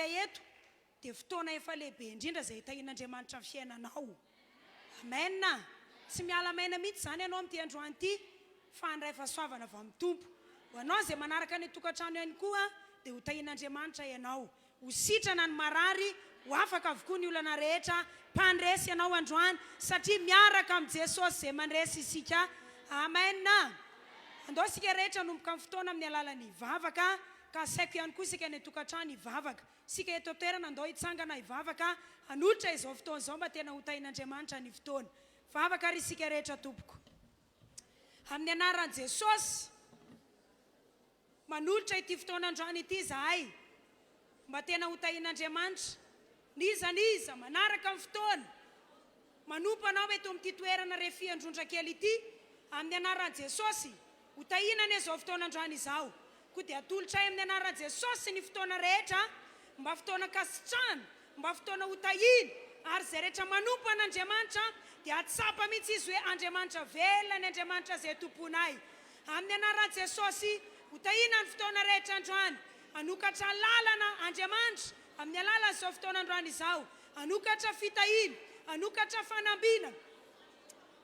antsika eto dia fotoana efa lehibe indrindra izay hitahian'Andriamanitra ny fiainanao. Amen! Tsy miala maina mihitsy izany ianao amin'ity androany ity fa handray fahasoavana avy amin'ny Tompo. Ho anao izay manaraka any an-tokantrano ihany koa dia ho tahian'Andriamanitra ianao. Ho sitrana ny marary, ho afaka avokoa ny olana rehetra, mpandresy ianao androany satria miaraka amin'i Jesosy izay mandresy isika. Amen! Andao isika rehetra hanomboka ny fotoana amin'ny alalan'ny vavaka ka asaiko ihany koa isika any an-tokantrano hivavaka. Isika eto an-toerana andao hitsangana hivavaka hanolotra izao fotoana izao mba tena ho tahin'Andriamanitra ny fotoana. Vavaka ary isika rehetra tompoko. Amin'ny anaran'i Jesosy, manolotra ity fotoana androany ity izahay mba tena ho tahin'Andriamanitra. N'iza n'iza manaraka ny fotoana, manompo Anao eto amin'ity toerana Refiandrondrakely ity, amin'ny anaran'i Jesosy, Ho tahiana anie izao fotoana androany izao. Koa dia atolotray amin'ny anaran'i Jesosy ny fotoana rehetra, mba fotoana ankasitrahana, mba fotoana ho tahiana, ary izay rehetra manompo an'Andriamanitra dia hahatsapa mihitsy izy hoe Andriamanitra velona ny Andriamanitra izay tomponay. Amin'ny anaran'i Jesosy, ho tahiana ny fotoana rehetra androany. Hanokatra lalana Andriamanitra amin'ny alalan'izao fotoana androany izao. Hanokatra fitahiana, hanokatra fanambinana.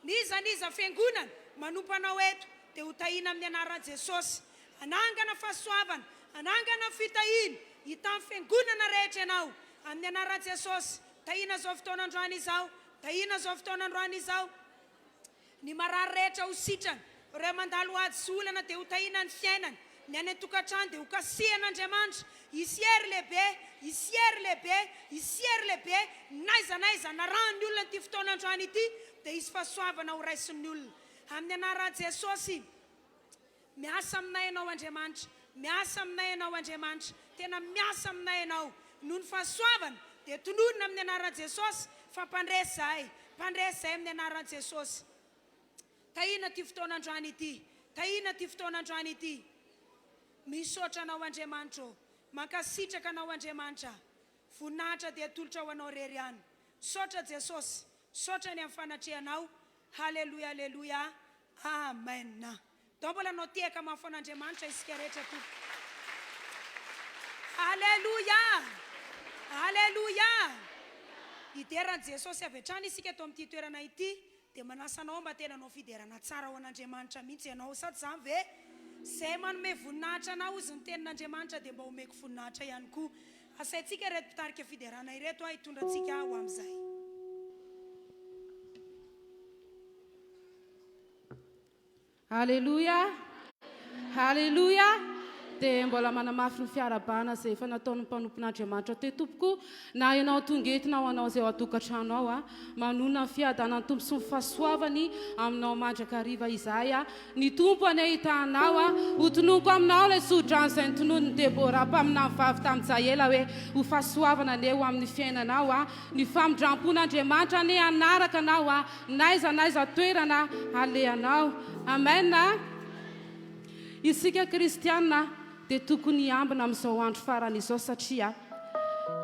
N'iza n'iza fiangonana manompo anao eto dia ho tahiana amin'ny anaran'i Jesosy. Hanangana fahasoavana, hanangana fitahiana hitan'ny fiangonana rehetra ianao amin'ny anaran'i Jesosy. Tahiana izao fotoana androany izao, tahiana izao fotoana androany izao. Ny marary rehetra ho sitrana, ireo mandalo ady sy olana dia ho tahiana ny fiainany. Ny any an-tokantrano dia ho kasihan'Andriamanitra. Hisy hery lehibe, hisy hery lehibe, hisy hery lehibe, n'aiza n'aiza anarahan'ny olona an'ity fotoana androany ity, dia hisy fahasoavana ho raisin'ny olona. Amin'ny anaran'i Jesosy, miasa aminay Ianao Andriamanitra, miasa aminay Ianao Andriamanitra, tena miasa aminay Ianao. Noho ny fahasoavana, dia tononina amin'ny anaran'i Jesosy fa mpandresy izahay, mpandresy izahay amin'ny anaran'i Jesosy. Tahiana ity fotoana androany ity. Tahiana ity fotoana androany ity. Misaotra Anao Andriamanitra ô. Mankasitraka Anao Andriamanitra. Voninahitra dia atolotra ho Anao irery ihany. Misaotra Jesosy. Misaotra ny amin'ny fanatrehanao. Haleloia Haleloia. Amen. Ndao mbola hanao tehaka mafy ho an'Andriamanitra isika rehetra tompoko. Aleloia! Aleloia! Hidera an'i Jesosy avy hatrany isika eto amin'ity toerana ity, dia manasa anao mba tena hanao fiderana tsara ho an'Andriamanitra mihitsy ianao. Sa tsy izany ve? Izay manome voninahitra anah hozy ny tenin'Andriamanitra dia mba omeko voninahitra ihany koa. Asaintsika ireto mpitarika fiderana ireto hitondra antsika ho amin'izay. Aleloia! Aleloia! Dia mbola manamafy ny fiarahabana izay efa nataon'ny mpanompon'Andriamanitra teo tompoko, na ianao tonga eto na ho anao izay ao an-tokantrano ao a. Manonona ny fiadanan'ny Tompo sy ny fahasoavany aminao mandrakariva izahay a. Ny Tompo anie hitaha anao a. Hotononiko aminao ilay tsodrano izay notononin'i Debora mpaminany vavy tamin'i Jaela hoe, ho fahasoavana anie ho amin'ny fiainanao a. Ny famindrampon'Andriamanitra anie hanaraka anao a. N'aiza n'aiza toerana alehanao. Amen a! Isika kristiana dia tokony hiambina amin'izao andro farany izao satria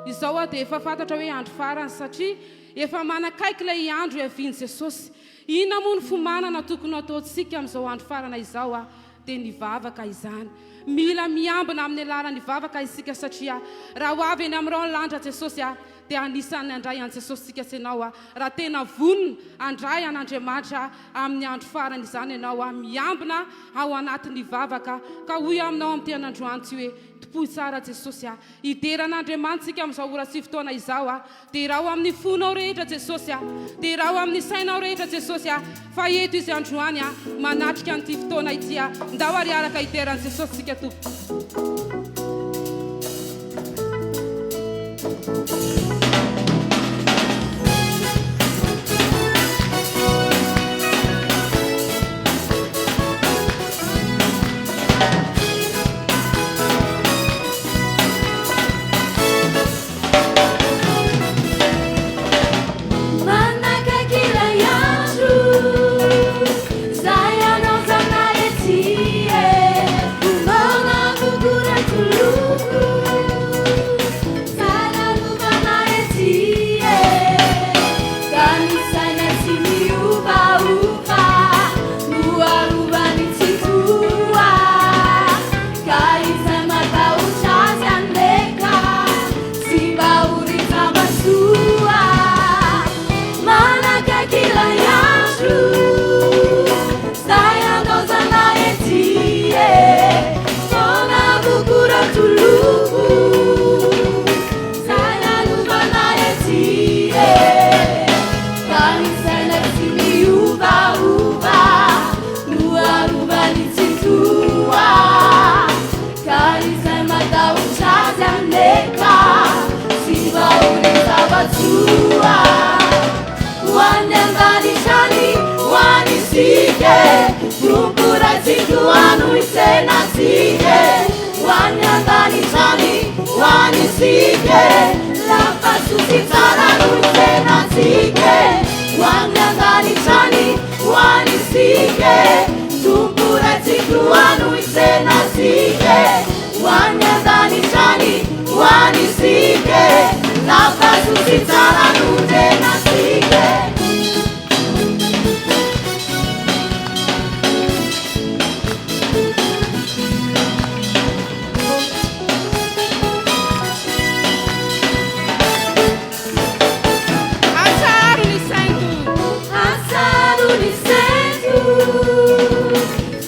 izao aho dia efa fantatra hoe andro farany satria efa manakaiky ilay andro hiavian'i Jesosy. Inona moa ny fomanana tokony ho ataontsika amin'izao andro farana izao a? Dia ny vavaka izany. Mila miambina amin'ny alalan'ny vavaka isika satria raha ho avy eny amin'ny rahona lanitra Jesosy a! dia anisan'ny handray an'i Jesosy isika sy ianao raha tena vonona handray an'Andriamanitra amin'ny andro farany izany ianao miambina ao anatin'ny vavaka ka hoy aho aminao amin'ity anandroany ity hoe tompoy tsara Jesosy a hidera an'Andriamanitra isika amin'izao ora sy fotoana izao a derao amin'ny fonao rehetra Jesosy a derao amin'ny sainao rehetra Jesosy a fa eto izy androany a manatrika an'ity fotoana ity a ndao ary hiaraka hidera an'i Jesosy isika tompoko. Manakaiky ilay andro izay hanaovana ety e. Manakokora. hitsena antsika e, ho any an-danitra any, ho any isika e, Lafasoa sy tsara no hitsena antsika e, ho any an-danitra any, ho any isika e, Tompo Raintsika ho any hitsena antsika e, ho any an-danitra any, ho any isika e, Lafasoa sy tsara no hitsena antsika e. Atsaro ny sainto. Atsaro ny sainto,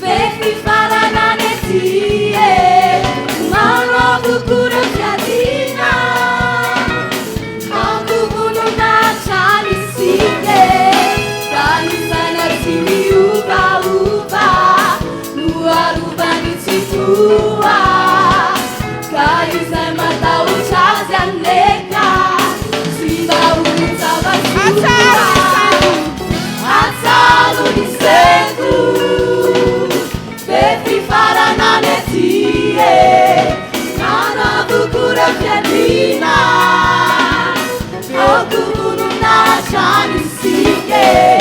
fefy farana ny ety e, maro avokoa ireo fiadiana. Ampivonona hatrany isika e, ka ny saina tsy miovaova no arovan'ny Tsitoha, ka izay matahotra azy aneka tsy mba olon-java-tsoa. Atsaro ny sento, be fifarana ny ety e, manavoko ireo fiadiana, aoka hononona hatrany isika e,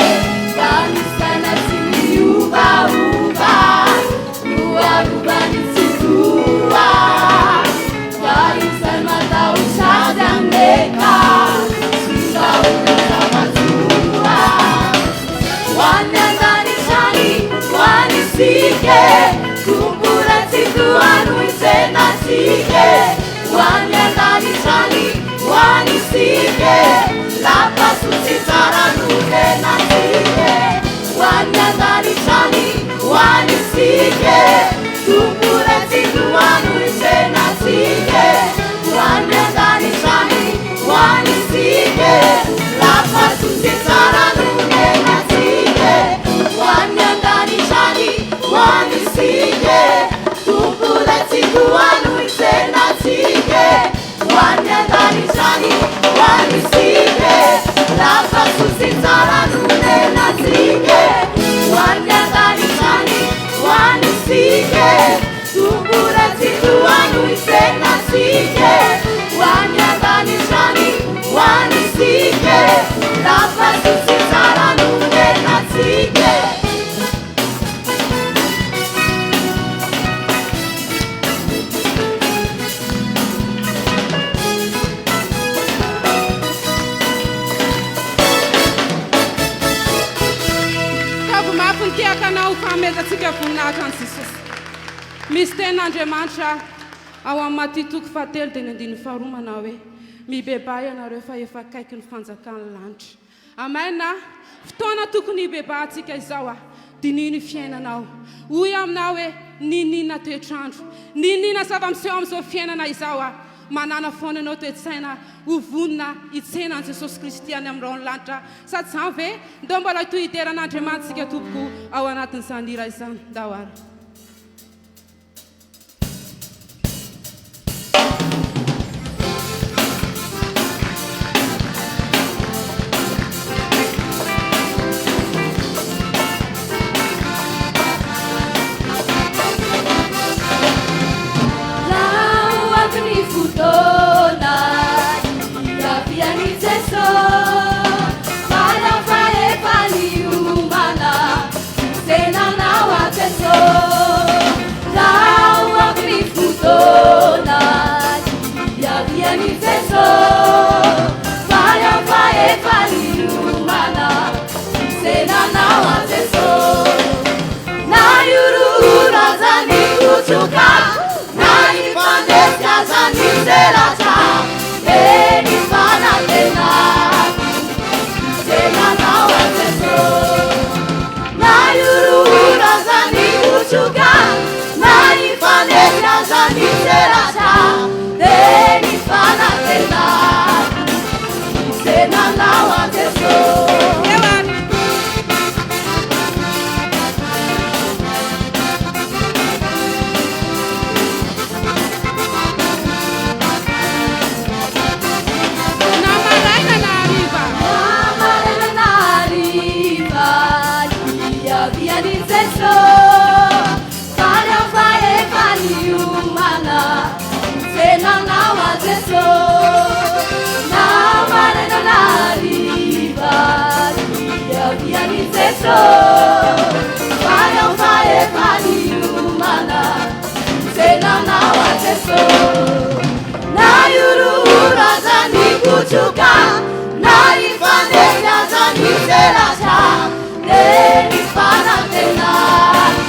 ka ny saina tsy miovaova no arovan'ny Tsitoha, ka izay matahotra azy aneka tsy mba olon-java-tsoa. Ho any an-danitra any, ho any isika e, Tompo Ray Tsitoha no hitsena antsika e. Ho any an-danitra any, ho any isika e, Lapasoa sy tsara no honena antsika e. Ho any an-danitra any, ho any isika e, Tompo Ray Tsitoha no hitsena antsika e. Ho any an-danitra any, ho any isika e, Lapasoa sy tsara no honena antsika e. Ho any an-danitra any, ho any isika e, Tompo Ray Tsitoha no hitsena antsika e. Ho any an-danitra any, ho any isika e, Lapasoa sy tsara no honena antsika e. Ho any an-danitra any, ho any isika e, Tompo Ray Tsitoha no hitsena antsika e. Ho any an-danitra any, ho any isika e, Lapasoa sy tsara no honena antsika e. Taovy mafy ny tehaka-nao ho fanomezantsika voninahitra an'i Jesosy. Misy tenin'Andriamanitra ao amin'ny Matio toko fahatelo dia ny andininy faharoa manao hoe, Mibebaha ianareo fa efa akaiky ny fanjakan'ny lanitra. Amen a! Fotoana tokony hibebahantsika izao a! Diniho ny fiainanao. Hoy aminao hoe, N'inon'inona toetr'andro, n'inon'inona zava-miseho amin'izao fiainana izao a! Manàna foana ianao toe-tsaina ho vonona hitsena an'i Jesosy Kristy any amin'ny rahon'ny lanitra. Sa tsy izany ve? Ndao mbola hitohy hidera an'Andriamanitsika tompoko ao anatin'izany hira izany. Ndao ary. Raha ho avy ny fotoana hiavian'i Jesosy, Fara fahefany hiomana Tsenanao aho Jesosy, raha ho avy ny fotoana hiavian'i Jesosy, Fara fahefany hiomana Tsenanao aho Jesosy. Na hihorohoro aza ny kotroka, na hifandresy aza ny tselatra, dia ny fanantenako Tsenanao aho Jesosy. Na hihorohoro aza ny kotroka, na hifanety aza ny tselatra, dia ny fanantenako Tsenanao aho Jesosy. Eo ary. fotoana hariva hiavian'i Jesosy. Faly aho fa efa niomana hitsena anao aho Jesosy. Na hihorohoro aza ny kotroka, na hifanesy aza ny tselatra, dia ny fanantenako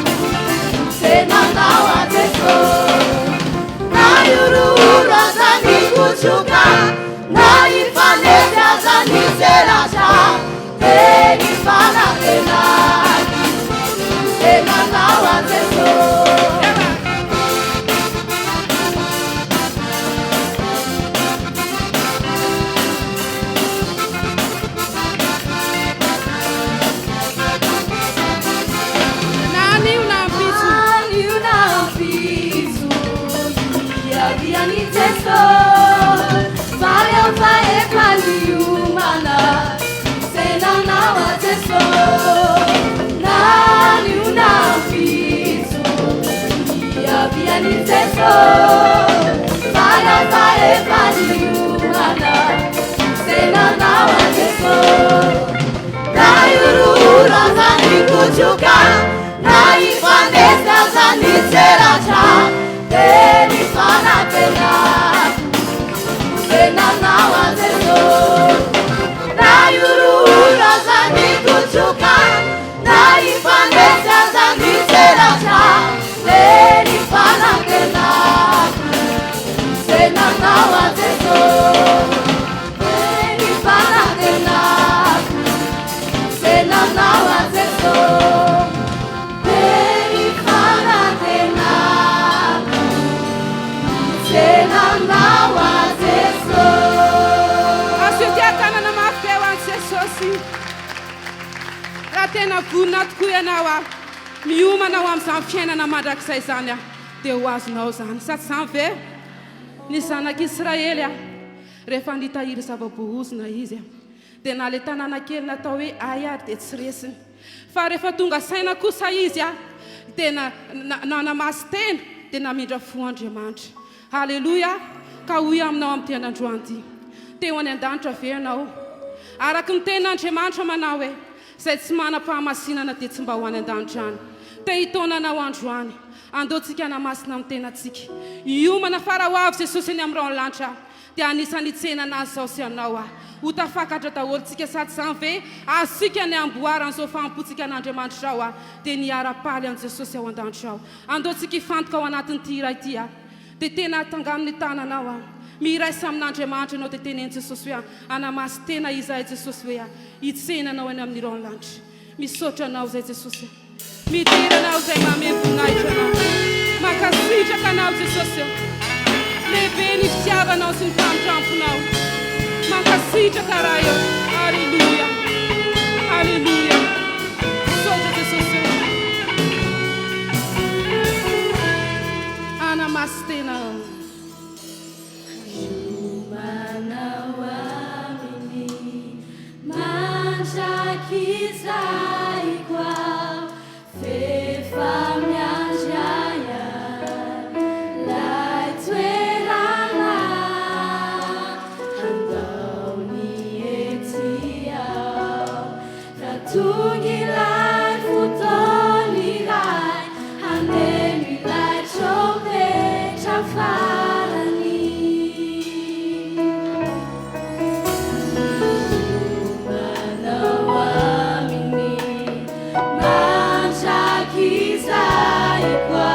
hitsena anao aho Jesosy. Na hihorohoro aza ny kotroka, na hifanesy aza ny tselatra, dia ny fanantenako hitsena anao aho Jesosy. Na anio na ampitso. Anio na ampitso hiavian'i Jesosy. Faly aho fa efa niomana hitsena anao aho Jesosy. Na anio na ampitso hiavian'i Jesosy. Faly aho fa efa niomana hitsena anao aho Jesosy. Na hihorohoro aza ny kotroka, na hifanesy aza ny tselatra, dia ny fanantenako hitsena anao aho Jesosy. Na hihorohoro aza ny kotroka, na hifanesy aza ny tselatra, dia ny fanantenako hitsena anao aho Jesosy. Dia ny fanantenako hitsena anao aho Jesosy. Dia ny fanantenako hitsena anao aho Jesosy. Asio tehaka-tanana mafy be ho an'i Jesosy. Raha tena vonona tokoa ianao a, miomana ho amin'izany fiainana mandrakizay izany a, dia ho azonao izany. Sa tsy izany ve? Ny zanak'Israely a, rehefa nitahiry zava-boahozona izy a, dia na ilay tanàna kely natao hoe Ay ary dia tsy resiny. Fa rehefa tonga saina kosa izy a, dia nanamasy tena, dia namindra fo Andriamanitra. Haleloia! Ka hoy aminao amin'ity androany ity, te ho any an-danitra ve ianao? Araka ny tenin'Andriamanitra manao hoe, Izay tsy manam-pahamasinana dia tsy mba ho any an-danitra any. Te hitaona anao androany. Andao tsika hanamasina ny tenantsika. Hiomana fa raha ho avy Jesosy eny amin'ny rahon'ny lanitra dia anisan'ny hitsenana Azy izao sy ianao aho. Ho tafakatra daholo tsika sady izany ve azontsika ny hamboaran'izao fahampoantsika an'Andriamanitra izao aho dia ny hiara-paly an'i Jesosy ao an-danitra ao. Andao tsika hifantoka ao anatin'ity hira ity aho. Dia tena atangano ny tananao aho. Miraisa amin'Andriamanitra ianao dia teneno Jesosy hoe hanamasy tena izahay Jesosy hoe hitsena anao any amin'ny rahon'ny lanitra. Misaotra anao izay Jesosy a. Midera anao izay manome voninahitra anao. Mankasitraka anao Jesosy a. Lehibe ny fitiavanao sy ny famindramponao. Mankasitraka Ray o. Aleloia. Aleloia. Misaotra Jesosy o. Hanamasy tena aho. Manao aminy mandrakizay koa f'efa miandry ahy lay toerana handao ny ety aho raha tonga ilay fotoana iray haneno ilay trompetra farany. Manao aminy mandrakizay koa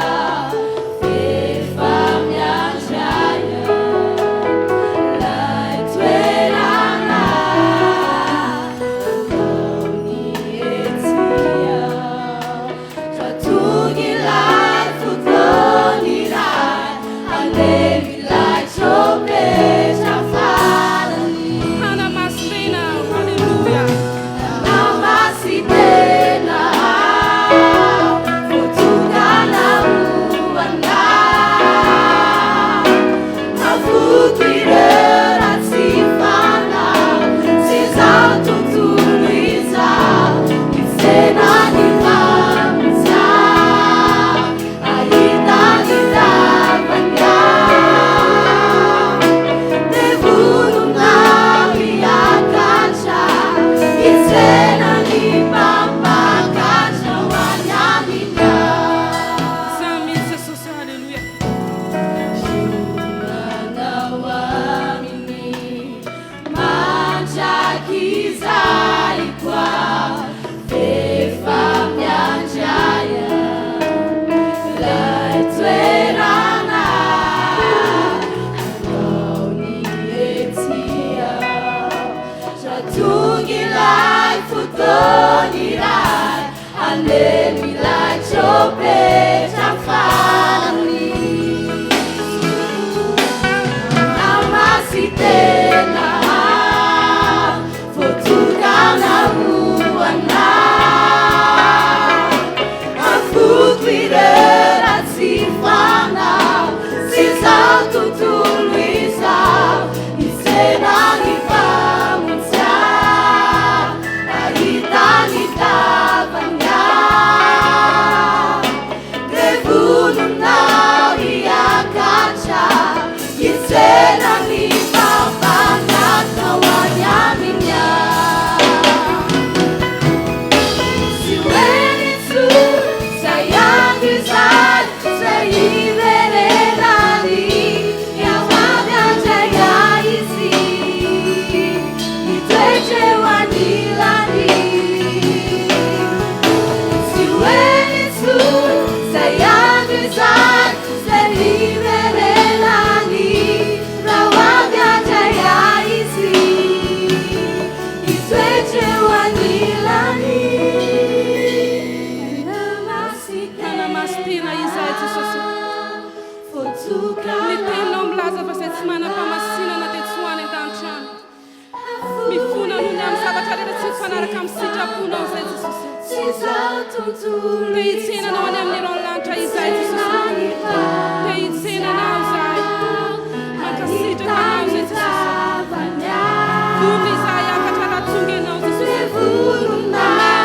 f'efa miandry ahy lay toerana handao ny ety. anilany. Hanamasy-tena izahay Jesosy. Ny teninao milaza fa izay tsy manam-pahamasinana dia tsy ho any an-danitra any. Mifona noho ny amin'ny zavatra rehetra tsy mifanaraka amin'ny sitraponao izay Jesosy. Te hitsena anao any amin'ny elon'ny lanitra izahay Jesosy. Te hitsena anao izahay. Mankasitraka anao izay Jesosy. Vonona izahay hiakatra raha tonga ianao Jesosy. Amen.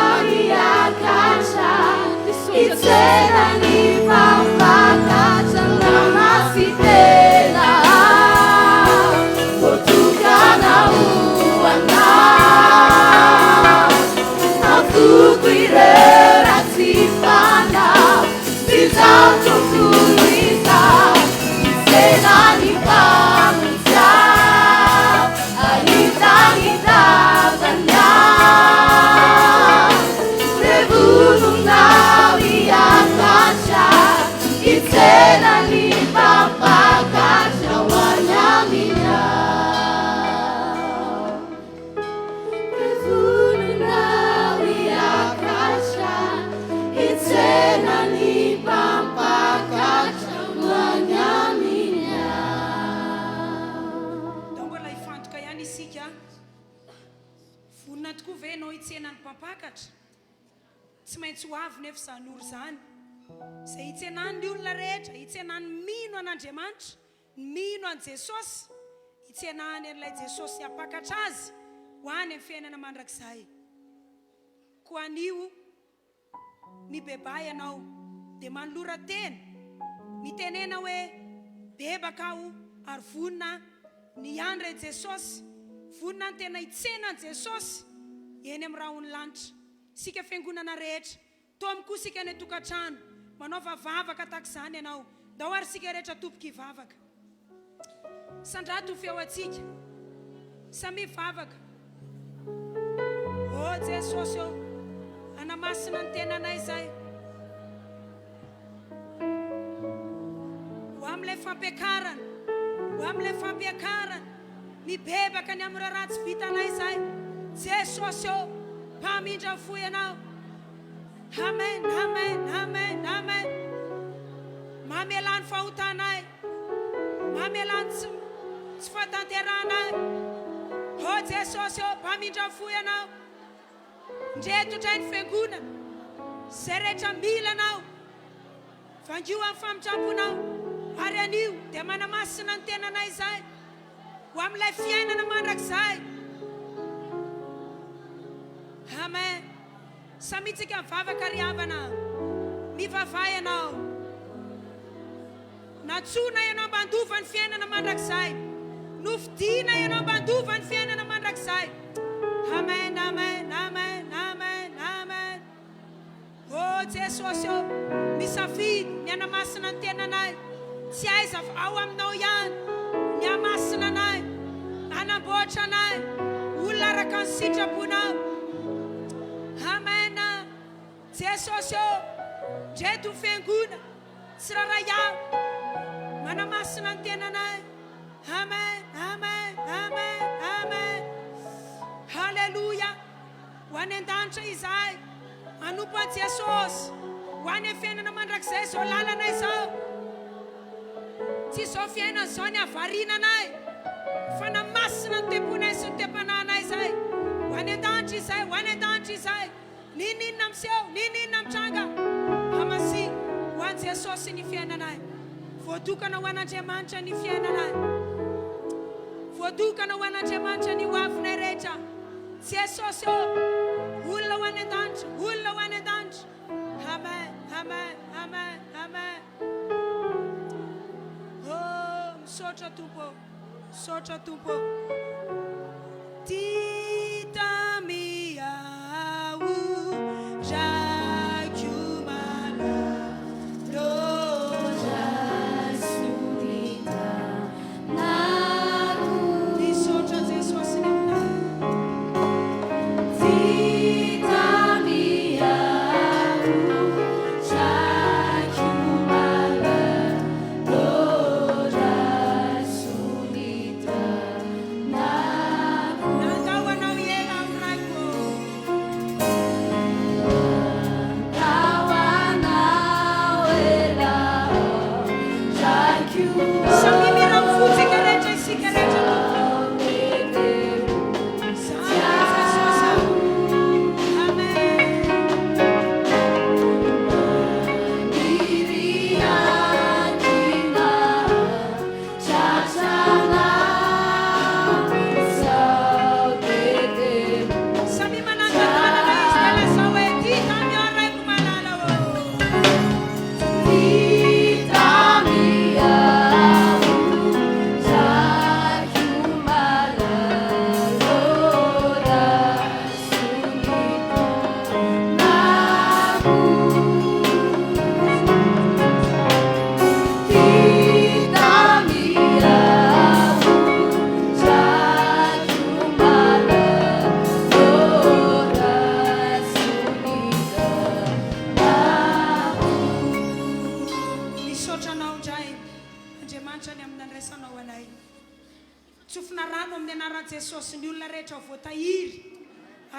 Misaotra Jesosy. Ndao mbola hifantoka ihany isika. Vonona tokoa ve ianao hitsena ny mpampakatra? Tsy maintsy ho avy nefa izany ora izany, izay hitsenany ny olona rehetra, hitsenany mino an'Andriamanitra, ny mino an'i Jesosy, hitsenany an'ilay Jesosy hampakatra azy ho any amin'ny fiainana mandrakizay. Koa anio, mibebaha ianao, dia manolora tena, mitenena hoe, Bebaka aho ary vonona ny hiandry an'i Jesosy, vonona ny tena hitsena an'i Jesosy eny amin'ny rahon'ny lanitra. Isika fiangonana rehetra, toa koa isika any an-tokantrano, manaova vavaka tahaka izany ianao. Ndao ary isika rehetra tompoko hivavaka. Sandrato feo antsika. Samia vavaka. Oh Jesosy ô, hanamasina ny tenanay izay. Ho amin'ilay fampiakarana, ho amin'ilay fampiakarana. Mibebaka ny amin'ireo ratsy vitanay izahay. Jesosy ô, mpamindra fo Ianao. Amen, amen, amen, amen. Mamelà ny fahotanay. Mamelà ny tsy tsy fahatanterahanay. Ô Jesosy ô, mpamindra fo Ianao. Ndreto indray ny fiangonana. Izay rehetra mila Anao. Vangio amin'ny famindramponao. Ary anio dia manamasina ny tenanay izahay ho amin'ilay fiainana mandrakizay. Amen. Samia tsika mivavaka ry havana. Mivavaha ianao. Nantsoina ianao mba handova ny fiainana mandrakizay. Nofidina ianao mba handova ny fiainana mandrakizay. Amen, amen, amen, amen, amen. Oh Jesosy ô, misafidy ny hanamasina ny tenanay, tsy aiza fa ao aminao ihany ny hamasina anay, hanamboatra anay olona araka ny sitraponao. Amen. Jesosy ô, ndreto ny fiangonana tsirairay avy manamasina ny tenanay. Amen, amen, amen, amen. Haleloia. Ho any an-danitra izahay, hanompo an'i Jesosy. Ho any amin'ny fiainana mandrakizay izao lalana izao. Tsy izao fiainana izao ny hahavariana anay. Fanahy Masina ny toe-ponay sy ny toe-panahinay izahay. Ho any an-danitra izahay, ho any an-danitra izahay. N'inon'inona miseho, n'inon'inona mitranga. Hamasino ho an'i Jesosy ny fiainanay. Voatokana ho an'Andriamanitra ny fiainanay. Voatokana ho an'Andriamanitra ny hoavinay rehetra. Jesosy ô! Olona ho any an-danitra, olona ho any an-danitra. Amen, amen, amen, amen. Oh, misaotra Tompo ô, misaotra Tompo ô. Tita miao, raiko malalo. Misaotra Jesosy ny aminao.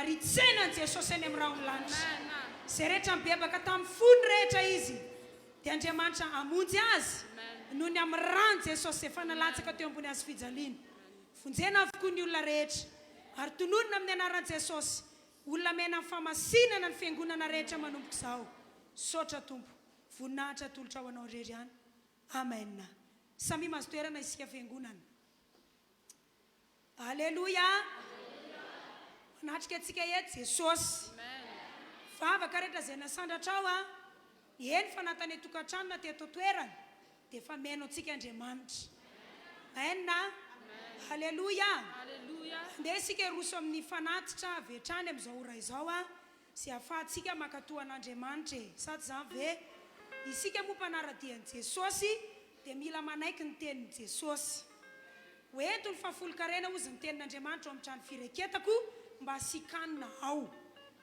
Ary hitsena an'i Jesosy any amin'ny rahon'ny lanitra. Izay rehetra mibebaka tamin'ny fony rehetra izy, dia Andriamanitra hamonjy azy noho ny amin'ny ran'i Jesosy izay efa nalatsaka teo ambony hazofijaliana. Vonjena avokoa ny olona rehetra, ary tononina amin'ny anaran'i Jesosy, olona miaina amin'ny fahamasinana ny fiangonana rehetra manomboka izao. Misaotra Tompo. Voninahitra atolotra ho Anao irery ihany. Amen. Samia mahazo toerana isika fiangonana. Aleloia! Manatrika antsika eto Jesosy. Vavaka rehetra izay nasandratrao a, eny fa na tany an-tokantrano na teto an-toerana dia efa mihaino antsika Andriamanitra. Amen a! Aleloia! Andeha isika hiroso amin'ny fanatitra avy hatrany amin'izao ora izao a, izay ahafahantsika mankatò an'Andriamanitra e! Sa tsy izany ve? Isika moa mpanara-dia an'i Jesosy dia mila manaiky ny tenin'i Jesosy. Ho ento ny fahafolonkarena hozy ny tenin'Andriamanitra ao amin'ny trano fireketako mba hasian-kanina ao.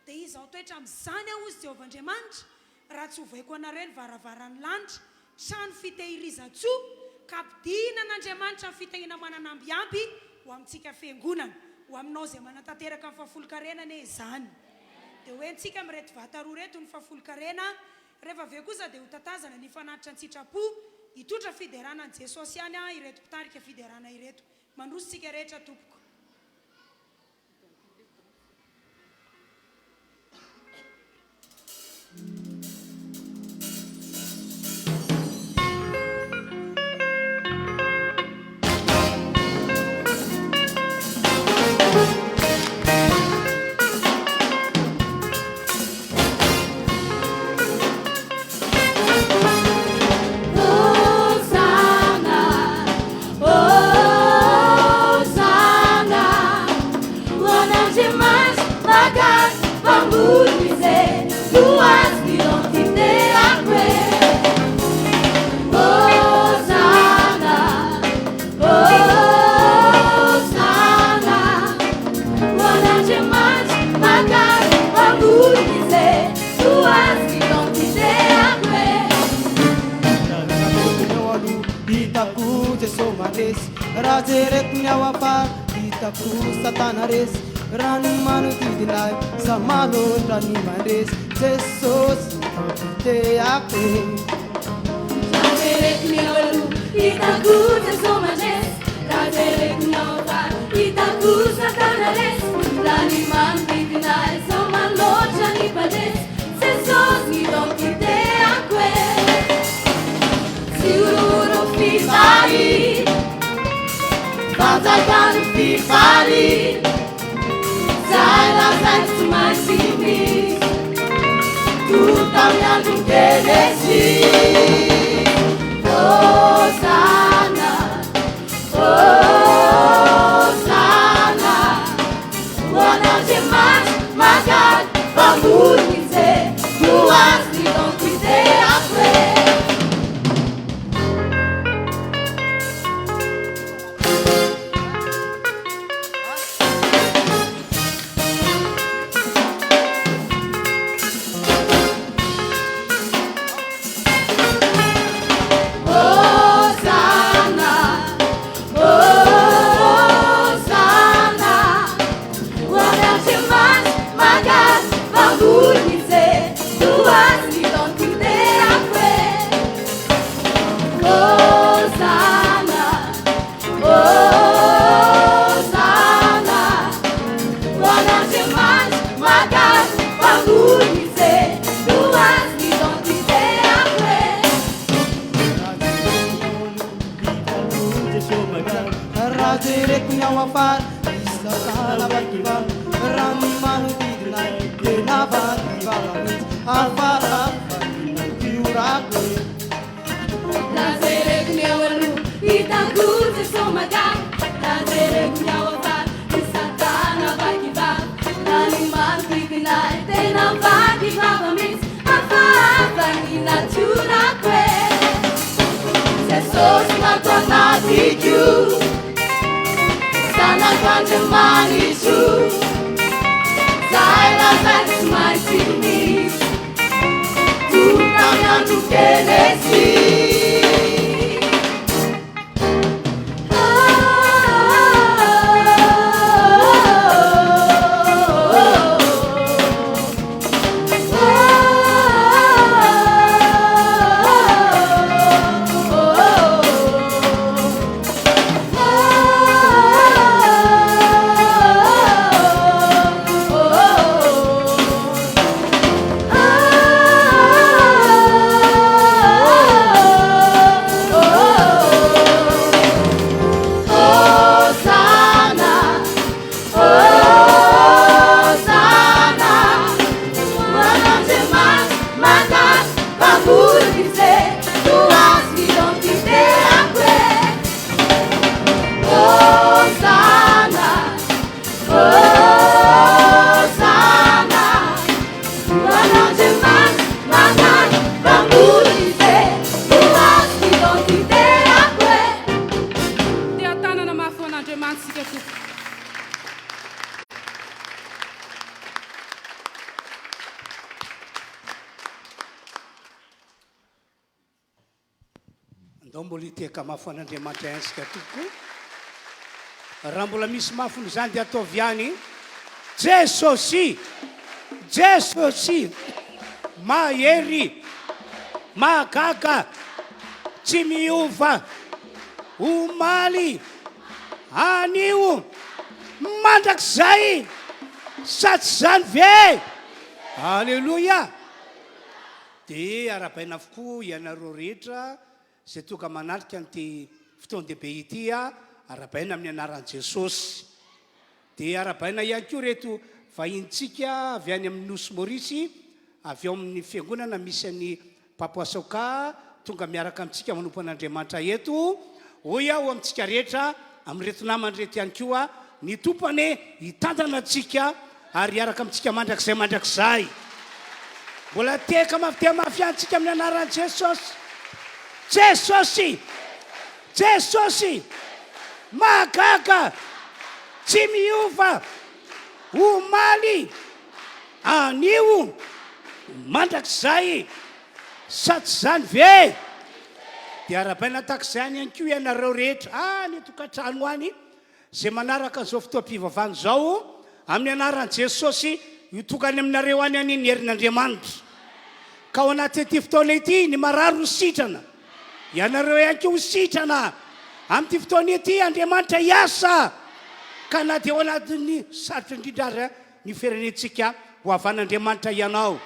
Dia izao toetra amin'izany aho hozy Jehovah Andriamanitra, raha tsy hovaiko anareo ny varavaran'ny lanitra, trano fitehirizan-tsoa, ka ampidinan'Andriamanitra ny fitahiana manana ambiampy ho amintsika fiangonana. Ho aminao izay manatanteraka ny fahafolonkarena anie izany. Dia ho entintsika amin'ireto vata roa ireto ny fahafolonkarena. Rehefa avy eo kosa dia ho tatazana ny fanatitra an-tsitrapo hitondra fiderana an'i Jesosy ihany aho ireto mpitarika fiderana ireto. Mandroso tsika rehetra tompoko. Hosana, Hosana, ho an'Andriamanitra mahagaga, Mpamorona izay no azo ny identité ako e. Hosana, Hosana, ho an'Andriamanitra mahagaga, Mpamorona izay no azo ny identité ako e. Raha jereko ny ao aloha, hitako Jeso mandresy. Raha jereko ny ao afara, hitako Satana resy. Raha ny manodidina ahy, za malotra ny mandresy. Jesosy identité ako e. Raha jereko ny ao aloha, hitako Jeso mandresy. Raha jereko ny ao afara, hitako Satana resy. Raha ny manodidina ahy, za malotra ny mpandresy. Jesosy identité ako e. Tsy horohoro fifaliana, fanjakan'ny fifaliana. Zay lazainy tsy maintsy misy, toy tamin'ny andron'i Genesy. Hosana, Hosana, ho an'Andriamanitra mahagaga, Mpamorona izay no azo ny identité ako e. Hosana, Hosana, ho an'Andriamanitra mahagaga, Mpamorona izay no azo ny identité ako e. Hosana, Hosana, ho an'Andriamanitra mahagaga, Mpamorona izay no azo ny identité ako e. Raha jereko ny ao afara, Satana vaky vava. Raha ny manodidina ahy, tena vaky vava mihitsy. Hafahafa ny natiorako e. Raha jereko ny ao aloha, hitako Jeso mahagaga. Raha jereko ny ao afara, i Satana vaky vava. Raha ny manodidina ahy, tena vaky vava mihitsy. Hafahafa ny natiorako e. Jesosy nato anatiko, Zanak'Andriamanitro, Zay lazainy tsy maintsy misy, toy tamin'ny andro Genesy. Andao mbola hitehaka mafy ho an'Andriamanitra ihany isika tompoko. Raha mbola misy mafy noho izany dia ataovy ihany. Jesosy! Jesosy! Mahery! Mahagaga! Tsy miova! Omaly! Anio! Mandrakizay! Sa tsy izany ve? Aleloia! Dia arahabaina avokoa ianareo rehetra izay tonga manatrika an'ity fotoan-dehibe ity, arahabaina amin'ny anaran'i Jesosy. Dia arahabaina ihany koa ireto vahinintsika avy any amin'ny Nosy Maurice, avy ao amin'ny fiangonana misy an'i Papua Saoka, tonga miaraka amintsika manompo an'Andriamanitra eto. Hoy aho amintsika rehetra, amin'ireto namana ireto ihany koa, ny Tompo anie hitantana antsika ary hiaraka amintsika mandrakizay mandrakizay. Mbola tehaka mafy dia mafy ihany tsika amin'ny anaran'i Jesosy. Jesosy! Jesosy! Mahagaga! Tsy miova! Omaly! Anio! Mandrakizay! Sa tsy izany ve? Dia arahabaina tahaka izany ihany koa ianareo rehetra any an-tokantrano any. Izay manaraka an'izao fotoam-pivavahana izao, amin'ny anaran'i Jesosy, ho tonga any aminareo any anie ny herin'Andriamanitra. Ka ao anatin'ity fotoana ity, ny marary ho sitrana. Ianareo ihany koa ho sitrana. Amin'ity fotoana ity, Andriamanitra hiasa. Ka na dia ao anatin'ny sarotra indrindra aza ny firenentsika, ho havan'Andriamanitra ianao.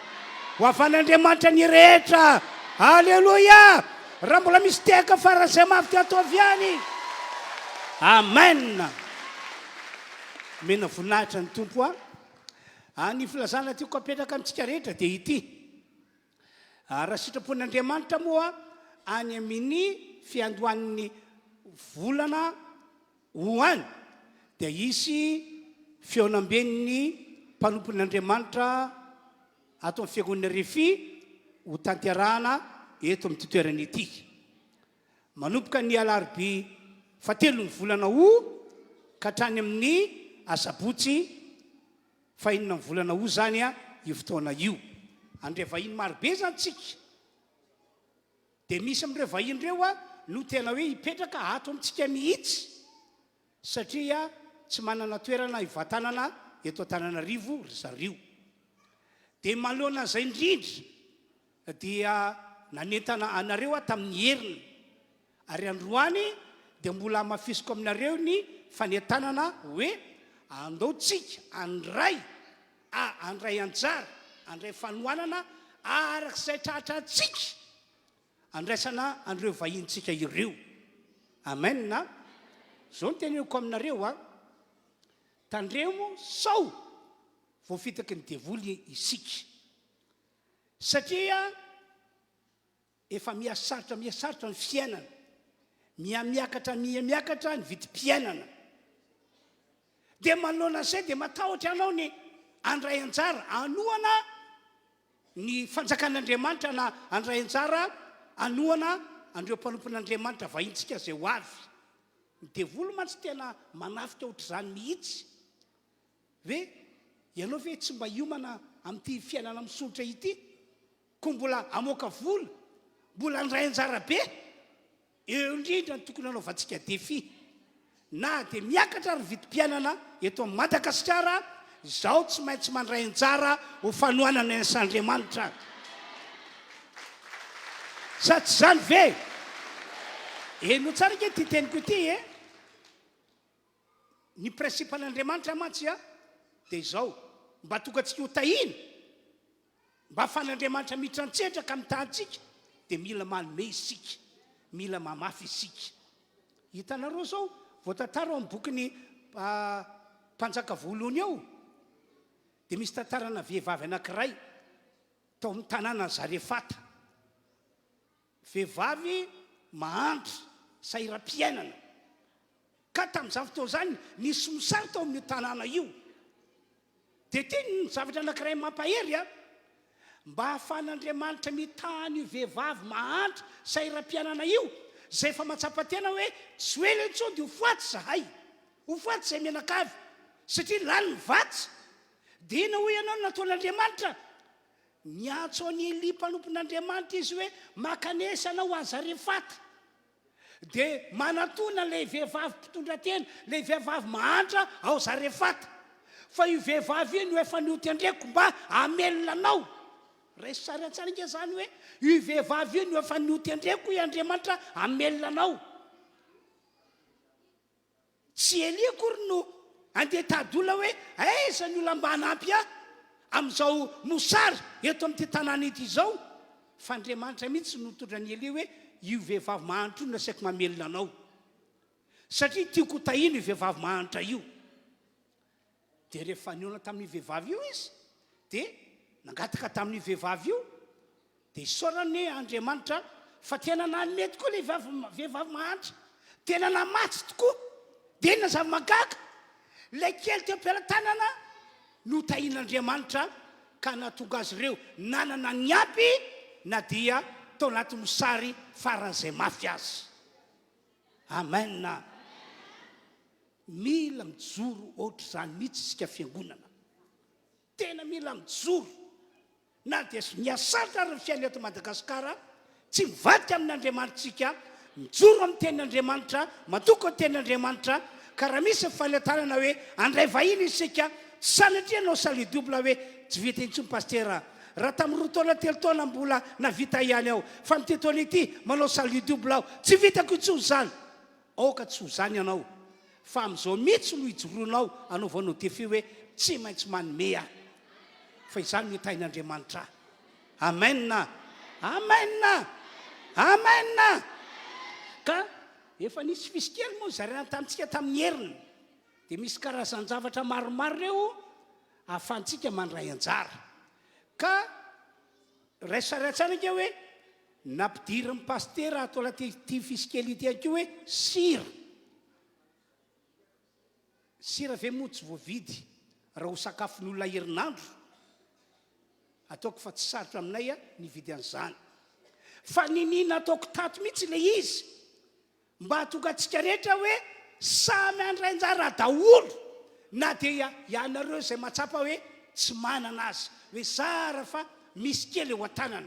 Ho havan'Andriamanitra ny rehetra. Aleloia! Raha mbola misy tehaka faran'izay mafy dia ataovy ihany. Amen! Omena voninahitra ny Tompo a. Ah, ny filazana tiako apetraka amintsika rehetra dia ity. Ah, raha sitrapon'Andriamanitra moa any amin'ny fiandohan'ny volana Ho any dia hisy fihaonamben'ny mpanompon'Andriamanitra ato amin'ny Fiangonana Refi ho tanterahana eto amin'ity toerana ity. Manomboka ny alarobia fahatelon'ny volana Août ka hatrany amin'ny asabotsy fahenina ny volana Août izany io fotoana io. Handray vahiny marobe izany tsika. Dia misy amin'ireo vahiny ireo no tena hoe hipetraka ato amintsika mihitsy satria tsy manana toerana hivantanana eto Antananarivo ry zareo. Dia manoloana an'izay indrindra dia nanentana anareo aho tamin'ny heriny ary androany dia mbola hamafisiko aminareo ny fanentanana hoe andao tsika handray A Handray anjara, handray fanohanana araka izay tratrantsika handraisana an'ireo vahinintsika ireo. Amen a! Izao no teneniko aminareo a, tandremo sao voafitaky ny devoly isika. Satria Efa miha-sarotra miha-sarotra ny fiainana, miha-miakatra miha-miakatra ny vidim-piainana. Dia manoloana an'izay dia matahotra ianao ny handray anjara hanohana ny fanjakan'Andriamanitra na handray anjara hanohana an'ireo mpanompon'Andriamanitra vahintsika izay ho avy. Ny devoly mantsy tena manafika ohatr'izany mihitsy. Hoe ianao ve tsy mba hiomana amin'ity fiainana misondrotra ity? Koa mbola hamoaka vola, mbola handray anjara be? Eo indrindra no tokony hanaovantsika défi. Na dia miakatra ary ny vidim-piainana eto amin'i Madagasikara, izaho tsy maintsy mandray anjara ho fanohanana ny asan'Andriamanitra. Sa tsy izany ve? Henoy tsara ange ity teniko ity e! Ny principe an'Andriamanitra mantsy dia izao, mba tonga antsika ho tahiana, mba ahafahan'Andriamanitra miditra an-tsehatra ka mitaha antsika, dia mila manome isika, mila mamafy isika. Hitanareo izao, voatantara ao amin'ny bokin'ny Mpanjaka voalohany ao, dia misy tantarana vehivavy anankiray tao amin'ny tanànan'i Zarefata. Vehivavy mahantra, sahiram-piainana. Ka tamin'izany fotoana izany, nisy mosary tao amin'io tanàna io. Dia ity ny zavatra anankiray mampahery an! Mba hahafahan'Andriamanitra mitaha an'io vehivavy mahantra sahiram-piainana io, izay efa mahatsapa tena hoe tsy ho ela intsony dia ho faty izahay. Ho faty izahay mianakavy, satria lany ny vatsy. Dia inona hoy ianao no nataon'Andriamanitra? Niantso an'i Elia mpanompon'Andriamanitra izy hoe, Mankanesa anao any Zarefata. Dia manatona ilay vehivavy mpitondra tena, ilay vehivavy mahantra ao Zarefata. Fa io vehivavy io no efa notendreko mba hamelona anao. Raiso sary an-tsaina ange izany hoe io vehivavy io no efa notendreko hoy Andriamanitra hamelona anao. Tsy Elia akory no andeha hitady olona hoe aiza ny olona mba hanampy ahy amin'izao mosary eto amin'ity tanàna ity izao, fa Andriamanitra mihitsy no nitondra an'i Elia hoe io vehivavy mahantra io no asaiko mamelona anao, satria tiako ho tahiana io vehivavy mahantra io. Dia rehefa nihaona tamin'io vehivavy io izy, dia nangataka tamin'io vehivavy io, dia isaorany anie Andriamanitra fa tena nanome tokoa ilay vehivavy mahantra, tena namatsy tokoa. Dia inona zava-mahagaga? Ilay kely teo am-pelatanana no tahian'Andriamanitra ka nahatonga azy ireo nanana ny ampy na dia tao anaty mosary faran'izay mafy aza. Amen. Mila mijoro ohatr'izany mihitsy isika fiangonana. Tena mila mijoro. Na dia mihasarotra ary ny fiainana eto Madagasikara, tsy mivadika amin'Andriamanitsika, mijoro amin'ny tenin'Andriamanitra, matoky ny tenin'Andriamanitra, ka raha misy ny fanentanana hoe handray vahiny isika, tsy sanatria hanao salut double hoe tsy vita intsony Pasitera a! Raha tamin'ny roa taona telo taona mbola navita ihany aho, fa amin'ity taona ity manao salut double aho, tsy vitako intsony izany! Aoka tsy ho izany ianao, fa amin'izao mihitsy no ijoroanao anaovanao défi hoe tsy maintsy manome aho, fa izany no tahin'Andriamanitra ahy. Amen! Amen! Amen! Ka efa nisy fisy kely moa nozaraina tamintsika tamin'ny heriny, dia misy karazan-javatra maromaro ireo ahafahantsika mandray anjara. Ka raiso sary an-tsaina ange hoe Nampidirin'ny pasitera ato anatin'ity fisy kely ity ihany koa hoe sira. Sira ve moa tsy voavidy raha ho sakafon'olona herinandro? Ataoko fa tsy sarotra aminay ny hividy an'izany. Fa niniana ataoko tato mihitsy ilay izy mba hahatonga antsika rehetra hoe samy handray anjara daholo na dia ianareo izay mahatsapa hoe tsy manana aza, hoe zara fa misy kely eo an-tanana.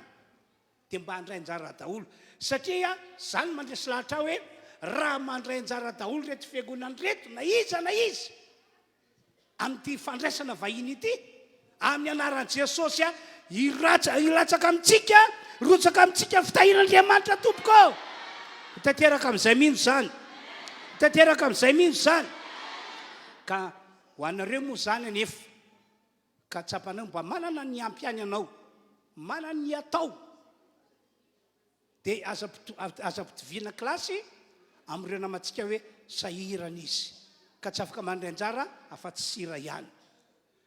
dia mba handray anjara daholo satria zany mandresy lahatra ahy hoe raha mandray anjara daholo ireto fiangonana ireto na iza na iza amin'ity fandraisana vahiny ity amin'ny anaran'i Jesosy a hiratsa hilatsaka amintsika rotsaka amintsika ny fitahian'Andriamanitra tompoko ho tanteraka amin'izay mino izany ho tanteraka amin'izay mino izany ka ho anareo moa izany anefa Ka tsapanao mba manana ny ampy ihany ianao, manana ny atao dia aza aza ampitoviana kilasy amin'ireo namantsika hoe sahirana izy ka tsy afaka mandray anjara afa-tsy sira ihany.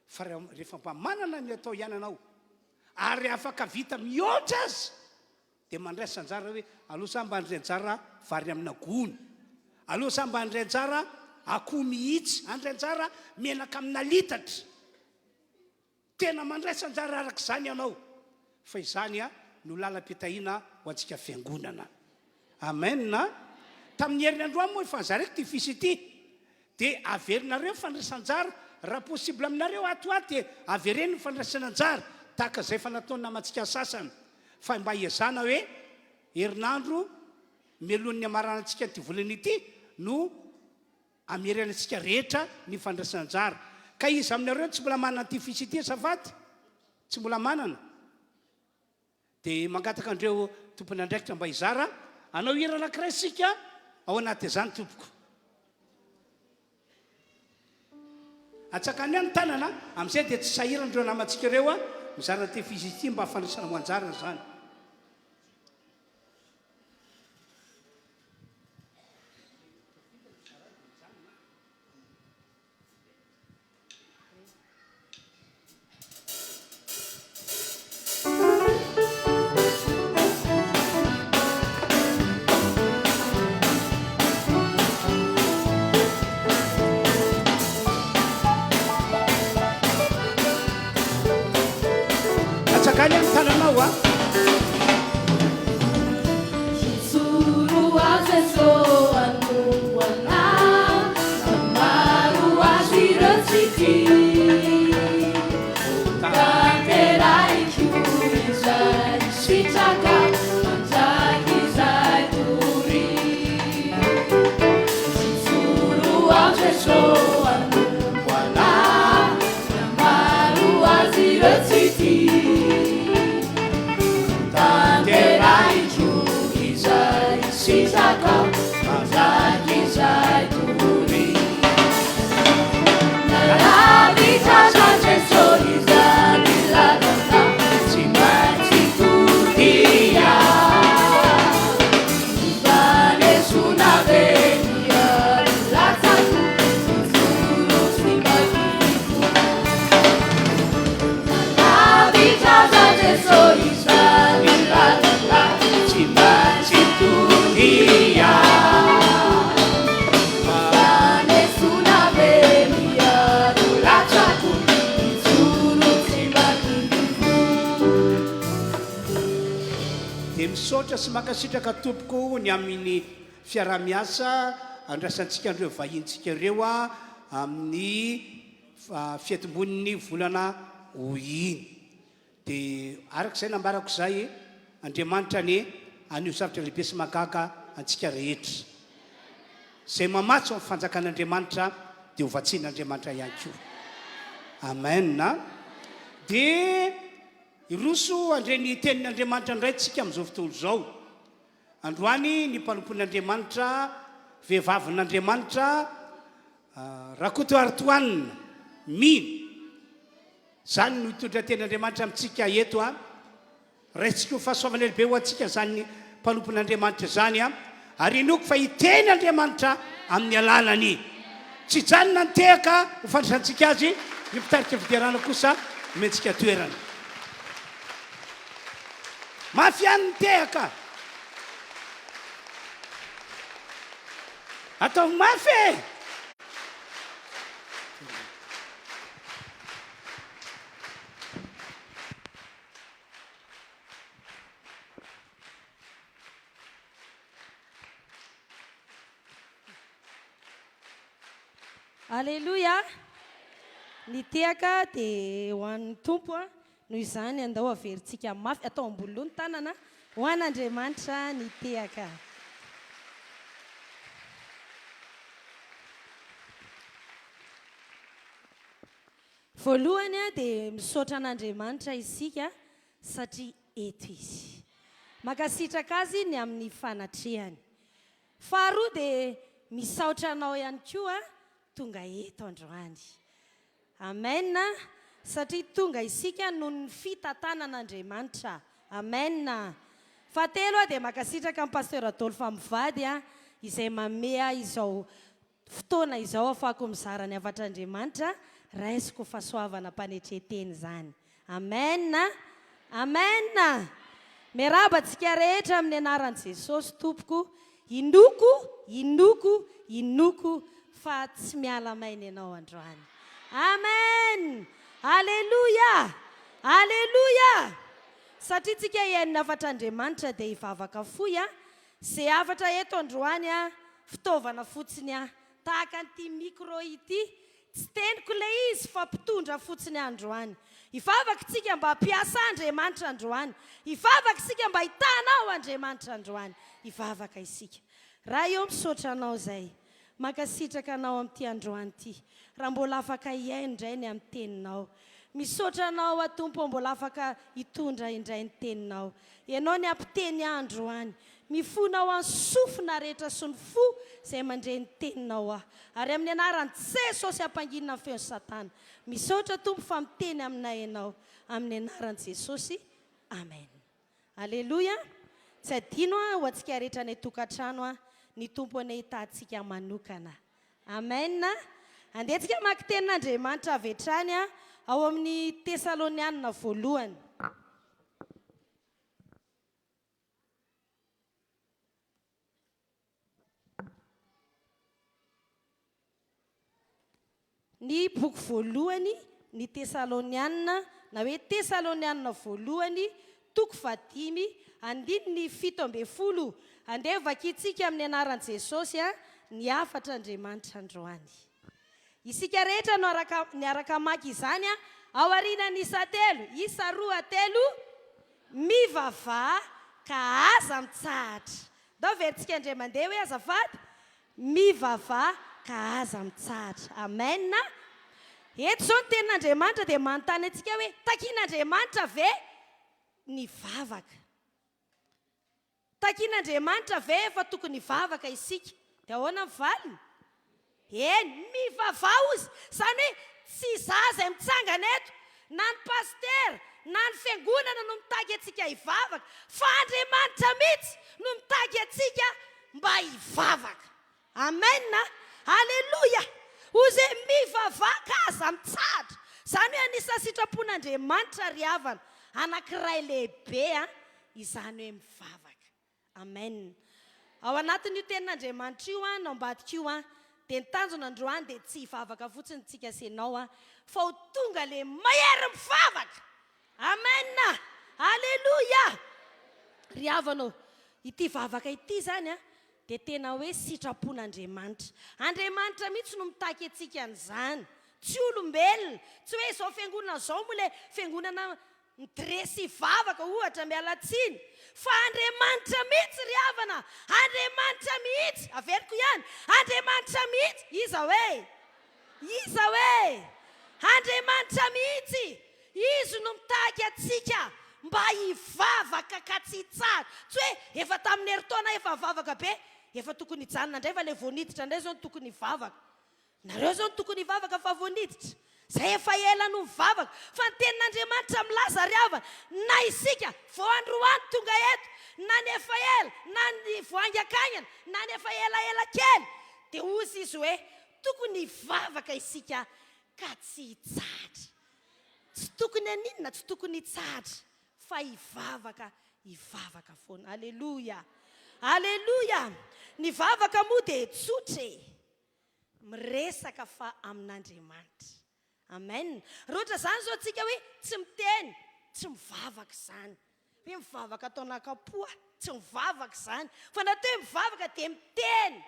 Fa rehefa mba manana ny atao ihany ianao ary afaka vita mihoatra aza Dia mandraisa anjara hoe, aleo za mba handray anjara vary amina gony, aleo za mba handray anjara akoho mihitsy, handray anjara menaka amina litatra. Tena mandraisa anjara araka izany ianao, fa izany no lalam-pitahiana ho antsika fiangonana. Amen. Tamin'ny heriny androany moa efa nozaraiko ity fiche ity. Dia averinareo ny fandraisana anjara, raha possible aminareo ato ho ato dia avereno ny fandraisana anjara, tahaka izay efa nataon'ny namantsika sasany, fa mba hiezahana hoe herinandro mialohan'ny hamaranantsika an'ity volana ity no hamerenantsika rehetra ny fandraisana anjara. Ka iza aminareo no tsy mbola manana an'ity fiche ity azafady? Tsy mbola manana? Dia mangataka an'ireo tompon'andraikitra mba hizara hanao hira anankiray isika ao anatin'izany tompoko. Atsakany ihany ny tanana, amin'izay dia tsy sahirana ireo namantsika ireo mizara ity fiche ity mba fandraisana ho anjarany izany. Atsangany amin'ny tananao a. Hijoro ho Jeso hanompo anao Fa maro azy ireo tsy tia Tanterahiko izay sitraka Mandrakizay doria. Dia misaotra sy mankasitraka tompoko ny amin'ny fiaraha-miasa andraisantsika an'ireo vahinintsika ireo amin'ny fiantomboan'ny volana ho iny. Dia araka izay nambarako izay, Andriamanitra anie haneho zavatra lehibe sy mahagaga antsika rehetra. Izay mamatsy ao amin'ny fanjakan'Andriamanitra dia ho vatsian'Andriamanitra ihany koa. Amen. Dia hiroso handre ny tenin'Andriamanitra indray tsika amin'izao fotoana izao. Androany ny mpanompon'Andriamanitra, vehivavin'Andriamanitra, Rakotoaritoanina, mino. Izany no hitondra tenin'Andriamanitra amintsika eto an. Raisiko ho fahasoavana lehibe ho antsika izany mpanompon'Andriamanitra izany an, ary inoako fa hiteny Andriamanitra amin'ny alalany. Tsy hijanona ny tehaka ho fandraisantsika azy, ny mpitarika fiderana kosa omentsika toerana. Mafy ihany ny tehaka. Ataovy mafy e! Aleloia! Ny tehaka dia ho an'ny Tompo, noho izany andao averintsika mafy, atao ambony loha ny tanana, ho an'Andriamanitra ny tehaka. Voalohany dia misaotra an'Andriamanitra isika satria eto Izy. Mankasitraka Azy ny amin'ny fanatrehany. Faharoa dia misaotra anao ihany koa tonga eto androany. Amen satria tonga isika noho ny fitantanan'Andriamanitra. Amen. Fahatelo dia mankasitraka an'i Pasteur Adolphe mivady izay manome ahy izao Fotoana izao afahako mizara ny hafatr'Andriamanitra, raisiko ho fahasoavana am-panetren-tena izany. Amen! Amen! Miarahaba antsika rehetra amin'ny anaran'i Jesosy Tompoko, inoako, inoako, inoako fa tsy miala maina ianao androany. Amen! Aleloia! Aleloia! Satria tsika hihaino ny hafatr'Andriamanitra dia hivavaka fohy an, Ze hafatra eto androany a, fitaovana fotsiny a, tahaka an'ity micro ity, tsy teniko le izy fa mpitondra fotsiny androany. Hivavaka isika mba hampiasa Andriamanitra androany, hivavaka isika mba hitanao Andriamanitra androany, hivavaka isika. Ray ô misaotra anao zay, mankasitraka anao amin'ity androany ity, raha mbola afaka hihaino indray ny amin'ny teninao. Misaotra anao aho Tompo ô mbola afaka hitondra indray ny teninao. Ianao ny hampiteny ahy androany. Mifona ho an'ny sofina rehetra sy ny fo izay mandre ny teninao aho. Ary amin'ny anaran'i Jesosy ampanginina ny feon'i Satana. Misaotra Tompo fa miteny aminay Ianao. Amin'ny anaran'i Jesosy. Amen. Aleloia. Tsy adino ho antsika rehetra any an-tokantrano ny Tompo anie hitahy antsika manokana. Amen. Andeha tsika hamaky tenin'Andriamanitra avy hatrany ao amin'ny Tesalonianina voalohany. Ny boky voalohany, ny Tesalonianina, na hoe Tesalonianina voalohany, toko fahadimy, andininy 17. Andeha hovakintsika amin'ny anaran'i Jesosy ny hafatr'Andriamanitra androany. Isika rehetra no araka, niaraka hamaky izany aorianan'ny isa telo, isa roa, telo, mivavaha ka aza mitsahatra. Ndao averintsika indray mandeha hoe azafady, Mivavaha ka aza mitsahatra. Amen a! Eto izao ny tenin'Andriamanitra dia manontany antsika hoe takian'Andriamanitra ve ny vavaka? Takian'Andriamanitra ve efa tokony hivavaka isika? Dia ahoana ny valiny? Eny, mivavaha hozy. Izany hoe tsy izaho izay mitsangana eto, na ny pasitera, na ny fiangonana no mitaky antsika hivavaka, fa Andriamanitra mihitsy no mitaky antsika mba hivavaka. Amen a! Aleloia! Hozy hoe mivavaha ka aza mitsahatra. Izany hoe anisan'ny sitrapon'Andriamanitra ry havana, anankiray lehibe a, izany hoe mivavaka. Amen. Ao anatin'io tenin'Andriamanitra io an, ao ambadika io an, dia ny tanjona androany dia tsy hivavaka fotsiny tsika sy ianao an, fa ho tonga le mahery mivavaka. Amen! Aleloia! Ry havana ô, ity vavaka ity izany an, dia tena hoe sitrapon'Andriamanitra. Andriamanitra mihitsy no mitaky antsika an'izany. Tsy olombelona. Tsy hoe izao fiangonana izao moa ilay fiangonana midresy vavaka ohatra, miala tsiny. Fa Andriamanitra mihitsy ry havana, Andriamanitra mihitsy, averiko ihany, Andriamanitra mihitsy, iza hoe? Iza hoe? Andriamanitra mihitsy! Izy no mitaky antsika mba hivavaka ka tsy hitsahatra. Tsy hoe efa tamin'ny herintaona aho efa nivavaka be, efa tokony hijanona indray fa ilay vao niditra indray izao no tokony hivavaka. Nareo izao no tokony hivavaka fa vao niditra. Izay efa ela no nivavaka. Fa ny tenin'Andriamanitra milaza ry havana, na isika vao androany tonga eto, na ny efa ela, na ny vao haingankaingana, na ny efa elaela kely, dia hozy izy hoe, Tokony hivavaka isika ka tsy hitsahatra. Tsy tokony haninona? Tsy tokony hitsahatra fa hivavaka, hivavaka foana. Aleloia! Aleloia! Ny vavaka moa dia tsotra e! Miresaka fa amin'Andriamanitra. Amen. Raha ohatra izany izao tsika hoe tsy miteny, tsy mivavaka izany. Hoe mivavaka atao anakam-po aho, tsy mivavaka izany. Fa na atao hoe mivavaka dia miteny.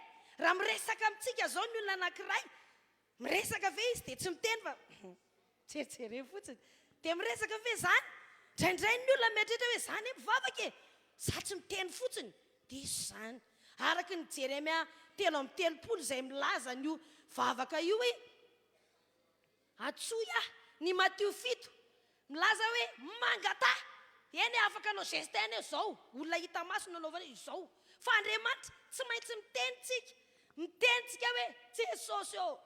Raha miresaka amintsika izao ny olona anankiray, miresaka ve izy dia tsy miteny fa jerijereo fotsiny. Dia miresaka ve izany? Indraindray ny olona mieritreritra hoe za anie mivavaka e! Za tsy miteny fotsiny. Diso izany. Araka ny Jeremia 33 izay milaza an'io vavaka io hoe, Antsoy ahy. Ny Matio fito, milaza hoe, Mangataha! Eny e, afaka hanao geste anie izao, olona hita maso no anaovana izao. Fa Andriamanitra, tsy maintsy miteny tsika. Miteny tsika hoe, Jesosy ô!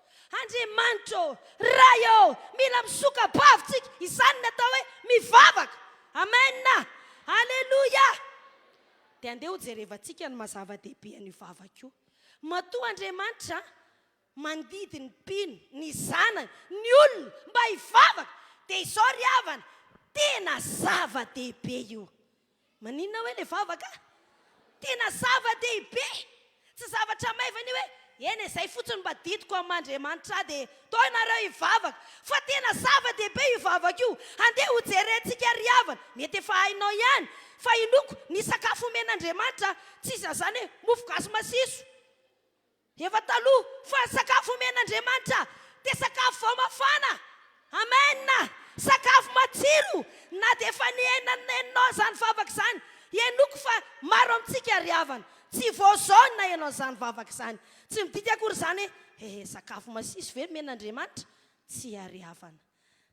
Andriamanitra ô! Ray ô! Mila misoka-bava tsika. Izany ny atao hoe mivavaka. Amen! Aleloia! Dia andeha hojerevantsika ny maha zava-dehibe an'io vavaka io. Matoa Andriamanitra mandidy ny mpino, ny zanany, ny olona mba hivavaka, dia izao ry havana, tena zava-dehibe io. Maninona hoe ilay vavaka? Tena zava-dehibe! Tsy zavatra maivana io hoe, eny e, izay fotsiny mba didiko amin'Andriamanitra ahy dia toa ianareo hivavaka. Fa tena zava-dehibe io vavaka io. Andeha hojerentsika ry havana, mety efa hainao ihany, fa inoako ny sakafo omen'Andriamanitra, tsy iza izany hoe mofo gasy masiso. Efa taloha fa ny sakafo omen'Andriamanitra dia sakafo vao mafana. Amen! Sakafo matsiro na dia efa niainanao izany vavaka izany. Henoiko fa maro amintsika ry havana tsy vao izao ny naheno an'izany vavaka izany. Tsy midika akory izany hoe hehe sakafo masiso ve omen'Andriamanitra? Tsia ry havana.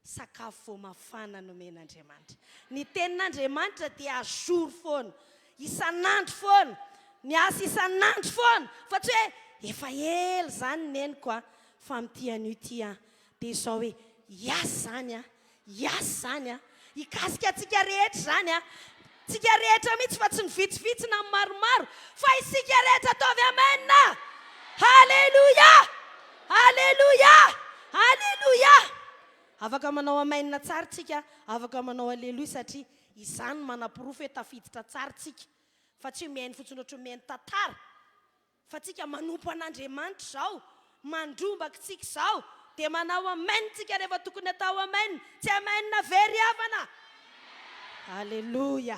Sakafo vao mafana nomen'Andriamanitra. Ny tenin'Andriamanitra dia à jour foana, isan'andro foana, miasa isan'andro foana, fa tsy hoe efa ela izany neniko a, fa amin'ity anio ity an, dia izao hoe hiasa izany an, hiasa izany an, hikasika antsika rehetra izany an, tsika rehetra mihitsy fa tsy ny vitsivitsy na ny maromaro, fa isika rehetra ataovy amen! Haleloia! Aleloia! Aleloia! Afaka manao amen tsara tsika, afaka manao aleloia satria izany no manaporofo hoe tafiditra tsara tsika fa tsy hoe mihaino fotsiny ohatran'ny mihaino tantara fa tsika manompo an'Andriamanitra izao, mandrombaka tsika izao dia manao amen tsika rehefa tokony atao amen, tsy amen ve ry havana? Aleloia!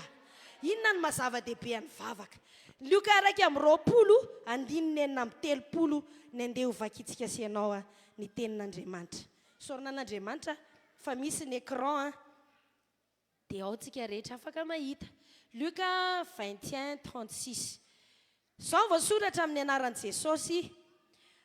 Inona no maha zava-dehibe an'ny vavaka? Lioka 21, andininy 36 ny andeha ho vakintsika sy ianao ny tenin'Andriamanitra. Isaorana an'Andriamanitra fa misy ny écran an! Dia ao tsika rehetra afaka mahita. Lioka 21, 36. Izao voasoratra amin'ny anaran'i Jesosy,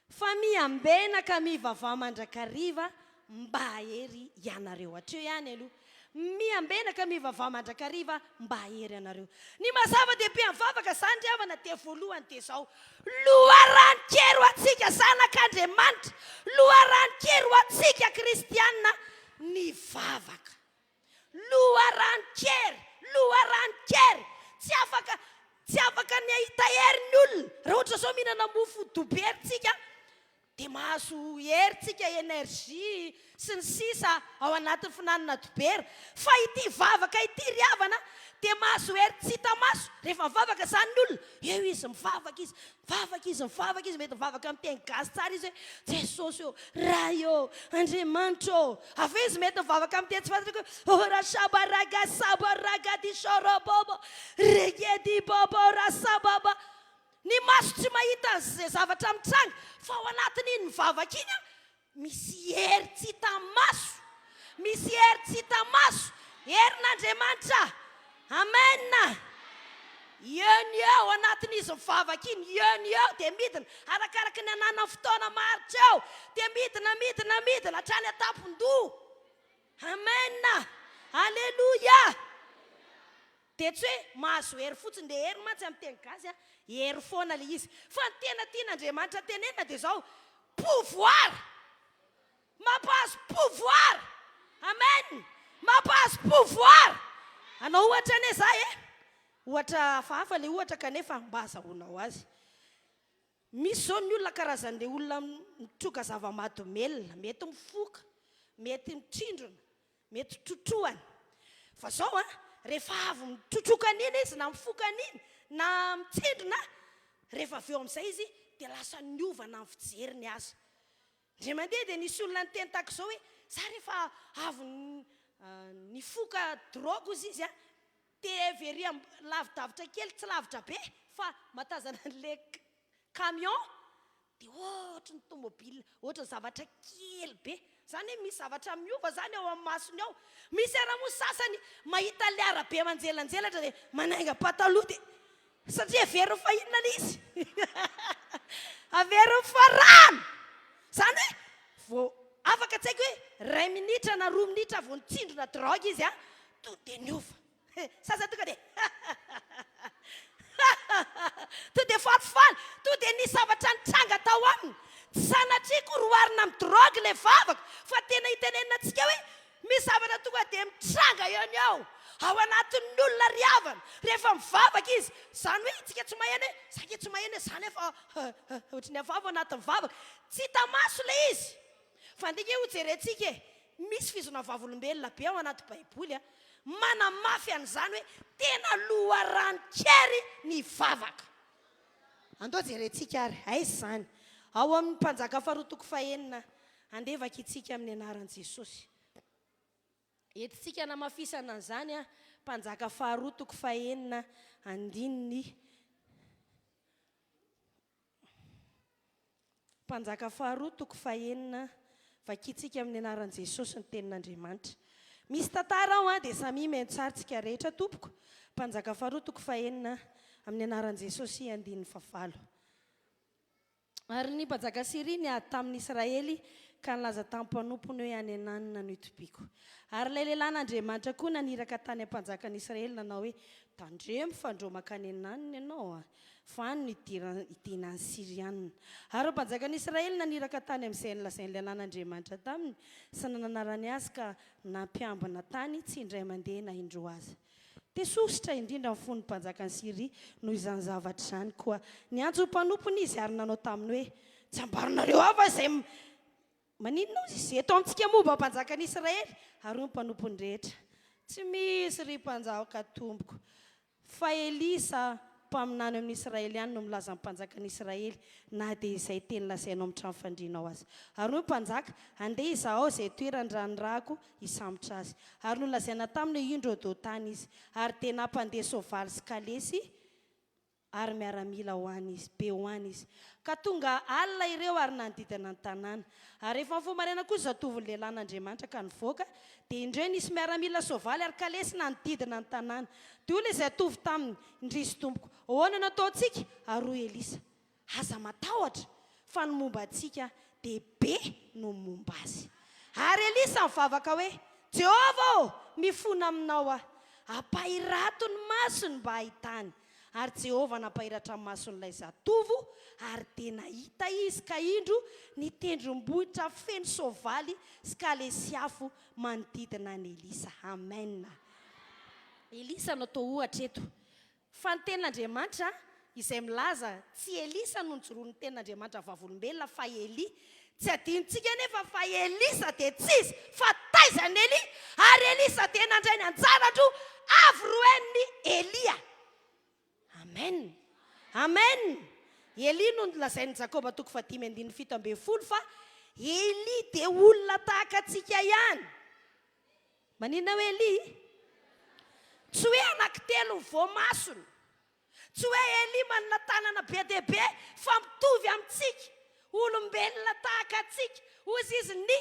Fa miambena ka mivavaha mandrakariva mba hahery ianareo. Hatreo ihany aloha. Miambena ka mivavaha mandrakariva mba hahery anareo. Ny maha zava-dehibe amin'ny vavaka izany ry havana dia voalohany dia izao, loharanon-kery ho antsika zanak'Andriamanitra, loharanon-kery ho antsika kristiana ny vavaka. Loharanon-kery, loharanon-kery. Tsy afaka, tsy afaka ny hahita hery ny olona. Raha ohatra izao mihinana mofo dobery tsika, dia mahazo hery tsika, énergie sy ny sisa ao anatin'ny fihinanana dobera. Fa ity vavaka ity ry havana, Dia mahazo hery tsy hita maso rehefa mivavaka izany ny olona. Eo izy mivavaka izy, mivavaka izy, mivavaka izy, mety mivavaka amin'ny teny gasy tsara izy hoe, Jesosy ô, Ray ô, Andriamanitra ô. Avy eo izy mety mivavaka amin'ny teny tsy fantatra koa hoe, Ora shaba raga saba raga di shorobobo, rege di bobo ra sababa. Ny maso tsy mahita an'izay zavatra mitranga fa ao anatin'iny mivavaka iny Misy hery tsy hita maso. Misy hery tsy hita maso. Herin'Andriamanitra. Amen. Eo ny eo anatin'izy mivavaka iny, eo ny eo dia midina, arakaraky ny ananany fotoana maharitra eo, dia midina, midina, midina hatrany an-tampon-doha. Amen. Aleloia. Dia tsy hoe mahazo hery fotsiny, ilay hery mantsy amin'ny teny gasy a, hery foana ilay izy. Fa ny tena tian'Andriamanitra tenenina dia izao, pouvoir! Mampahazo pouvoir! Amen! Mampahazo pouvoir! Hanao ohatra anie za e! Ohatra hafahafa ilay ohatra kanefa mba azahoanao azy. Misy izao ny olona karazan'ilay olona mitroka zava-mahadomelina, mety mifoka, mety mitrindrona, Mety trotrohany. Fa zao an, rehefa avy mitrotroka an'iny izy na mifoka an'iny na mitsindrona, rehefa avy eo amin'izay izy dia lasa niova na ny fijeriny aza. Indray mandeha dia nisy olona niteny tahaka izao hoe, za rehefa avy nifoka drogue ozy izy an, dia avy ery lavidavitra kely, tsy lavitra be fa mahatazana an'ilay camion Dia ohatry ny tomobile, ohatry ny zavatra kely be. Izany hoe misy zavatra miova izany ao amin'ny masony ao. Misy ara moa sasany mahita an'ilay arabe manjelanjelatra dia manainga pataloha dia satria heveriny fa inona ilay izy? Heveriny fa rano! Izany hoe vao afaka tsy haiko hoe iray minitra na roa minitra vao nitsindrona drogue izy an, tonga dia niova. Sasany tonga dia Tonga dia falifaly, tonga dia nisy zavatra nitranga tao aminy. Tsy sanatria akory oharina amin'ny drogue ilay vavaka, fa tena itenenina antsika hoe misy zavatra tonga dia mitranga eo ny ao, ao anatin'ny olona ry havana, rehefa mivavaka izy. Izany hoe isika tsy maheno hoe, za ange tsy maheno hoe za nefa ohatry ny hafahafa ao anatin'ny vavaka. Tsy hita maso ilay izy. Fa andeha ange hojerentsika e! Misy fizona vavolombelona be ao anaty Baiboly a, manamafy an'izany hoe tena loharanon-kery ny vavaka. Andao jerentsika ary, aiza izany? Ao amin'ny Mpanjaka faharoa toko fahenina, andeha vakintsika amin'ny anaran'i Jesosy. Entintsika hanamafisana an'izany a, Mpanjaka faharoa toko fahenina andininy Mpanjaka faharoa toko fahenina, vakintsika amin'ny anaran'i Jesosy ny tenin'Andriamanitra. Misy tantara ao an, dia samia mihaino tsara tsika rehetra tompoko. Mpanjaka faharoa toko fahenina, amin'ny anaran'i Jesosy andininy fahavalo. Ary ny mpanjaka Syria niady tamin'ny Israely ka nilaza tamin'ny mpanompony hoe any Ananina no itobiako. Ary ilay lehilahin'Andriamanitra koa naniraka tany amin'ny mpanjakan'ny Israely nanao hoe, Tandremo fandrao mankany Ananina ianao an. Fa any no hidiran, hidinan'ny Syriana. Ary ireo mpanjakan'i Israely naniraka tany amin'izay nolazain'ny lehilahin'Andriamanitra taminy sy nananarany azy ka nampiambina tany tsy indray mandeha na indroa aza. Dia sosotra indrindra ny fon'ny mpanjakan'i Syria noho izany zavatra izany, koa niantso ny mpanompony izy ary nanao taminy hoe, Tsy ambaranareo ahy va izay Maninona hozy izy eto amintsika momba mpanjakan'i Israely? Ary hoy ny mpanompony rehetra, Tsy misy, ry mpanjaka tompoko, fa Elisa mpaminany eo amin'ny Israely ihany no milaza amin'ny mpanjakan'i Israely, na dia izay teny lazainao amin'ny trano fandrianao aza. Ary hoy ny mpanjaka, Andeha izahao izay toerany raha nirahako hisambotra azy. Ary nolazaina taminy hoe, Indro eo Dotana izy. Ary dia nampandeha soavaly sy kalesy ary miaramila ho any izy, be ho any izy. Ka tonga alina ireo ary nanodidina ny tanàna. Ary rehefa nifoha maraina koa zatovon'ny lehilahin'Andriamanitra ka nivoaka, dia indreo nisy miaramila soavaly ary kalesy nanodidina ny tanàna. Dia hoy ilay zatovo taminy, Indrisy tompoko, ahoana no ataontsika? Ary hoy Elisa, Aza matahotra, fa ny momba antsika dia be noho ny momba azy. Ary Elisa nivavaka hoe, Jehovah ô, mifona aminao aho. Ampahirato ny masony mba hahitany. Ary Jehovah nampahiratra ny mason'ilay zatovo, ary dia nahita izy, ka indro, ny tendrombohitra feno soavaly sy kalesy afo manodidina an'i Elisa. Amena. Elisa no atao ohatra eto. Fa ny tenin'Andriamanitra, izay milaza, tsy Elisa no nijoroan'ny tenin'Andriamanitra vavolombelona fa Elia. Tsy adinontsika anefa fa Elisa dia tsy izy fa taizan'i Elia, ary Elisa dia nandray ny anjara-droa avo roen'i. Amen! Elia no nolazain'i Jakoba toko fahadimy andininy 17 fa Elia dia olona tahaka antsika ihany. Maninona hoe Elia? Tsy hoe anankitelo ny voamasony. Tsy hoe Elia manana tanana be dia be fa mitovy amintsika, olombelona tahaka antsika, hozy izy ny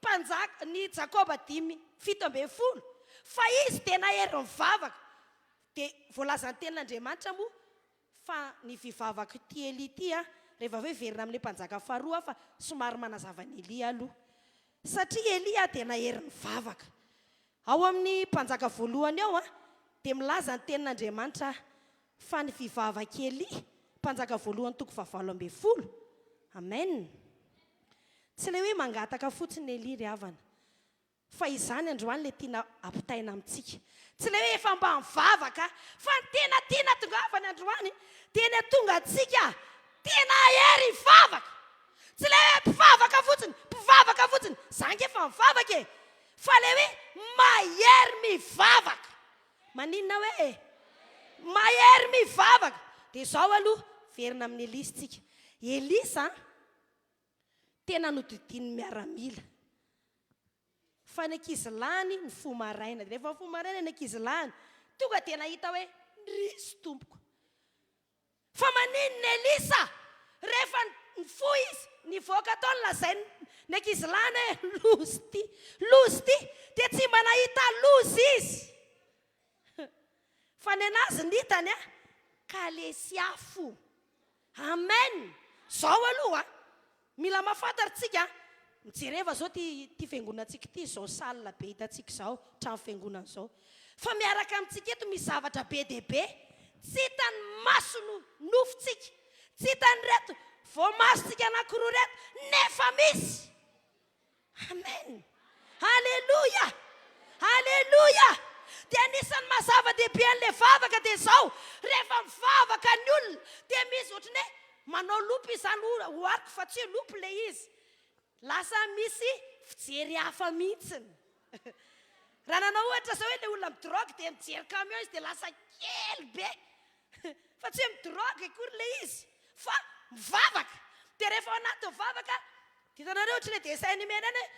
mpanjaka, ny Jakoba dimy 17, fa izy dia nahery nivavaka. Dia voalazan'ny tenin'Andriamanitra moa fa ny fivavak'ity Elia ity, rehefa avy eo hiverina amin'ilay mpanjaka faharoa aho fa somary manazava an'i Elia aloha. Satria Elia dia nahery nivavaka. Ao amin'ny Mpanjaka voalohany ao dia milaza ny tenin'Andriamanitra fa ny fivavak'i Elia, Mpanjaka voalohany toko fahavalo ambin'ny folo. Amen. Tsy ilay hoe mangataka fotsiny Elia ry havana. Fa izany androany ilay tiana ampitaina amintsika. Tsy ilay hoe efa mba mivavaka fa ny tena tiana tongavana androany dia ny hatonga antsika tena hahery hivavaka. Tsy ilay hoe mpivavaka fotsiny, mpivavaka fotsiny, za ange efa mivavaka e! Fa ilay hoe mahery mivavaka. Maninona hoe e? Mahery mivavaka. Dia izao aloha, verina amin'i Elisa tsika. Elisa an, tena nodidinin'ny miaramila. Fa ny ankizy lany nifoha maraina. Dia rehefa nifoha maraina ny ankizy lany, tonga dia nahita hoe, Ndrisy tompoko. Fa maninona Elisa? Rehefa nifoha izy, nivoaka tao nolazainy ny ankizy lany hoe, Loza ity, loza ity. Dia tsy mba nahita loza izy. Fa nenazy ny hitany a, kalesy afo. Amen! Zao aloha a, mila mahafantatra tsika a, mijereva zao ty ty fiangonantsika ity zao salle be hitantsika izao, trano fiangonana izao. Fa miaraka amintsika eto misy zavatra be dia be tsy hitan'ny maso no nofontsika, tsy hitan'ireto voamasontsika anankiroa ireto nefa misy. Amen! Aleloia! Aleloia! Dia anisan'ny maha zava-dehibe an'ilay vavaka dia izao, rehefa mivavaka ny olona dia misy ohatran'ny hoe manao loupe izany, ohariko fa tsy hoe loupe ilay izy, lasa misy fijery hafa mihitsiny. Raha nanao ohatra izao hoe ilay olona mi-drogue dia mijery camion izy dia lasa kely be. Fa tsy hoe mi-drogue akory ilay izy fa mivavaka. Dia rehefa ao anatin'ny vavaka, dia hitanareo ohatry ilay dessin animé ireny hoe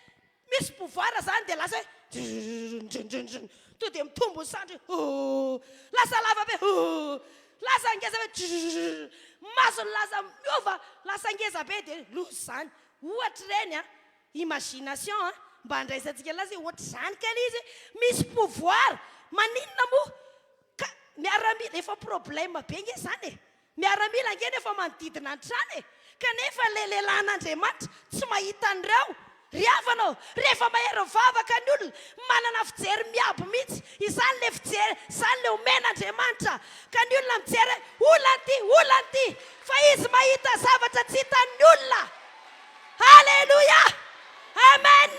misy pouvoir izany dia lasa hoe drrrrrrrrrrrrr, tonga dia mitombo ny sandry hoe lasa lava be hoo, lasa ngeza be drrrrrrr, masony lasa miova, lasa ngeza be dia loza izany. Ohatra ireny an, imagination an, mba handraisantsika anazy hoe ohatr'izany kay ilay izy hoe misy pouvoir, maninona moa Ka miaramila, efa problème be nge zany e! Miaramila ange no efa manodidina ny trano e! Kanefa ilay lehilahin'Andriamanitra tsy mahita an'ireo. Ry havana ô, rehefa mahery mivavaka ny olona, manana fijery miabo mihitsy, izany ilay fijery, izany ilay omen'Andriamanitra. Ka ny olona mijery hoe olana ity, olana ity, fa izy mahita zavatra tsy hitan'ny olona. Aleloia! Amen!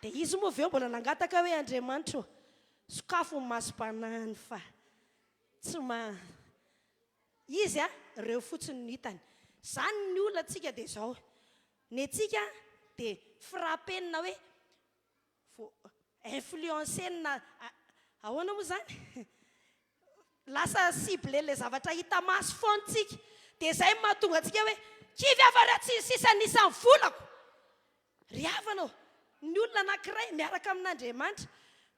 Dia izy moa avy eo mbola nangataka hoe, Andriamanitra ô, Sokafo ny masom-panahiny fa tsy ma izy a, reo fotsiny no hitany. Zany ny olantsika dia zao, ny antsika dia frapper-na hoe vo influencer-na ahoana moa zany? Lasa cible-n'ilay zavatra hita maso foana tsika. Dia zay no mahatonga antsika hoe kivy aho fa raha tsy ny sisa ny isan'ny volako. Ry havana ô, ny olona anankiray miaraka amin'Andriamanitra,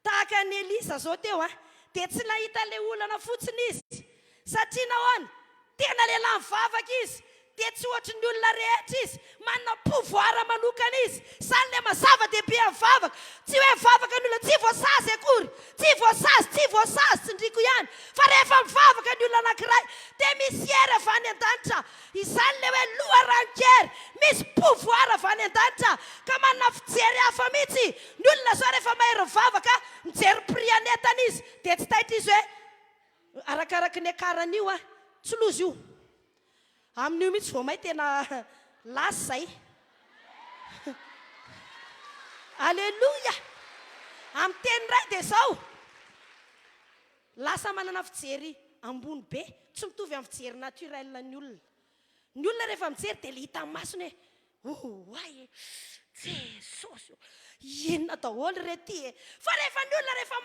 tahaka an'i Elisa izao teo an, dia tsy nahita ilay olana fotsiny izy. Satria nahoana? Tena lehilahy mivavaka izy, dia tsy ohatry ny olona rehetra izy, manana pouvoir manokana izy. Izany ilay maha zava-dehibe amin'ny vavaka. Tsy hoe mivavaka ny olona tsy voasazy akory, tsy voasazy, tsy voasazy, tsindriako ihany, fa rehefa mivavaka ny olona anankiray, dia misy hery avy any an-danitra Izany ilay hoe loharanon-kery, misy pouvoir avy any an-danitra ka manana fijery hafa mihitsy. Ny olona izao rehefa mahery mivavaka, mijery prix an'entana izy dia tsy taitra izy hoe arakaraky ny niakaran'io an, tsy loza io. Amin'io mihitsy vao may tena lasa izay. Aleloia! Amin'ny teny iray dia izao. Lasa manana fijery ambony be, tsy mitovy amin'ny fijery naturel ny olona. Ny olona rehefa mijery dia le hita masony hoe oay e! Jesosy ô! Inona daholo re ty e! Fa rehefa ny olona rehefa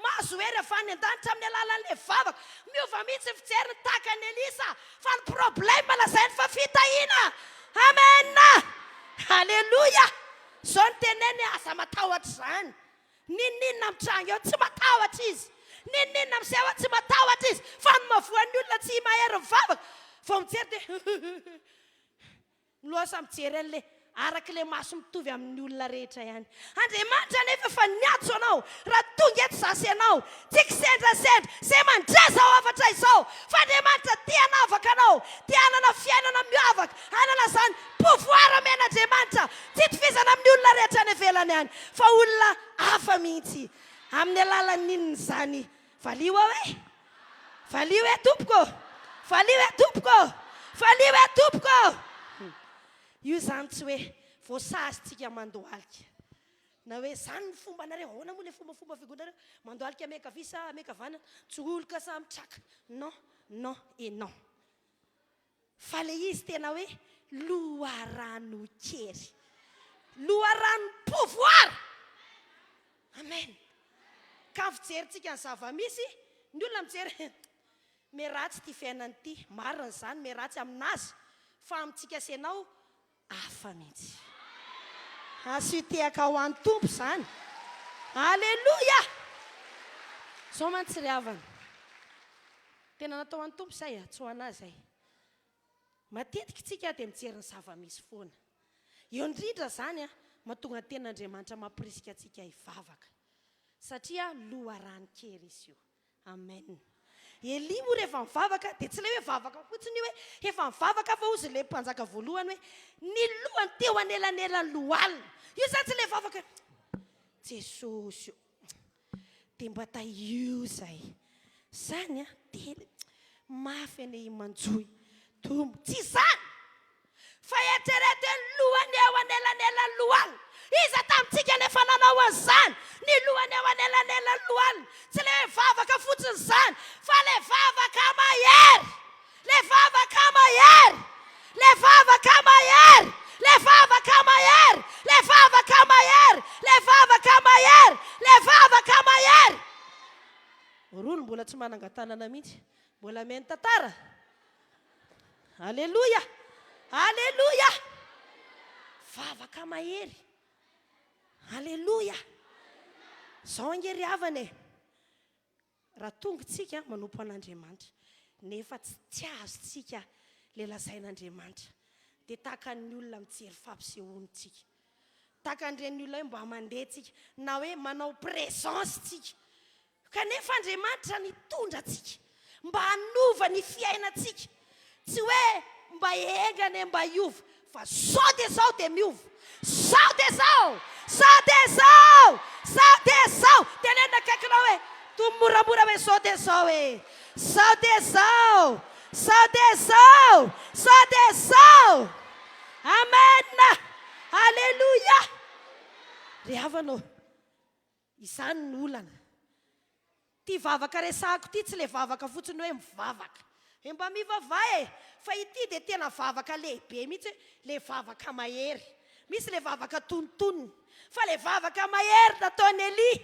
mahazo hery avy any an-danitra amin'ny alalan'ilay vavaka, miova mihitsy ny fijeriny tahaka an'i Elisa fa ny problème lazainy fa fitahiana! Amen! Aleloia! Izao no teneniny hoe aza matahotra izany. N'inon'inona mitranga eo, tsy matahotra izy. N'inon'inona miseho eo, tsy matahotra izy. Fa ny mahavoan'ny olona tsy mahery mivavaka, vao mijery dia huhuhuhu. Lasa mijery an'ilay araka ilay maso mitovy amin'ny olona rehetra ihany. Andriamanitra anefa efa niantso anao raha tonga eto izaho sy ianao. Tsy kisendrasendra izay mandre izao hafatra izao fa Andriamanitra te hanavaka anao, te hanana fiainana miavaka, hanana izany pouvoir omen'Andriamanitra tsy itovizana amin'ny olona rehetra any ivelany any fa olona hafa mihitsy. Amin'ny alalan'ny inona izany? Valio aho e! Valio e tompoko ô! Valio e tompoko ô! Valio e tompoko ô! Io izany tsy hoe voasazintsika mandohalika na hoe izany ny fombanareo, ahoana moa ilay fombafomba fiangonanareo, mandohalika miankavia sa miankavanana, mitsoroka sa mitraka, non, non et non. Fa ilay izy tena hoe loharanon-kery, loharanom-pouvoir. Amen. Ka ny fijerintsika ny zava-misy, ny olona mijery me ratsy ity fiainana ity, marina izany, me ratsy aminazy, fa amintsika sy ianao hafa mihitsy. Asio tehaka ho an'ny Tompo izany. Aleloia! Izao mantsy ry havana, tena natao ho an'ny Tompo izay, tsy ho an'ahy izay. Matetika isika dia mijery ny zava-misy foana. Eo indrindra izany mahatonga ny Tenin'Andriamanitra mampirisika antsika hivavaka. Satria loharanon-kery izy io. Amen. Elia moa rehefa mivavaka dia tsy ilay hoe vavaka fotsiny io hoe efa mivavaka fa hozy ilay mpanjaka voalohany hoe ny lohany teo anelanelan'ny lohaliny. Io izany tsy ilay vavaka hoe Jesosy ô. Dia mba tahio izay. Zany an, tena mafy anie i Manjohy. Tompo, tsy izany! Fa eritrereto hoe ny lohany eo anelanelan'ny lohalina. Iza tamintsika no efa nanao an'izany? Ny lohany eo anelanelan'ny lohalina. Tsy ilay hoe vavaka fotsiny izany, fa ilay vavaka mahery. Le vavaka mahery! Le vavaka mahery! Le vavaka mahery! Le vavaka mahery! Le vavaka mahery! Le vavaka mahery! Roa no mbola tsy manangan-tanana mihitsy. Mbola mihaino tantara? Aleloia! Aleloia! Vavaka mahery. Aleloia! Zao ange ry havana e. Raha tonga isika manompo an'Andriamanitra nefa tsy tsy azontsika ilay lazain'Andriamanitra dia tahaka ny olona mijery fampisehoana isika. Tahaka an'ireny olona hoe mba mandeha isika na hoe manao présence isika. Kanefa Andriamanitra nitondra antsika mba hanova ny fiainantsika. Tsy hoe mba enga anie mba hiova fa zao dia zao dia miova, zao dia zao, zao dia zao, zao dia zao, teneno akaikinao hoe toa moramora hoe zao dia zao e, zao dia zao, zao dia zao, zao dia zao. Amen! Aleloia! Ry havana ô, izany no olana. Ity vavaka resahako ity tsy le vavaka fotsiny hoe mivavaka. Hoe mba mivavaha e! Fa ity dia tena vavaka lehibe mihitsy hoe le vavaka mahery. Misy le vavaka tonontonony. Fa le vavaka mahery nataon'i Elia,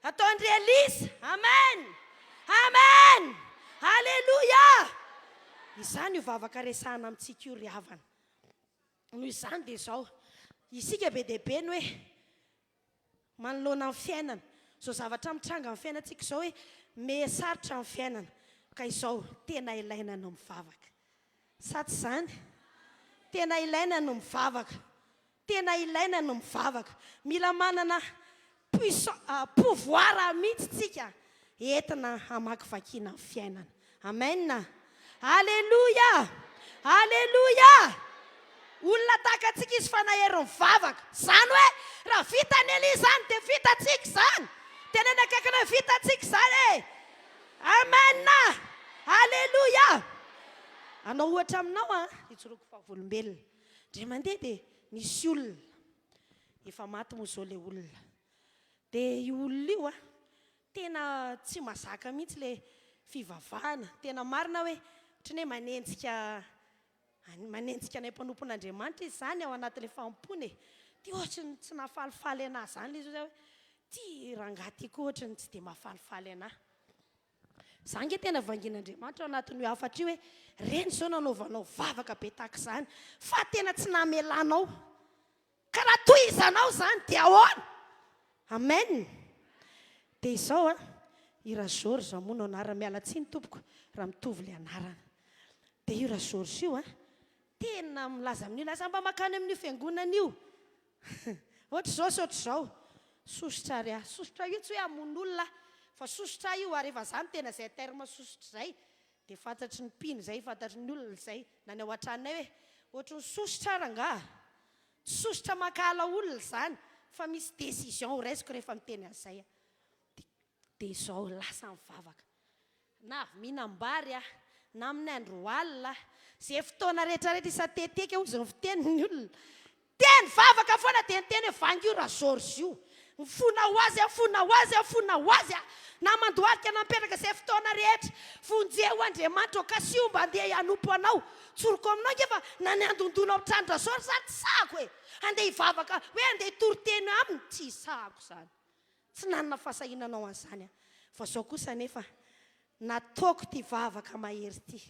ataon-dry Elisa. Amen! Amen! Aleloia! Izany io vavaka resahana amintsika io ry havana. Noho izany dia izao, isika be dia be ny hoe Manoloana ny fiainana. Izao zavatra mitranga amin'ny fiainantsika izao hoe miha sarotra ny fiainana. Ka izao, tena ilaina ny mivavaka. Sa tsy izany? Tena ilaina ny mivavaka. Tena ilaina ny mivavaka. Mila manana puissance, pouvoir mihitsy tsika entina hamakivakiana ny fiainana. Amen! Aleloia! Aleloia! Olona tahaka antsika izy fa nahery nivavaka. Izany hoe raha vitan'i Elia izany dia vitantsika izany. Teneno akaikiny hoe vitantsika izany e! Amen! Aleloia! Hanao ohatra aminao aho, hijoroako vavolombelona. Indray mandeha dia nisy olona, efa maty moa izao ilay olona. Dia io olona io an, Tena tsy mazaka mihitsy le fivavahana, tena marina hoe ohatran'ny hoe manenjika manenjika anay mpanompon'Andriamanitra izy izany ao anatin'ilay fanompoana e! Ty ohatry ny tsy nahafalifaly anah zany le izy hoe ty rangahy ty koa ohatry ny tsy dia mahafalifaly anah. Za nge tena vangin'Andriamanitra ao anatin'io hafatra io hoe reny zao nanaovanao vavaka be tahaka izany fa tena tsy namelanao. Ka raha tohizanao izany dia ahoana? Amen! Dia izao an, i Ra-Georges moa no anarany, miala tsiny tompoko raha mitovy ilay anarana. Dia io Ra-Georges io an, tena milaza amin'io, lasa mba mankany amin'io fiangonana io. Ohatr'izao sy ohatr'izao. Sosotra ary aho. Sosotra io tsy hoe hamono olona aho, fa sosotra io ary efa za no tena izay terme sosotra izay. Dia fantatry ny mpino izay, fantatry ny olona izay, na ny ao an-tranonay hoe, ohatry ny sosotra rangaha. Tsy sosotra mankahala olona izany, fa misy décision ho raisiko rehefa miteny an'izay aho. Dia, dia izao, lasa nivavaka. Na avy mihinam-bary aho, na amin'ny andro alina, izay fotoana rehetrarehetra isan-teteika hozy ny fitenin'ny olona, Dia nivavaka foana dia niteny hoe vangio ra Georges io. Mifona ho azy aho, mifona ho azy aho, mifona ho azy aho. Na mandohalika na mipetraka izay fotoana rehetra. Vonjeo Andriamanitra ô, kasiho mba andeha hanompo anao. Tsoriko aminao ange fa na ny handondona ao an-tranon-dra Georges ary tsy sahako e. Handeha hivavaka hoe handeha hitory teny aminy, tsy sahako izany. Tsy nanana fahasahiana hanao an'izany aho. Fa izao kosa anefa, nataoko ity vavaka mahery ity.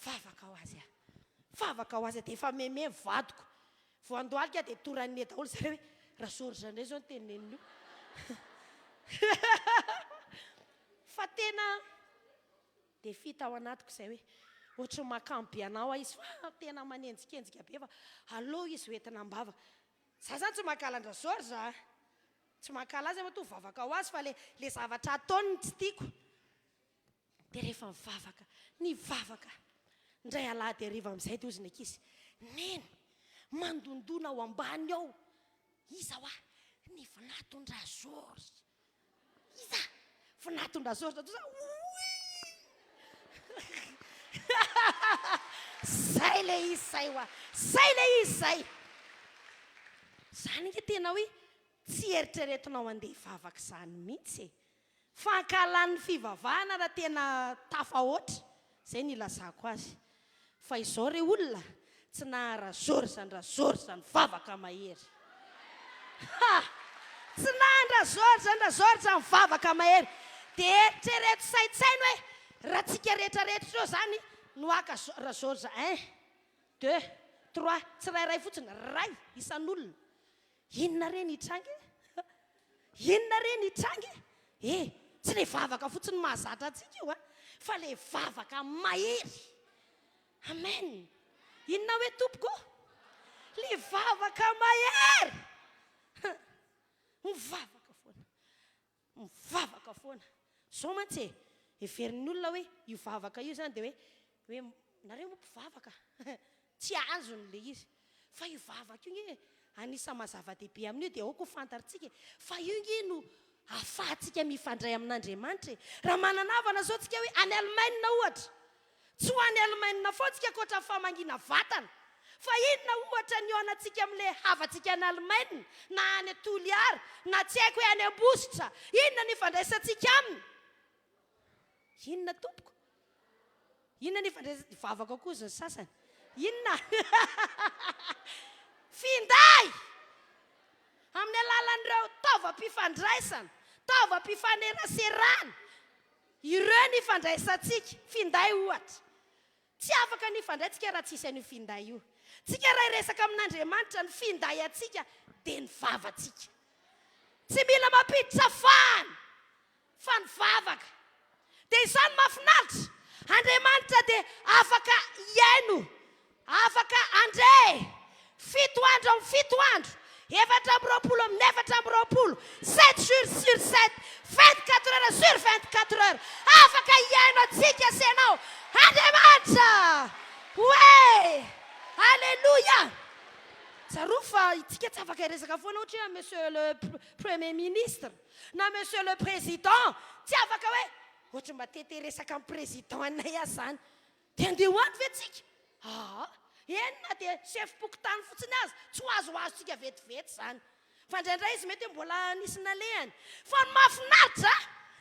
Vavaka ho azy aho. Vavaka ho azy aho. Dia efa meme ny vadiko. Vao andohalika aho dia toran'ny daholo zareo hoe, Ra Georges indray izao no teneniny io. Fa tena défi tao anatiko izay hoe, ohatry ny mahakamo be anao aho izy fa tena manenjikenjika be fa aleo izy ho entina am-bavaka. Za zany tsy mankahala an-dRa Georges a! Tsy mankahala azy aho matoa vavaka ho azy fa le le zavatra ataony no tsy tiako. Dia rehefa nivavaka, nivavaka, indray alahady hariva amin'izay dia hozy ny ankizy, Neny, mandondona ao ambany ao. Iza hoa? Ny vinaton-dRageorges. Iza? Vinaton-dRageorges. Toa za, Ouii! Zay le izy zay hoa! Zay le izy zay! Zany ange tena hoe tsy eritreretinao handeha hivavaka izany mihitsy e! Fankahalan'ny fivavahana raha tena tafahoatra, izay no ilazako azy. Fa izao re olona, tsy naha-Rageorges an-dRageorges ny vavaka mahery. Ha! Tsy naha-an-dRageorges an-dRageorges ny vavaka mahery. Dia eritrereto saintsaino hoe, raha tsika rehetrarehetra ireo izany no haka Rageorges un, deux, trois, tsirairay fotsiny, ray isan'olona. Inona re ny hitranga e? Inona re ny hitranga e? E! Tsy le vavaka fotsiny mahazatra antsika io an, fa le vavaka mahery. Amen! Inona hoe tompoko? Le vavaka mahery! Mivavaka foana. Mivavaka foana. Zao mantsy e, heverin'ny olona hoe io vavaka io zany dia hoe hoe nareo moa mpivavaka, tsy azony le izy. Fa io vavaka io nge anisan'ny maha zava-dehibe amin'io dia aoka ho fantarintsika e, fa io nge no ahafahantsika mifandray amin'Andriamanitra e. Raha manana havana zao tsika hoe any Allemagne ohatra, Tsy ho any Alemaina foana tsika ankoatra ny famangiana vatana. Fa inona ohatra ny hihaonantsika amin'ilay havantsika any Alemaina, na any Toliara, na tsy haiko hoe any Ambositra? Inona ny ifandraisantsika aminy? Inona tompoko? Inona ny ifandraisan-, hivavaka koa hozy ny sasany. Inona? Finday! Amin'ny alalan'ireo taovam-pifandraisana, taovam-pifaneraserana. Ireo ny ifandraisantsika, finday ohatra. Tsy afaka ny hifandray tsika raha tsisy an'io finday io. Tsika raha hiresaka amin'Andriamanitra, ny finday antsika dia ny vavantsika. Tsy mila mampiditra fahana fa ny vavaka. Dia izany mahafinaritra. Andriamanitra dia afaka hihaino Afaka handre! Fito andro amin'ny fito andro, 24 amin'ny 24, sept jours sur sept, 24 heures sur 24 heures, afaka hihaino antsika sy ianao Andriamanitra! Hoe! Aleloia! Tsarovy fa itsika tsy afaka hiresaka foana ohatra hoe Monsieur le Premier Ministre na Monsieur le Président, tsy afaka hoe ohatry mba te te hiresaka amin'ny Président anay aho izany. Dia andeha ho any ve tsika? Aa! Eny na dia sefom-pokontany fotsiny aza, tsy ho azoazontsika vetivety izany. Fa indraindray izy mety hoe mbola nisy nalehany. Fa ny mahafinaritra,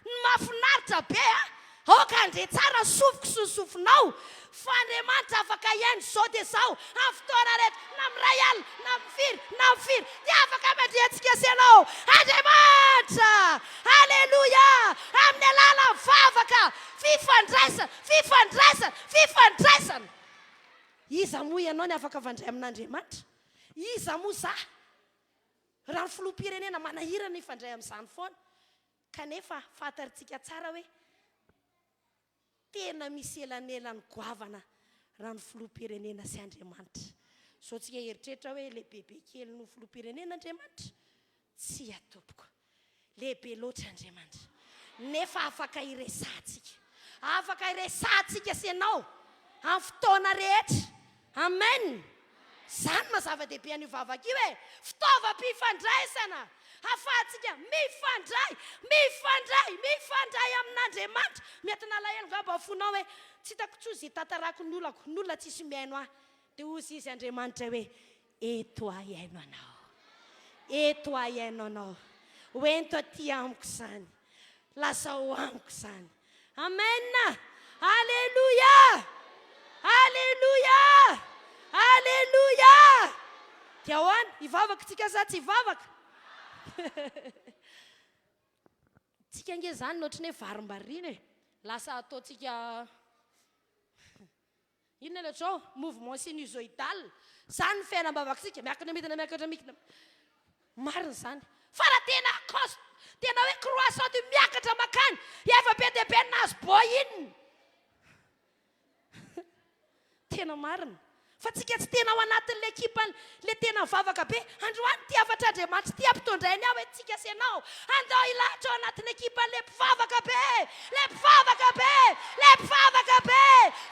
ny mahafinaritra be a! Aoka handre tsara ny sofiko sy ny sofinao, fa Andriamanitra afaka hihaino izao dia izao, amin'ny fotoana rehetra, na amin'ny iray alina, na amin'ny firy, na amin'ny firy, dia afaka mandre antsika sy ianao Andriamanitra! Aleloia! Amin'ny alalan'ny vavaka, fifandraisana, fifandraisana, fifandraisana! Iza moa ianao ny afaka mifandray amin'Andriamanitra? Iza moa za? Raha ny filoham-pirenena manahirana hifandray amin'izany foana. Kanefa fantatrtsika tsara hoe tena misy elanelany goavana raha ny filoham-pirenena sy Andriamanitra. Izao tsika hieritreritra hoe lehibebe kely noho filoham-pirenena Andriamanitra? Tsia tompoko. Lehibe loatra Andriamanitra. Nefa afaka iresahantsika. Afaka iresahantsika sy ianao amin'ny fotoana rehetra. Amen! Izany maha zava-dehibe an'io vavaka io e! Fitaovam-pifandraisana ahafahantsika mifandray, mifandray, mifandray amin'Andriamanitra. Mety nalahelo angamba ny fonao hoe, tsy hitako intsony izay hitantarako ny olako, ny olona tsisy mihaino ahy. Dia hozy izy Andriamanitra hoe, Eto aho hihaino anao. Eto aho hihaino anao. Hoento aty amiko izany. Lazao amiko izany. Amen! Aleloia! Aleloia! Aleloia! Dia ahoana? Hivavaka tsika sa tsy hivavaka? Tsika ange izany no ohatran'ny hoe varimbariana e. Lasa ataontsika Inona ilay ohatrao? Mouvement sinusoidal. Izany ny fiainam-bavakitsika, miakatra midina miakatra midina. Marina izany. Fa raha tena cos, tena hoe croissant io miakatra makany, efa be dia be ny nahazo boy-ina. Tena marina. Fa tsika tsy tena ao anatin'ilay ekipa ilay tena mivavaka be. Androany ity hafatr'Andriamanitra ity ampitondrainy ahy hoe tsika sy ianao. Andao hilahatra ao anatin'ny ekipan'ilay mpivavaka be! Ilay mpivavaka be! Ilay mpivavaka be!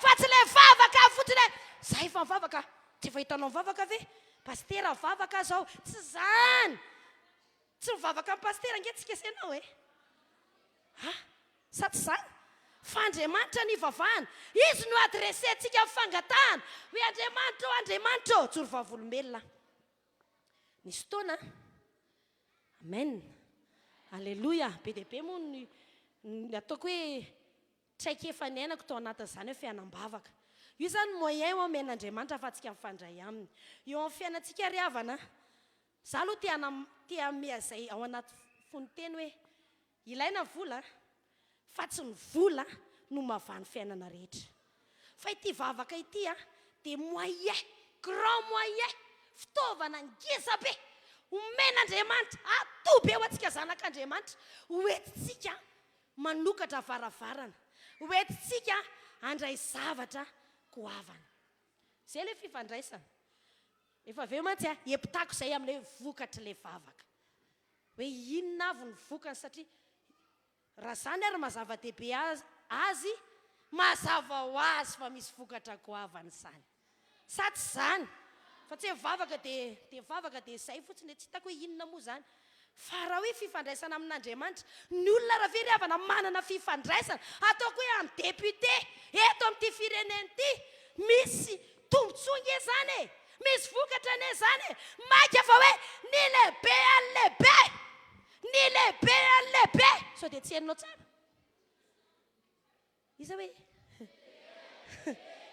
Fa tsy ilay vavaka fotsiny hoe, za efa mivavaka, tsy efa hitanao mivavaka ve? Pasitera mivavaka aho zao. Tsy izany! Tsy mivavaka amin'ny pasitera ange tsika sy ianao e! Ha? Sa tsy izany? Fa Andriamanitra no ivavahana. Izy no adressentsika amin'ny fangatahana. Hoe Andriamanitra ô, Andriamanitra ô! Joro vavolombelona aho. Nisy fotoana an! Amen! Aleloia! Be dia be moa ny ny ataoko hoe traikefa niainako tao anatin'izany hoe fiainam-bavaka. Io izany moyen omen'Andriamanitra ahafahantsika mifandray aminy. Eo amin'ny fiainantsika ry havana, za aloha te hanam- te hanome an'izay ao anaty fo ny teny hoe Ilaina ny vola fa tsy ny vola no mahavaha ny fiainana rehetra. Fa ity vavaka ity dia moyen, grand moyen, fitaovana ngeza be omen'Andriamanitra, atoby eo antsika zanak'Andriamanitra, ho entintsika manokatra varavarana, ho entintsika handray zavatra goavana. Izay ilay fifandraisana. Efa avy eo mantsy epitako izay amin'ilay vokatr'ilay vavaka. Hoe inona avy ny vokany satria raha izany ary maha zava-dehibe azy, mazava ho azy fa misy vokatra goavana izany. Sa tsy izany? Fa tsy hoe mivavaka dia dia mivavaka dia izay fotsiny e, tsy hitako hoe inona moa izany. Fa raha hoe fifandraisana amin'Andriamanitra, ny olona raha ve ry havana manana fifandraisana, ataoko hoe amin'ny député eto amin'ity firenena ity, misy Tombontsoa ange izany e! Misy vokatra anie izany e! Mainka fa hoe ny lehibe an'ny lehibe! Ny lehibe an'ny lehibe! Sao dia tsy henonao tsara? Iza hoe?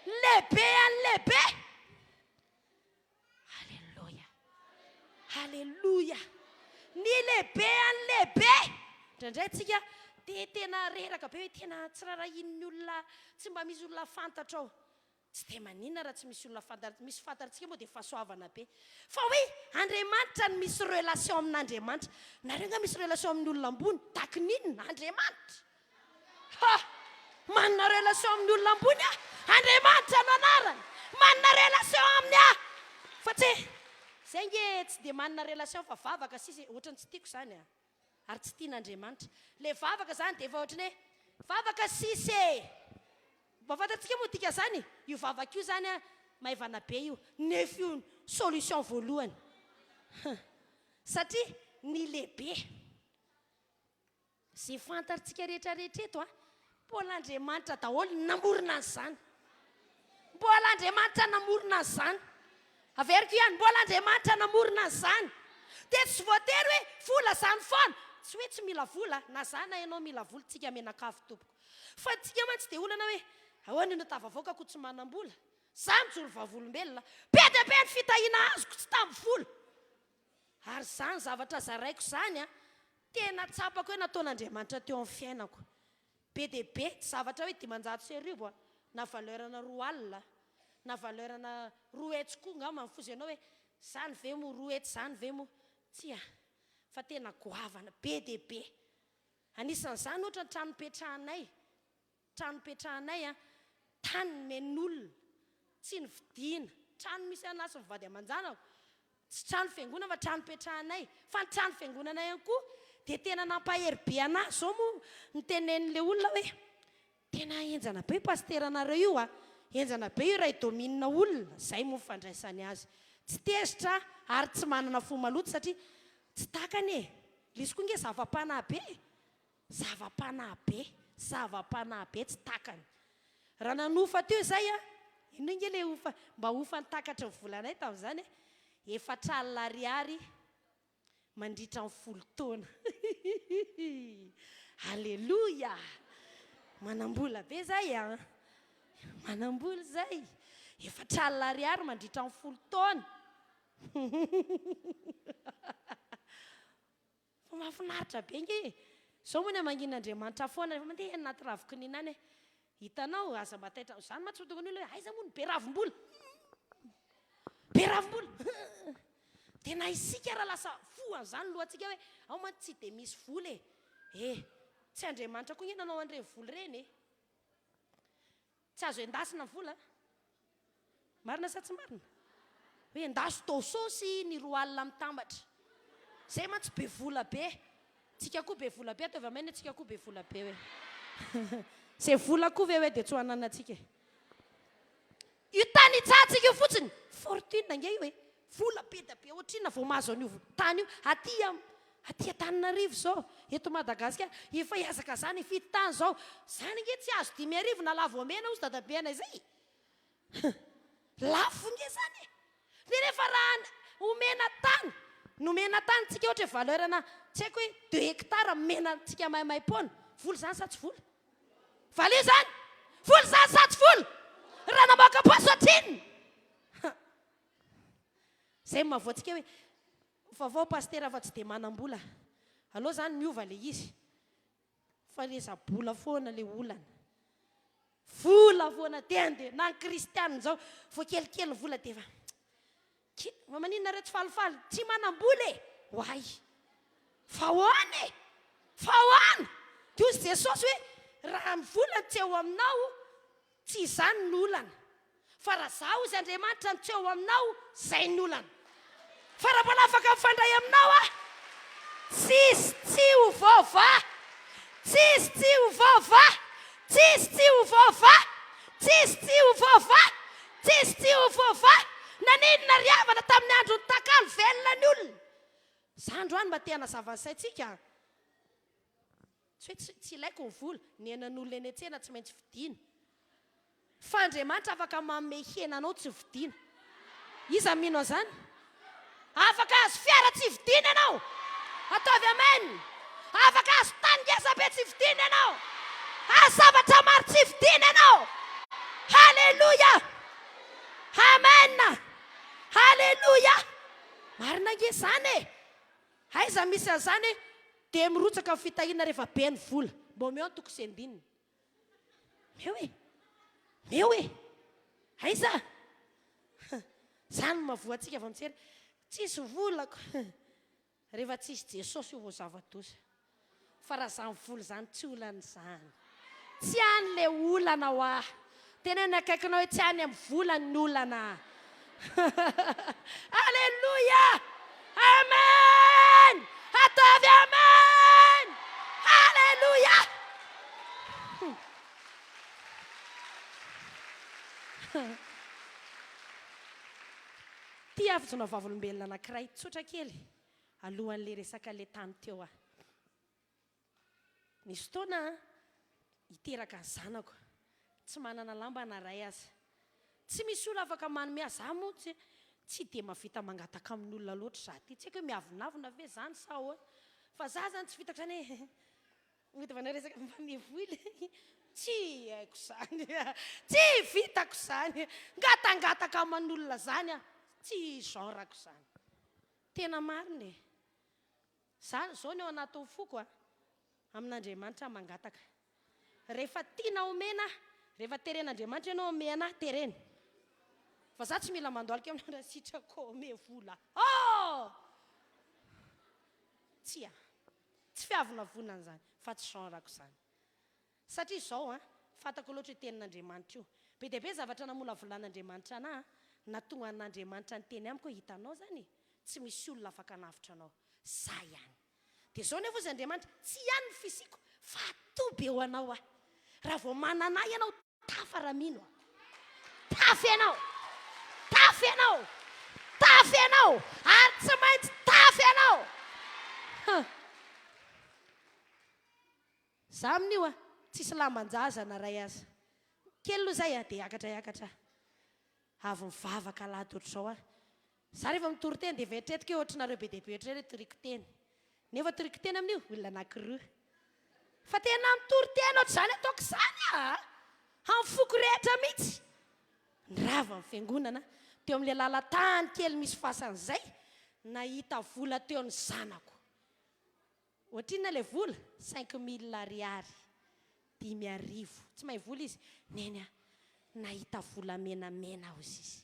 Lehibe an'ny lehibe! Aleloia! Aleloia! Ny lehibe an'ny lehibe! Indraindray tsika dia tena reraka be hoe tena tsy rarahian'ny olona, tsy mba misy olona fantatrao. Tsy dia maninona raha tsy misy olona fantatra, misy fantatritsika moa dia fahasoavana be. Fa hoe Andriamanitra no misy relation amin'Andriamanitra. Nareo nga misy relation amin'ny olona ambony? Takin'inona? Andriamanitra! Ha! Manana relation amin'ny olona ambony aho! Andriamanitra no anarany! Manana relation aminy aho! Fa tsy hoe, zay nge tsy dia manana relation fa vavaka sisa e, ohatran'ny tsy tiako izany an! Ary tsy tian'Andriamanitra. Ilay vavaka izany dia efa ohatran'ny hoe, vavaka sisa e! Mba fantatsika moa dikan'izany e! Io vavaka io zany an, maivana be io, nefa io no solution voalohany. Huh. Satria ny lehibe, ze fantatrtsika rehetra rehetra eto an, mbola Andriamanitra daholo no namorona an'izany. Mbola Andriamanitra namorona an'izany. Averiko ihany, mbola Andriamanitra namorona an'izany. Dia tsy voatery hoe vola zany foana. Tsy hoe tsy mila vola, na za na ianao mila vola, tsika mianakavy tompoko. Fa tsika mantsy dia olana hoe ahoana no tafavoaka ko tsy manam-bola? Za mijoro vavolombelona, be dia be ny fitahiana azoko tsy tamin'ny vola. Ary izany zavatra zaraiko izany an, tena tsapako hoe nataon'Andriamanitra teo amin'ny fiainako. Be dia be, tsy zavatra hoe 1500 an, na valeur-na 20 alina, na valeur-na 200 koa angamba ny foza ianao hoe izany ve moa 200 izany ve moa, tsia, fa tena goavana, be dia be. Anisan'izany ohatra ny trano nipetrahanay, Trano nipetrahanay an, tany nomen'olona, tsy novidiana, trano misy anah sy ny vady aman-janako, tsy trano fiangonana fa trano nipetrahanay, fa ny trano fiangonana ihany koa dia tena nampahery be anah, zao moa no tenenin'le olona hoe tena henjana be io pasiteranareo io a, henjana be io raha hi-domine olona, zay moa ny fandraisany azy, tsy tezitra aho ary tsy manana fo maloto satria tsy takany e, le izy koa nge zava-panahy be e. Zava-panahy be, zava-panahy be tsy takany. Raha nanofa teo izay an, inona ange ilay hofa, mba hofa ny takatry ny volanay tamin'izany e, efatr'alina ariary mandritra ny folo taona. Aleloia! Manam-bola be izay an, manam-bola izay, efatr'alina ariary mandritra ny folo taona. Fa mahafinaritra be nge e! Zao moa ny hamangian'Andriamanitra foana rehefa mandeha any anaty ravin-kinina any e! Hitanao, aza mba taitra amin'izany mantsy fa tonga ny olona hoe aiza moa no be ravim-bola? Be ravim-bola! Dia na isika ara lasa voa an'izany lohantsika hoe ao mantsy tsy dia misy vola e! Eh! Tsy Andriamanitra koa nge nanao an'ireny vola ireny e! Tsy azo endasina ny vola an! Marina sa tsy marina? Hoe endaso tao saosy ny 20 mitambatra. Zay mantsy be vola be. Tsika koa be vola be, ataovy amen hoe tsika koa be vola be hoe. Zay vola koa ve hoe dia tsy ho ananantsika e. Io tany itsahantsika io fotsiny, fortune ange io e. Vola be dia be ohatrinona vao mahazo an'io tany io. Aty am, aty Antananarivo izao, eto Madagasikara, efa ihazakazahana hifidy tany izao. Zany ange tsy azo 5000 na lavoamena hozy dadabe anay zay. Lafo nge zany e! Dia rehefa raha omena tany, nomena tany tsika ohatra hoe valeur ana tsy haiko hoe deux hectares omena antsika maimaimpoana, vola izany sa tsy vola? Valio izany! Vola izany sa tsy vola? Raha namoaka paosy ohatrinona? Zay no mahavoa antsika hoe vaovao pasitera fa tsy dia manam-bola. Aleo izany miova ilay izy. Fa resa-bola foana le olana. Vola foana dia andeha, na ny kristianina izao vao kelikely ny vola dia efa ki, fa maninona nareo tsy falifaly? Tsy manam-bola e! Oay! Fa ahoana e? Fa ahoana? Dia hozy Jesosy hoe raha ny vola no tsy eo aminao, Tsy izany no olana. Fa raha zaho hozy Andriamanitra no tsy eo aminao, zay ny olana. Fa raha mbola afaka mifandray aminao aho, tsisy tsy ho voavaha. Tsisy tsy ho voavaha. Tsisy tsy ho voavaha. Tsisy tsy ho voavaha. Tsisy tsy ho voavaha. Naninona ry havana tamin'ny andron'ny takalo velona ny olona? Za androany mba te hanazava ny saintsika an. Tsy hoe tsy tsy ilaiko ny vola, ny henan'olona eny an-tsena tsy maintsy vidiana. Fa Andriamanitra afaka manome hena anao tsy vidiana. Iza mino an'izany? Afaka hahazo fiara tsy vidiana ianao. Ataovy amen. Afaka hahazo tany ngeza be tsy vidiana ianao. Hahazo zavatra maro tsy vidiana ianao. Haleloia. Amen. Haleloia. Marina ange izany e. Aiza misy an'izany e? Dia mirotsaka ny fitahiana rehefa be ny vola. Mba omeo ny toko sy andininy. Omeo e! Omeo e! Aiza? Izany no mahavoa antsika vao mijery. Tsisy volako. Rehefa tsisy Jesosy io vao zava-doza. Fa raha zany vola zany tsy olana izany. Tsy any le olana hoa. Teneno akaikinao hoe tsy any amin'ny vola ny olana. Aleloia! Amen! Ataovy amen! Aleloia! Tia fijoroana vavolombelona anankiray tsotra kely. Alohan'le resaka le tany teo aho. Nisy fotoana aho hiteraka ny zanako. Tsy manana lamba na iray aza. Tsy misy olona afaka manome ahy. Za moa tsy tsy dia mahavita mangataka amin'olona loatra za ty. Tsy haiko hoe miavonavona ve zany sa ahoana. Fa za zany tsy vitako zany hoe Mitaovana resaka mifamevoy le Tsy haiko zany Tsy vitako zany Ngatangataka aman'olona zany aho Tsy genre-ko zany Tena marina e Za zao ny ao anatin'ny foko a Amin'Andriamanitra aho mangataka Rehefa tiana omena aho Rehefa teren'Andriamanitra ianao ome an'ahy tereny Fa za tsy mila mandohalika aminao raha sitrako ome vola Oh! Tsia Tsy fiavonavonana izany fa tsy genre-ko izany. Satria izao an, fantako loatra io tenin'Andriamanitra io. Be dia be zavatra namolavolan'Andriamanitra anah an, nahatonga an'Andriamanitra niteny amiko hoe hitanao izany e, tsy misy olona afaka hanavotra anao, za ihany. Dia izao nefa hozy Andriamanitra, tsy ihany ny fisiako fa toby eo anao aho. Raha vao manana ahy ianao, Tafa raha mino aho. Tafa ianao. Tafa ianao. Tafa ianao. Ary tsy maintsy tafa ianao. Ha. Za amin'io a, tsisy lamban-jaza na ray aza. Kely aloha zay a, dia hiakatra hiakatra. Avy mivavaka alahady ohatr'izao aho. Za rehefa mitory teny dia efa eritreretiko hoe ohatry nareo be dia be ohatry ireny toriko teny. Nefa toriko teny amin'io olona anakiroa. Fa tena mitory teny ohatr'izany ataoko izany ah! Amin'ny foko rehetra mihitsy. Nirava ny fiangonana teo amin'ilay lalan-tany kely misy fasana izay, nahita vola teo ny zanako. Ohatrinona ilay vola? 5000 ariary. 5000. Tsy mahay vola izy. Neny a, nahita vola menamena aho hozy izy.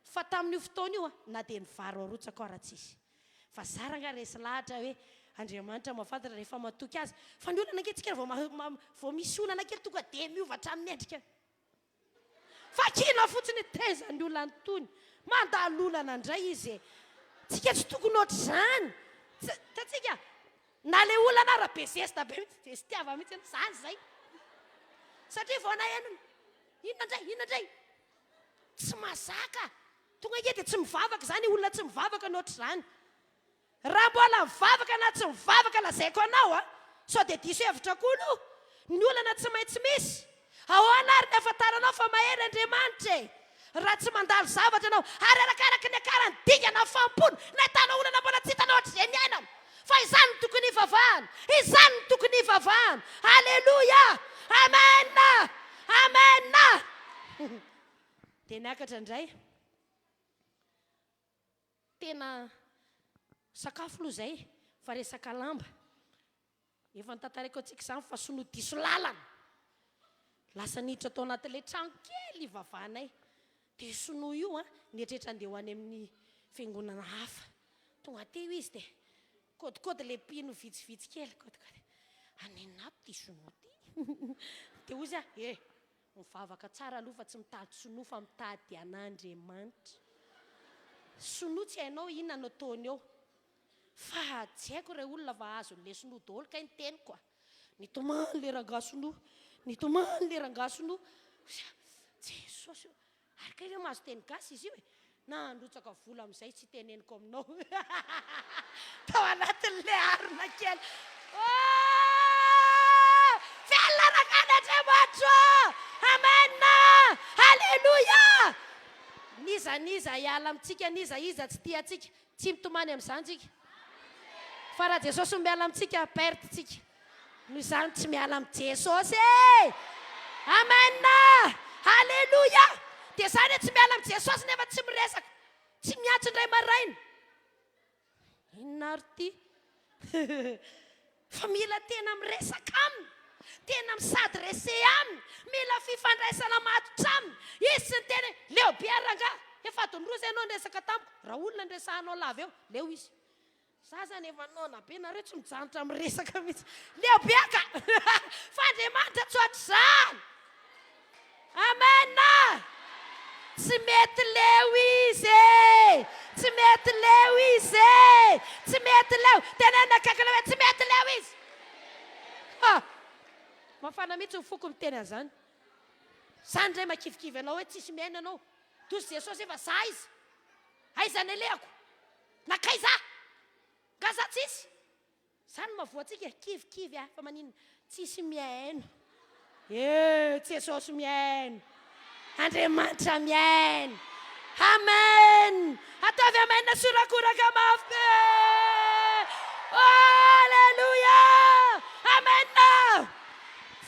Fa tamin'io fotoana io, na dia ny vary arotsako ara tsisy. Fa za rangahy resy lahatra hoe Andriamanitra mahafantatra rehefa matoky azy. Fa ny olana ange tsika vao vao misy olana kely tonga dia miova hatramin'ny endrika. Vakiana fotsiny hoe taiza ny olana itony. Mandalo olana indray izy e. Tsika tsy tokony ohatr'izany. Tsy, hitantsika, na le olana ara be zesta be mihitsy, zestiava mihitsy, zany izay. Satria vao naheno, inona indray, inona indray. Tsy mazaka. Tonga ange dia tsy mivavaka izany, olona tsy mivavaka no ohatr'izany. Raha mbola mivavaka na tsy mivavaka lazaiko anao a! Sao dia diso hevitra koa aloha? Ny olana tsy maintsy misy. Ahoana ary ny ahafantaranao fa mahery Andriamanitra e? Raha tsy mandalo zavatra ianao, ary arakaraky ny niakaran'ny dingana ny fanompoana, nahitana olana mbola tsy hitanao hatrizay niainana. Fa izany no tokony hivavahana. Izany no tokony hivavahana. Aleloia! Amen! Amen! Dia niakatra indray. Tena sakafo aloha izay fa resaka lamba. Efa notantaraiko antsika izany fa sinoa diso lalana. Lasa niditra tao anatin'ilay trano kely ivavahanay. Dia io sinoa io an, nieritreritra handeha ho any amin'ny fiangonana hafa. Tonga teo izy dia kôdikôdy ilay mpino vitsivitsy kely, kôdikôdy. Hanenina ato ity sinoa ity. Dia hoy izy aho, eh, Mivavaka tsara aloha fa tsy mitady sinoa fa mitady an'Andriamanitra. Sinoa tsy hainao inona no ataony eo. Fa tsy haiko re olona fa azon'le sinoa daholo kay ny teniko a. Nitomany le rangahy sinoa, nitomany le rangahy sinoa. Jesosy o! Ary kay ve mahazo teny gasy izy io e? Na handrotsaka vola amin'izay tsy teneniko aminao. Tao anatin'ilay harona kely. Oh! Velona rangahy Andriamanitra ô! Amen! Alléluia! N'iza n'iza hiala amintsika, n'iza iza tsy tia antsika, tsy mitomany amin'izany tsika. Fa raha Jesosy no miala amintsika, perte tsika. Noho izany tsy miala amin'i Jesosy e! Amen! Alléluia! Dia izany hoe tsy miala amin'i Jesosy nefa tsy miresaka, tsy miantso indray maraina. Inona ary ity? Fa mila tena miresaka aminy, tena mi-s'adresser aminy, mila fifandraisana matotra aminy. Izy tsy niteny hoe, leo be ary rangahy, efa adiny roa izay ianao niresaka tamiko, raha olona no resahanao lava eo, leo izy. Za zany efa noana be nareo tsy mijanona miresaka mihitsy. Leo be ka! Fa Andriamanitra tsy ohatr'izany. Amen! Tsy mety leo izy e! Tsy mety leo izy e! Tsy mety leo. Teneno akaikinao hoe tsy mety leo izy. Ha! Mafana mihitsy ny foko miteny an'izany. Zany indray makivikivy anao hoe tsisy mihaino anao. Tosy Jesosy efa za aiza? Aiza ny alehako? Nankaiza aho? Nga za tsisy? Zany no mahavoa antsika e, kivikivy ah, fa maninona? Tsisy mihaino. Eh, Jesosy mihaino. Andriamanitra mihaino. Amen! Ataovy amen sy horakoraka mafy be! Alléluia!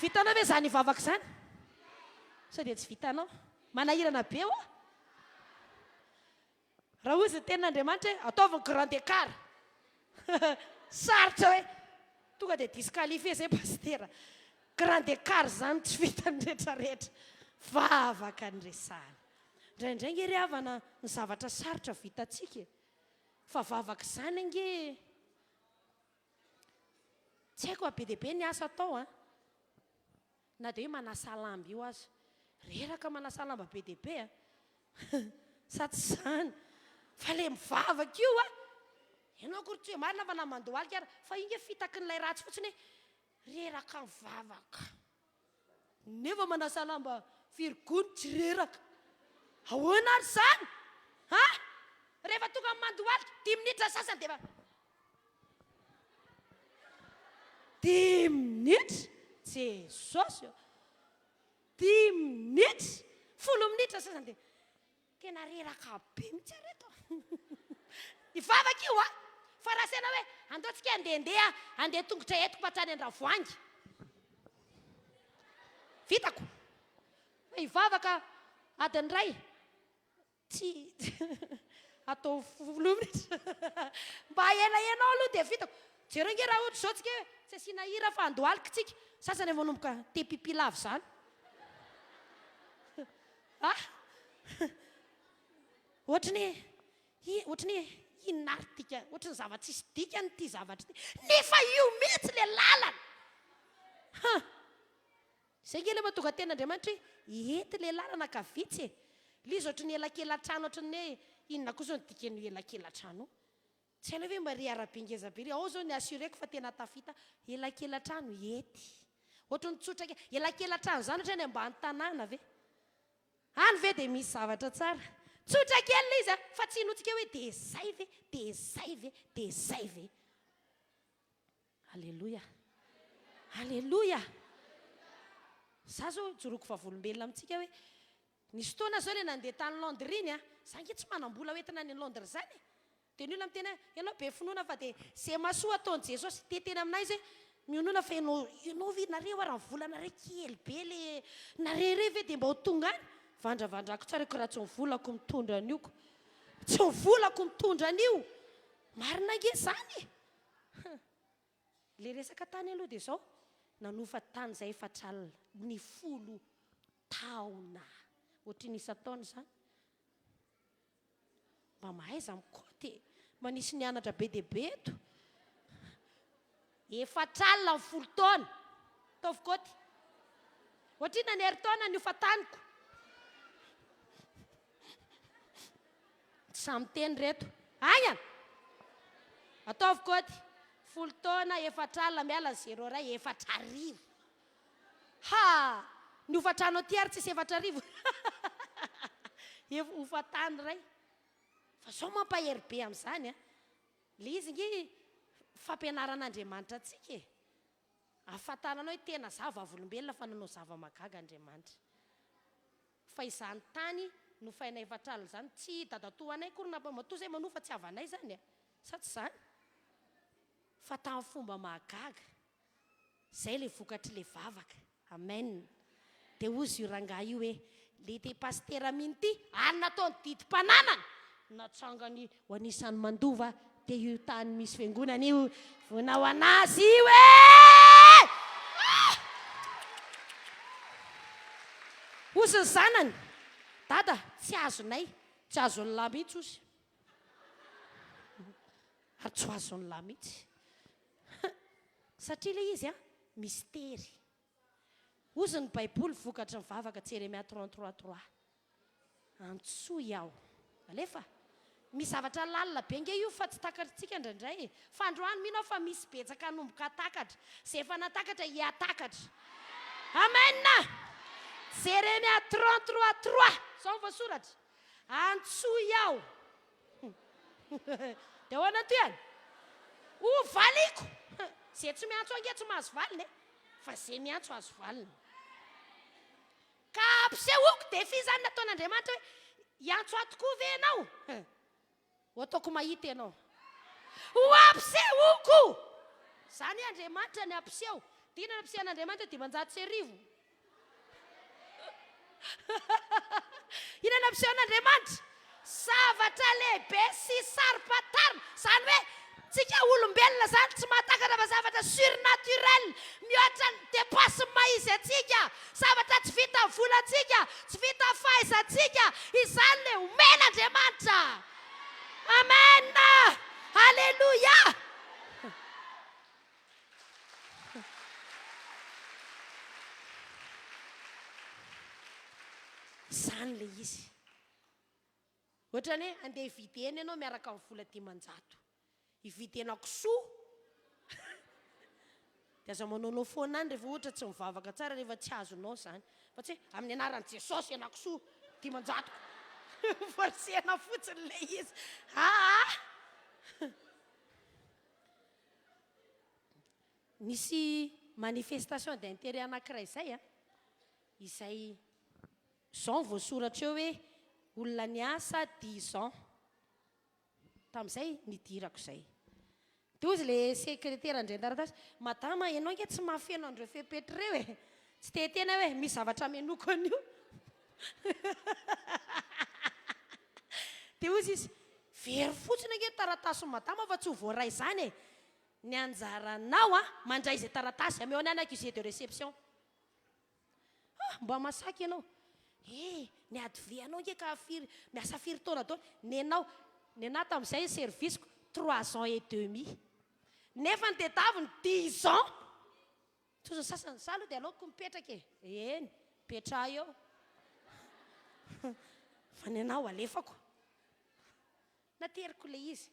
Vitanao ve izany hivavaka izany? Sao dia tsy vitanao? Manahirana be hoa. Raha hozy ny tenin'Andriamanitra hoe ataovy ny grand écart. Sarotra hoe tonga dia disqualifié zay pasitera. Grand écart zany tsy vitan'ny rehetrarehetra. Vavaka ny resahana. Indraindray nge ry havana ny zavatra sarotra vitantsika e. Fa vavaka izany ange tsy haiko be dia be ny asa atao an. Na dia hoe manasa lamba io aza. Reraka manasa lamba be dia be a! Sa tsy izany? Fa ilay mivavaka io a! Ianao akory tsy hoe marina fa na mandohalika ara, fa io nge fitakin'ilay ratsy fotsiny hoe reraka mivavaka. Nefa manasa lamba firy gony tsy reraka. Ahoana ary izany? Ha? Rehefa tonga amin'ny mandohalika, dimy minitra sasany dia efa. Dimy minitra! Jesosy ô! Dimy minitra! Folo minitra sasany dia tena reraka be mihitsy aho reto. Hivavaka io a! Fa raha asaina hoe andao tsika handehandeha, handeha tongotra entiko hatrany Andravoahangy. Vitako. Fa hivavaka adiny iray. Tsy atao folo minitra. Mba elaela ao aloha dia vitako. Jereo ange raha ohatra izao tsika hoe tsy asiana hira fa andohalika tsika. Sasany efa manomboka te pipi lava izany. Ah! Ohatry ny hoe, ohatry ny hoe inona ary dika, ohatry ny zava-tsisy dikany ity zavatra ity. Nefa io mihitsy ilay lalana. Ha! Zay nge le mahatonga tena Andriamanitra hoe ety le lalana ka vitsy e! Le izy ohatry ny elakelatrano ohatry ny hoe inona koa zao ny dikan'io elakelatrano io? Tsy hainao ve mba ry arabe ngeza be ry ao zao ny assureko fa tena tafita elakelatrano ety! Ohatry ny tsotra kely, elakelatrano zany ohatry ny any ambany tanàna ve? Any ve dia misy zavatra tsara? Tsotra kely le izy a! Fa tsy inoantsika hoe dia zay ve? Dia zay ve? Dia zay ve? Aleloia! Aleloia! Za zao ijoroako vavolombelona amintsika hoe nisy fotoana zao le nandeha tany Londres iny a, za nge tsy manam-bola hoentina any Londres zany e! Dia ny olona miteny hoe ianao be finoana fa dia ze mahasoa ataon'i Jesosy, te hiteny aminay izy hoe mionona fa ianao, ianao ve nareo ary ny volanareo kely be le nareo ireo ve dia mba ho tonga any? Vandravandrako tsara io raha tsy ny volako mitondra an'io ko! Tsy ny volako mitondra an'io! Marina ange zany e! Huh. Le resaka tany aloha dia zao, nanofa tany zay efatr'alina, ny folo taona. Ohatrin'ny isan-taona izany? Mba mahaiza mikaonty e! Mba nisy nianatra be dia be eto. Efatr'alina ny folo taona. Ataovy kaoty. Ohatrinona ny herintaona ny hofa-taniko? Tsy sahy miteny reto. Aingana! Ataovy kaoty. Folo taona, efatr'alina, miala ny zéro iray, 4000. Ha! Ny hofantrano aty ary tsisy 4000. Ef- hofan-tany iray. Fa zao mampahery be amin'izany an. Le izy nge fampianaran'Andriamanitra antsika e. Ahafantaranao hoe tena za vavolombelona fa nanao zava-mahagaga Andriamanitra. Fa izany tany nofaina efatr'alina izany tsy dadatoanay akory na matoa zay manofa tsy havanay izany a! Sa tsy izany? Fa tamin'ny fomba mahagaga. Zay le vokatr'le vavaka. Amen. Dia hozy io rangahy io hoe, le te pasitera mino ty ary nataony didim-pananana, natsangany ho anisan'ny mandova dia io tany misy fiangonana io vona ho anazy io e! Ah! Hozy ny zanany, Dada, tsy azonay, tsy azon'ny lahy mihitsy hozy. Ary tsy ho azon'ny lahy mihitsy. Satria ilay izy an, mistery. Hozy ny baiboly vokatry ny vavaka Jeremia 33 trois. Antsoy aho. Alefa. Misy zavatra lalina be nge io fa tsy takatritsika indraindray e. Fa androany mino aho fa misy betsaka hanomboka hatakatra. Izay efa natakatra hihatakatra. Amen! Jeremia 33 trois. Izao ny voasoratra. Antsoy aho. Dia ahoana ny tohiny? Ho valiko! Izay tsy miantso ange tsy mahazo valiny e. Fa izay miantso azo valiny. Ka ampisehoako défi izany nataon'Andriamanitra hoe hiantso ahy tokoa ve ianao? Ho ataoko mahita ianao. Ho ampisehoako! Izany hoe Andriamanitra ny hampiseho. Dia inona no ampisehan'Andriamanitra 1500? Inona no ampisehoan'Andriamanitra? Zavatra lehibe sy saro-pantarina. Izany hoe tsika olombelona izany tsy mahatakatra fa zavatra surnaturel, mihoatra ny dépasse ny maha izy antsika, zavatra tsy vitan'ny volantsika, tsy vitan'ny fahaizantsika, izany ilay omen'Andriamanitra. Amen! Alléluia! Izany ilay izy. Ohatran'ny hoe andeha hividy hena ianao miaraka amin'ny vola 500. Hividy henakisoa. Dia aza manaonao foana any rehefa ohatra tsy mivavaka tsara rehefa tsy azonao izany. Fa tsy hoe amin'ny anaran'i Jesosy henakisoa 500. Forcena fotsiny ilay izy. Aa! Nisy manifestation d'intérêt anankiray izay an, izay izao no voasoratra eo hoe olona niasa dix ans, tamin'izay nidirako izay. Dia hozy ilay sekretera handray ny taratasy, madama ianao ange tsy mahafeno an'ireo fepetra ireo e! Tsy te hiteny aho hoe misy zavatra hamenoako an'io. Dia hozy izy, very fotsiny ange ny taratasin'i madama fa tsy ho voaray izany e! Ny anjaranao an, mandray izay taratasy, ameo anay ny accusé de réception. Ah, mba masaka ianao. Eh, ny adv anao ange ka firy, miasa firy taona daholo. Nenao, nenah tamin'izay ny service-ko trois ans et demi. Nefa ny tedaviny dix ans. Tojo ny sasany, za aloha dia aleoko mipetraka e. Eny, mipetraha eo. Fa ny anah ho alefako. Nateriko ilay izy.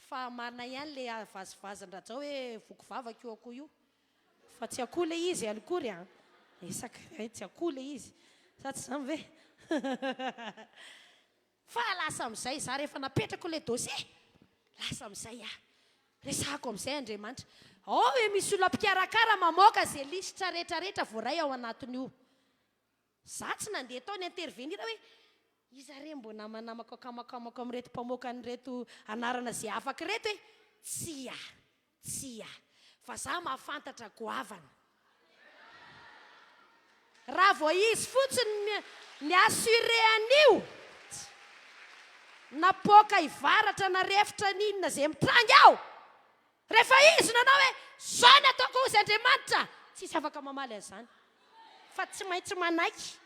Fa marina ihany le vazivazin-dRajao hoe voky vavaka io akoho io. Fa tsy akoho le izy akory an! Resaka eh, tsy akoho le izy. Sa tsy izany ve? Fa lasa amin'izay za rehefa napetrako le dossier, lasa amin'izay aho. Resahako amin'izay Andriamanitra. Ao hoe misy olona mpikarakara mamoaka ze lisitra rehetrarehetra voaray ao anatin'io. Za tsy nandeha tao ni-intervenir hoe iza re mbo namanamako akamakamako amin'ireto mpamoaka an'ireto anarana ze afaka ireto e! Tsia! Tsia! Fa za mahafantatra goavana. Raha vao izy fotsiny mi-assurer an'io, na poaka hivaratra na refotra n'inona ze mitranga ao! Rehefa izy nanao hoe, Izao ny ataoko hozy Andriamanitra, tsisy afaka mamaly an'izany. Fa tsy maintsy manaiky.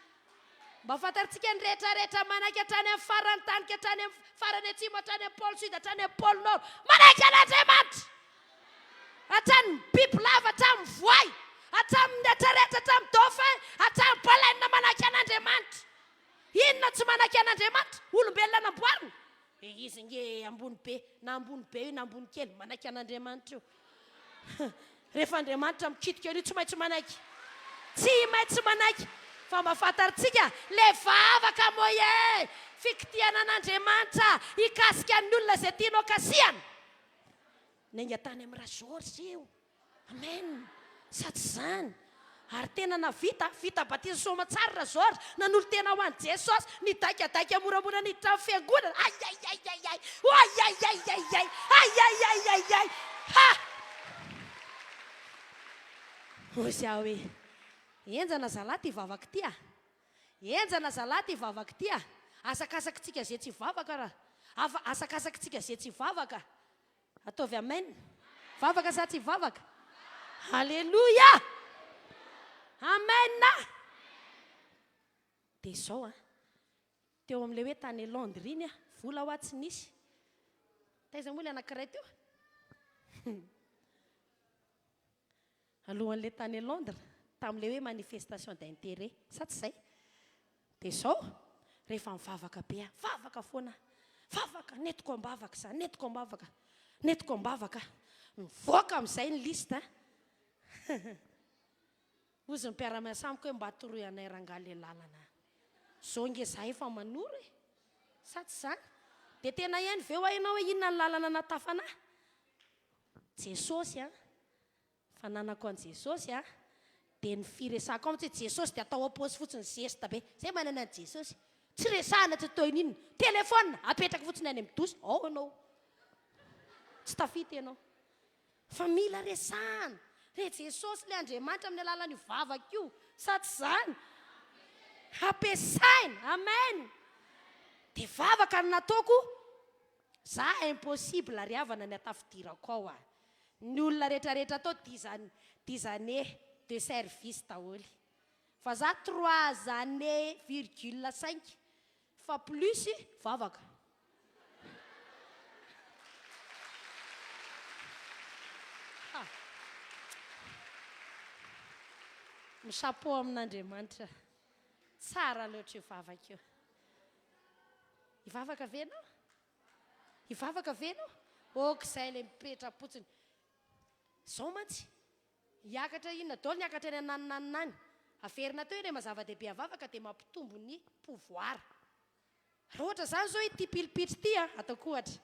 Mba fantarintsika ny rehetra rehetra manaiky hatrany amin'ny faran'ny tany ka hatrany amin'ny farany atsimo, hatrany amin'ny pôle sud, hatrany amin'ny pôle nord. Manaiky an'Andriamanitra! Hatramin'ny bibilava, hatramin'ny voay, hatramin'ny rehetra rehetra, hatramin'ny dauphin, hatramin'ny baleine manaiky an'Andriamanitra. Inona tsy manaiky an'Andriamanitra? Olombelona namboarina? Be izy nge ambony be, na ambony be io na ambony kely, manaiky an'Andriamanitra io. Rehefa Andriamanitra mikitika an'io tsy maintsy manaiky. Tsy maintsy manaiky. Fa mba fantarintsika le vavaka moyen fikitihana an'Andriamanitra hikasika ny olona izay tianao kasihana. Niainga tany amin'i Rageorges io. Amen! Sa tsy izany? Ary tena navita, vita batisa soamatsara Rageorges, nanolo-tena ho an'i Jesosy, nidaikadaika moramora niditra ny fiangonana, aiaiaiaiai, oaiaiaiaiai, aiaiaiaiai, ha! Hozy aho hoe, henjana zalahy ity vavaka ity a! Henjana zalahy ity vavaka ity a! Asakasakitsika ze tsy hivavaka raha, afa, asakasakitsika ze tsy hivavaka. Ataovy amen. Vavaka sa tsy vavaka? Alléluia! Amen! Dia izao an, teo amin'ilay hoe tany Londres iny aho, vola hoa tsy nisy. Taiza moa ilay anankiray teo? Alohan'ilay tany Londres, tamin'ilay hoe manifestation d'intérêt, sa tsy izay? Dia izao, rehefa mivavaka be aho, vavaka foana aho, vavaka, nentiko am-bavaka izany, nentiko am-bavaka, nentiko am-bavaka aho. Nivoaka amin'izay ny liste an! Hozy ny mpiara-miasa amiko hoe mba toroy anay rangahy ilay lalana. Izao nge izaho efa manoro e! Sa tsy izany? Dia tena haino ve hoa ianao hoe inona ny lalana nahatafana ahy? Jesosy an! Fananako an'i Jesosy a, dia ny firesahako aminy tsy hoe Jesosy dia atao am-paosy fotsiny zesta be, zay manana an'i Jesosy, tsy resahana tsy atao ininona, telephone apetraka fotsiny any amin'ny dosy, ao ianao, tsy tafita ianao, fa mila resahana, Ilay Jesosy, ilay Andriamanitra amin'ny alalan'io vavaka io. Sa tsy izany? Ampiasaina. Amen. Dia vavaka no nataoko. Za impossible ry havana ny hatafidirako ao a. Ny olona rehetra rehetra tao dix an dix années de service daholo. Fa za trois années virgule cinq fa plus vavaka. Ha. Mi-chapeau amin'Andriamanitra. Tsara loatra io vavaka io. Hivavaka ve ianao? Hivavaka ve ianao? Ok izay ilay mipetra-potsiny. Izao mantsy, hiakatra inona daholo ny hiakatra any ananonanona any. Averina teo ilay maha zava-dehibe avavaka dia mampitombo ny pouvoir. Raha ohatra izany izao ity pilipitra ity an, ataoko ohatra,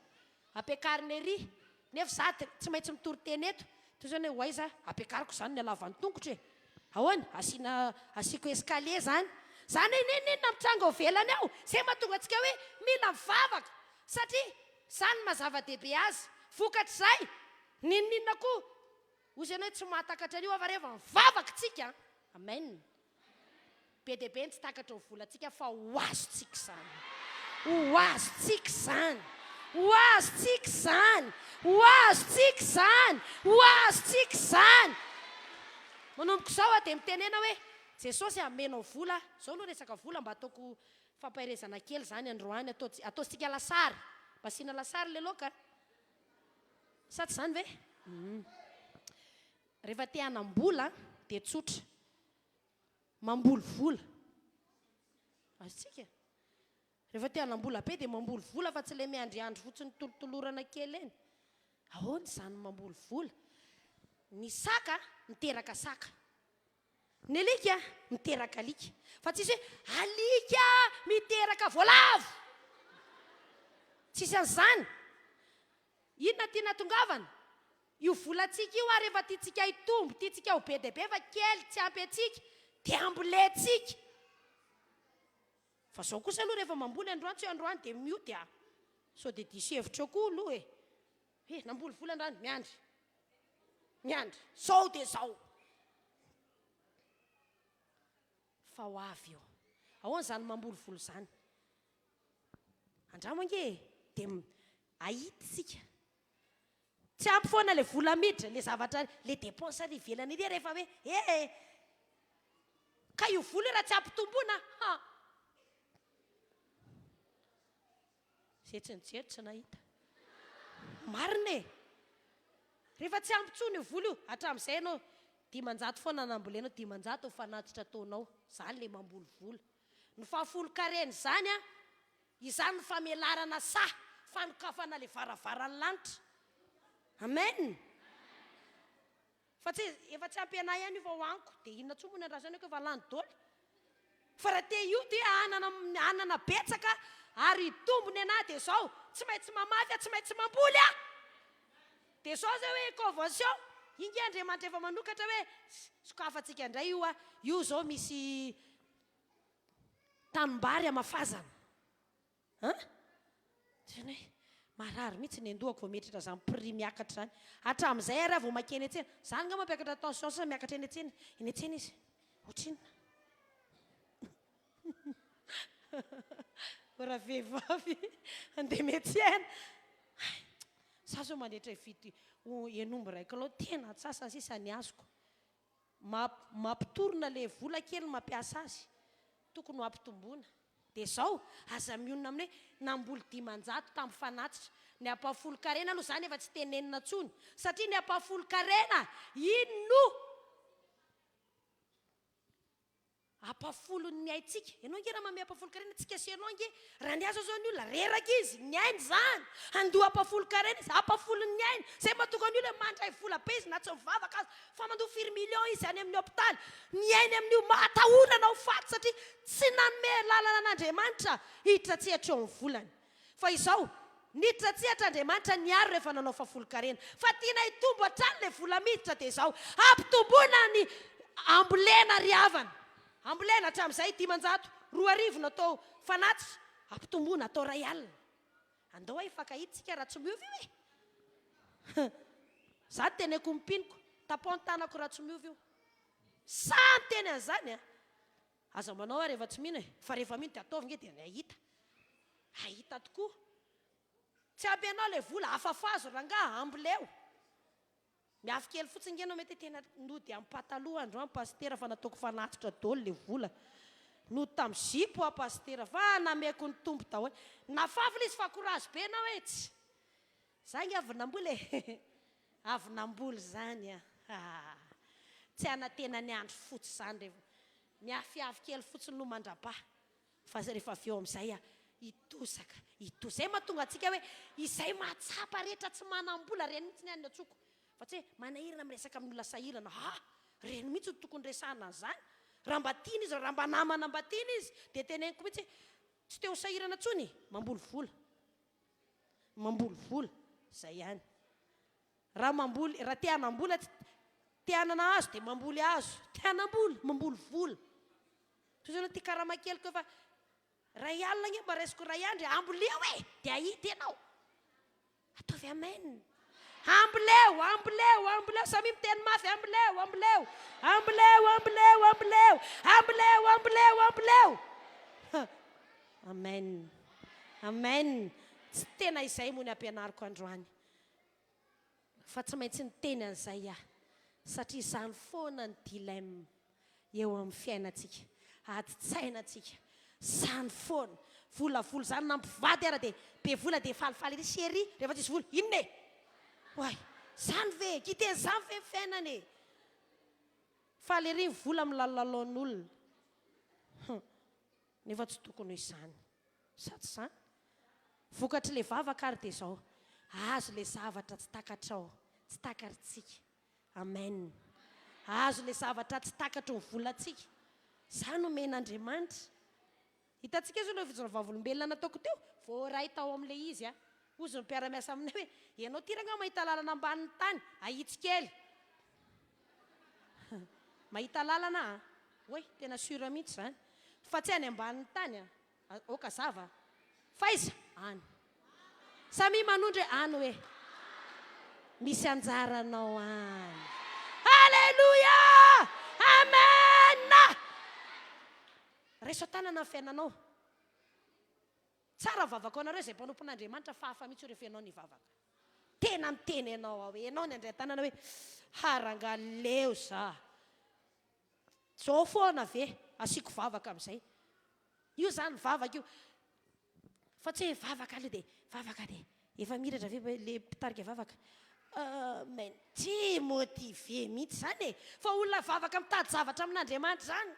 ampiakarina ery, nefa izaho dia tsy maintsy mitory teny eto, toy izany hoe ho aiza aho, ampiakariko izany ny halavan'ny tongotro e! Ahoana? Asiana, asiako escalier izany. Izany hoe n'inon'inona mitranga ao ivelany ao, izay mahatonga antsika hoe mila mivavaka, satria izany no maha zava-dehibe azy. Vokatr'izay, n'inon'inona koa, hoy ianao hoe tsy mahatakatra an'io aho fa rehefa mivavaka isika an, amen. Be dia be ny tsy takatry ny volantsika fa ho azontsika izany. Ho azontsika izany. Ho azontsika izany. Ho azontsika izany. Ho azontsika izany. Manomboka izao aho dia mitenena hoe, Jesosy amenao vola aho. Izao aloha resaka vola mba ataoko fampaherezana kely izany androany. Ataontsika lasary. Mba asiana lasary ilay laoka. Sa tsy izany ve? Rehefa te hanam-bola dia tsotra. Mamboly vola. Azontsika? Rehefa te hanam-bola be dia mamboly vola fa tsy ilay miandriandry fotsiny tolotolorana kely eny. Ahoana izany mamboly vola? Ny saka miteraka saka. Ny alika miteraka alika. Fa tsisy hoe alika miteraka voalavo! Tsisy an'izany. Inona tiana hatongavana? Io volantsika io ary efa tiantsika hitombo, tiantsika ho be dia be fa kely tsy ampy antsika dia ambolentsika. Fa zao kosa aloha rehefa mamboly androany tsy hoe androany dia mioty a! Sao dia diso hevitra eo koa aloha e! He, namboly vola androany, miandry, miandry, zao dia zao! Fa ho avy io. Ahoana izany mamboly vola izany? Andramo ange e! Dia ahita isika. Tsy ampy foana le vola miditra, le zavatra, le dépense ary ivelany ery rehefa hoe eh! Ka io vola io raha tsy ampitomboina ha! Zay tsy nijery tsy nahita. Marina e! Rehefa tsy ampy intsony io vola io, hatramin'izay ianao 500 foana nambolenao, 500 ho fanatitra ataonao, zany le mamboly vola. Ny fahafolon-karena izany an, Izany no famelarana saha, fanokafana ilay varavaran'ny lanitra. Amen! Fa tsy, efa tsy ampy anah ihany io fa hohaniko, dia inona intsony moa ny andrasana eo ko efa lany doly. Fa raha te hioty hanana, hanana betsaka ary hitombo ny anah dia izao, tsy maintsy mamafy aho, tsy maintsy mamboly aho. Dia izao izay hoe convention, iny nge Andriamanitra efa manokatra hoe sokafantsika indray io ah, io izao misy Tanimbary hamafazana an! Tena hoe marary mihitsy ny an-dohako vao mieritreritra izany prix miakatra izany. Hatramin'izay ary aho vao mankeny an-tsena. Izany angaha mampiakatra tension sa miakatra eny an-tsena? Eny an-tsena izy. Ohatrinona? Ravehivavy handeha miantsena. Hay! Za zao mandetra hividy hen'omby iray kilao tena antsasany sisa ny azoko. Mampitorona le vola kely mampiasa azy. Tokony ho ampitomboina. Dia zao, aza mionona amin'ny hoe namboly 500 tamin'ny fanatitra. Ny ampahafolon-karena aloha zany efa tsy tenenina intsony. Satria ny ampahafolon-karena, iny no. Ampahafolon'ny aintsika. Ianao ange raha manome ampahafolon-karena, tsika sy ianao ange, raha niasa zao ny olona, reraka izy, ny ainy izany, handoa ampahafolon-karena izy, ampahafolon'ny ainy. Izay mahatonga ny olona hoe mandray vola be izy na tsy mivavaka aza, fa mandoa firy millions izy any amin'ny hopitaly, ny ainy amin'io, mahatahorana ho faty satria tsy nanome lalana an'Andriamanitra hiditra an-tsehatra eo amin'ny volany. Fa izao, niditra an-tsehatra Andriamanitra niaro rehefa nanao fahafolon-karena. Fa tiana hitombo hatrany ilay vola miditra dia izao, ampitomboina ny ambolena ry havana. Ambolena hatramin'izay 500, 2000 natao fanatitra, ampitomboina atao 1000. Andao hifankahita isika raha tsy miova io e! Za teneko ny mpinoko. Tapaho ny tanako raha tsy miova io. Sahy miteny an'izany an! Aza manao aho rehefa tsy mino e! Fa rehefa mino dia ataovy nge dia ny hahita. Hahita tokoa. Tsy ampy anao ilay vola, afafazo rangaha, amboleo. Miafy kely fotsiny nge enao mety hoe tena nody am pataloha androany pasitera fa nataoko fanatitra daholo le vola. Nody tam zipo aho pasitera fa nameko ny Tompo daholo. Nafafy le izy fa courage be enao e! Tsy. Za nge avy namboly e! Avy namboly zany an! Haa. Tsy hanantena ny andro fotsy zany rehefa miafiafy kely fotsiny no mandrapaha. Fa rehefa avy eo amin'izay hitosaka, hitosa. Izay mahatonga antsika hoe izay mahatsapa rehetra tsy manam-bola, ireny mihitsy ny an'ny antsoiko. Fa tsy hoe manahirana miresaka amin'olona sahirana. Ha! Ireny mihitsy no tokony resahana an'izany. Raha mba tiana izy, raha mba namana mba tiana izy, dia teneniko mihitsy hoe tsy te ho sahirana intsony, mamboly vola. Mamboly vola, izay ihany. Raha mamboly, raha te hanam-bola, te hanana hazo dia mamboly hazo, te hanam-bola, mamboly vola. Toy izao ty karama keliko efa ray alina ange mba raisiko ray andro e, amboleo e, dia hahita ianao. Ataovy amen. Amboleo, amboleo, amboleo, samia miteny mafy, amboleo, amboleo, amboleo, amboleo, amboleo, amboleo, amboleo, amboleo. Amen. Amen. Tsy tena izay moa ny ampianariko androany. Fa tsy maintsy niteny an'izay aho satria izany foana ny dilemme eo amin'ny fiainantsika, adin-tsainantsika, izany foana, volavola izany na mpivady ara dia be vola dia falifaly ery chérie rehefa tsisy vola, inona e? Oay, izany ve e? Kiteny izany ve ny fiainana e? Faly ery ny vola milalolalaon'olona, hum, nefa tsy tokony ho izany. Sa tsy izany? Vokatr'ilay vavaka ary dia izao, azo ilay zavatra tsy takatrao, tsy takatritsika. Amen. Azo ilay zavatra tsy takatry ny volantsika. Izany omen'Andriamanitra. Hitantsika izao ilay fijoroana vavolombelona nataoko teo, voaray tao amin'ilay izy aho. Hozy ny mpiara-miasa aminay hoe, ianao ity rangahy mahita lalana ambanin'ny tany, ahitsy kely. Mahita lalana aho an. Oay, tena sûr mihitsy izany. Fa tsy any ambanin'ny tany an. Ok hazava. F'aiza? Any. Samia manondro hoe any hoe. Misy anjaranao any. Alléluia! Amen! Raiso an-tanana ny fiainanao. Tsara ny vavaka ho anareo izay mpanompon'Andriamanitra fa hafa mihitsy rehefa ianao no hivavaka. Tena miteny ianao aho hoe ianao ny handray an-tanana hoe ha rangaha leo za. Zao foana ve? Asiako vavaka amin'izay. Io zany vavaka io. Fa tsy hoe vavaka aloha dia vavaka dia efa miratra ve le mpitarika vavaka? Amen. Tsy motivé mihitsy zany e. Fa olona vavaka mitady zavatra amin'Andriamanitra zany.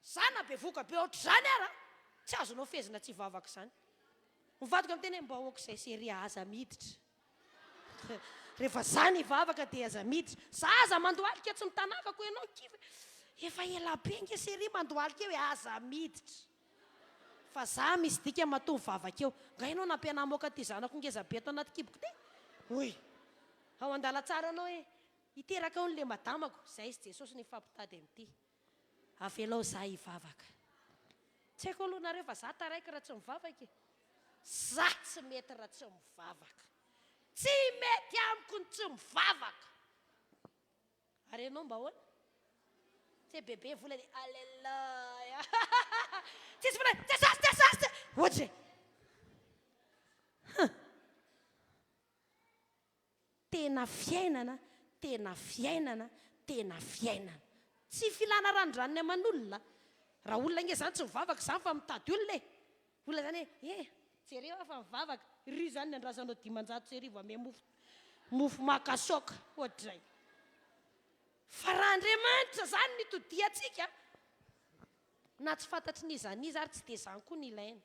Za na bevoka be ohatr'izany ara, tsy azonao fehezina tsy hivavaka izany. Ny vadiko miteny hoe mba ok izay chérie aza miditra. Rehefa za ny hivavaka dia aza miditra. Za aza mandohalika tsy mitanakako ianao kivy. Efa ela be nge chérie mandohalika eo e, aza miditra. Fa za misy dikany matoa mivavaka eo. Nga ianao nampianamoaka ity zanako ngeza be ato anaty kiboko ity? Oy! Ao andalantsara anao hoe hiteraka hono le madamako. Zay sy Jesosy no hifampitady amin'ity. Avelao za hivavaka. Tsy haiko aloha nareo fa za taraiky raha tsy mivavaka e. Za tsy mety raha tsy mivavaka. Tsy mety amiko ny tsy mivavaka. Ary ianao mba ahoana? Tsy hoe bebe vola dia aleloia. Tsisy vola, Jesosy, Jesosy, ohatra e. Huh. Tena fiainana, tena fiainana, tena fiainana. Tsy filana ranondranony aman'olona. Raha olona ange zany tsy mivavaka izany fa mitady olona e. Olona zany hoe eh jereo aho fa mivavaka. Iry zany ny andrasanao 1500 ame mofo mofo makasaoka ohatr'izay. Fa raha Andriamanitra zany no itodihantsika na tsy fantatry n'iza n'iza ary tsy dia izany koa no ilaina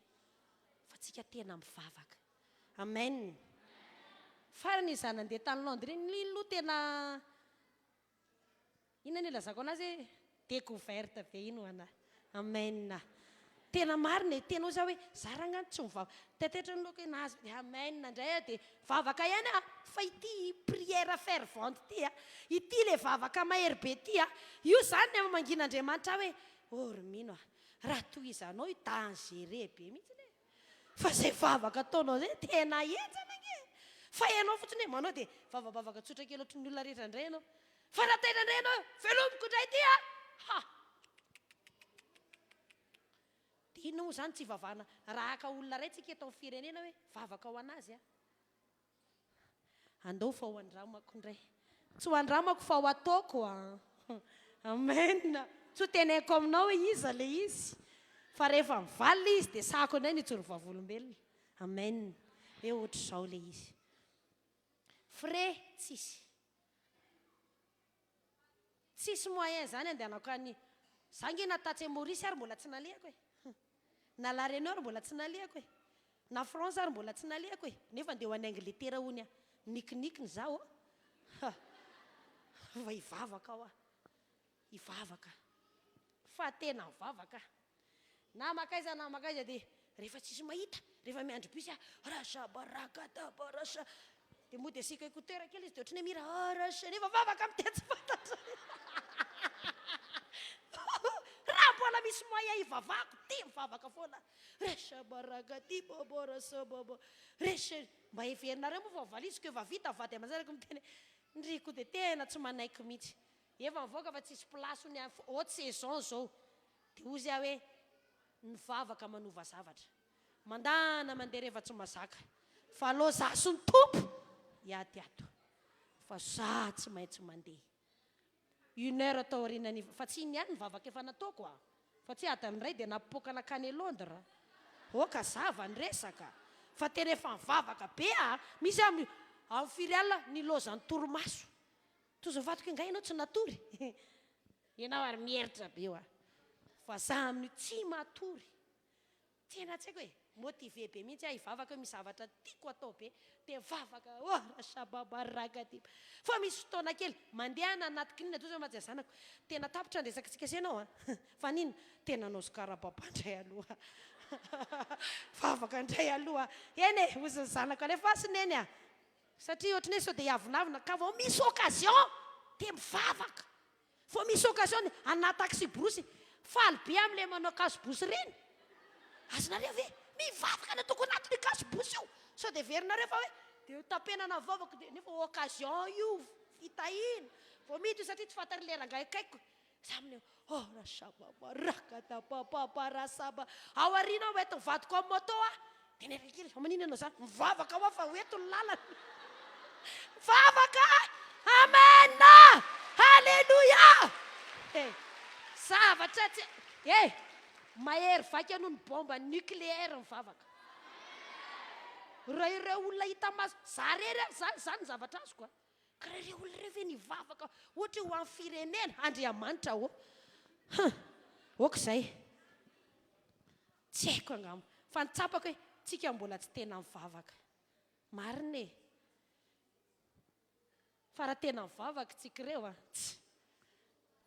fa tsika tena mivavaka. Amen. Farany izaho nandeha tany Londres iny iny aloha tena inona no ilazako anazy hoe découverte be iny ho anah. Amen. Tena marina e, tena hoy zaho hoe za rangah tsy mivavaka. Taitaitra ny lohako hoe nahazo dia amen indray aho dia vavaka ihany aho fa ity prière fervente ity a, ity le vavaka mahery be ity a, io zany ny mamangian'Andriamanitra ahy hoe oh ry mino a, raha tohizanao io dangereux be mihitsy e. Fa zay vavaka ataonao zay tena henjana ange. Fa ianao fotsiny hoe manao dia vavabavaka tsotra kely ohatry ny olona rehetra indray ianao. Fa raha taitra indray ianao hoe velomiko indray ity a! Ha! Dia inona moa izany tsy hivavahana raha haka olona iray tsika eto amin'ny firenena hoe vavaka ho an'azy a! Andao fa ho andramako indray. Tsy ho andramako fa ho ataoko a! Amen! Tsy ho teneniko aminao hoe iza ilay izy fa rehefa mivaly ilay izy dia sahako indray ny hijoro vavolombelona. Amen! Hoe ohatr'izao ilay izy. Frais tsisy. Tsisy moyen zany andehanako any za nge na tatsy Maurice ary mbola tsy nalehako e! Na La Réunion ary mbola tsy nalehako e! Na France ary mbola tsy nalehako e! Nefa ndeha ho any Angletera hony aho. Mikinikiny za ô! Ha! Fa hivavaka aho. Hivavaka. Fa tena mivavaka aho. Na makaiza na makaiza dia rehefa tsisy mahita, rehefa miandry bus aho, rashabarakadabarasha, dia mody asiako écouteur kely izy dia ohatran'ny hoe mihira arasha, nefa vavaka amin'ny teny tsy fantatra. Raha mbola misy moyen hivavahako dia mivavaka foana. Rashabarakadibabarasababa, resha, mba heverinareo moa fa valiziko efa vita, vady aman-janako miteny hoe, ndry koa dia tena tsy manaiky mihitsy. Efa mivoaka fa tsisy place hono any, haute saison zao. Dia hozy aho hoe, ny vavaka manova zavatra. Mandana mandeha rehefa tsy mazaka. Fa aleo za sy ny Tompo hiady ato. Fa za tsy maintsy mandeha. Une heure tao aorianan'ny, fa tsy iny ihany ny vavaka efa nataoko a! Fa tsy adiny iray dia napoaka nankany Londres. Oka zava ny resaka. Fa tena efa nivavaka be a! Misy amin'ny amin'ny firy alina nilaozan'ny torimaso. Tojo vadiko angaha ianao tsy natory? Ianao ary mieritra be hoa. Fa za amin'io tsy matory. Tena tsy haiko e. Motivé be mihitsy aho hivavaka hoe misy zavatra tiako atao be. Dia mivavaka oh rashababarakadib. Fa misy fotoana kely, mandehana anaty kininina toa izao mantsy ny zanako. Tena tapitra ny resakitsika sy ianao an. Fa n'inona? Tena hanao skarababa indray aloha. Vavaka indray aloha. Eny e, hozy ny zanako alefaso neny a. Satria ohatran'ny hoe sao dia hiavonavona ka vao misy occasion dia mivavaka. Vao misy occasion dia anaty taxi brousse, faly be amin'ilay manao cache brousse ireny. Azonareo ve? Mivavaka ny ataoko anatin'io cache brousse io. Sao dia heverinareo fa hoe dia tapenana vavaka dia nefa occasion io, fitahiana. Vao miditra io satria tsy fantatr'ilay rangahy akaikiko. Za amin'io, oh rasababa rakadabababa rasaba. Ao aoriana aho entin'ny vadiko amin'ny moto aho. Dia niaraka kely, fa maninona ianao zany? Mivavaka ho aho fa ho eto ny lalana. Mivavaka! Amen! Haleloia! Eh, zavatra tsy eh, mahery vaika noho ny bombe nucléaire ny vavaka. Raha ireo olona hita maso, za rery ary zany, zany ny zavatra azoko a. Ka raha ireo olona ireo ve nivavaka ohatra hoe ho an'ny firenena, Andriamanitra ô! Hum! Ok izay. Tsy haiko angamba. Fa ny tsapako hoe tsika mbola tsy tena mivavaka. Marina e! Fa raha tena mivavaka tsika ireo an! Tsy.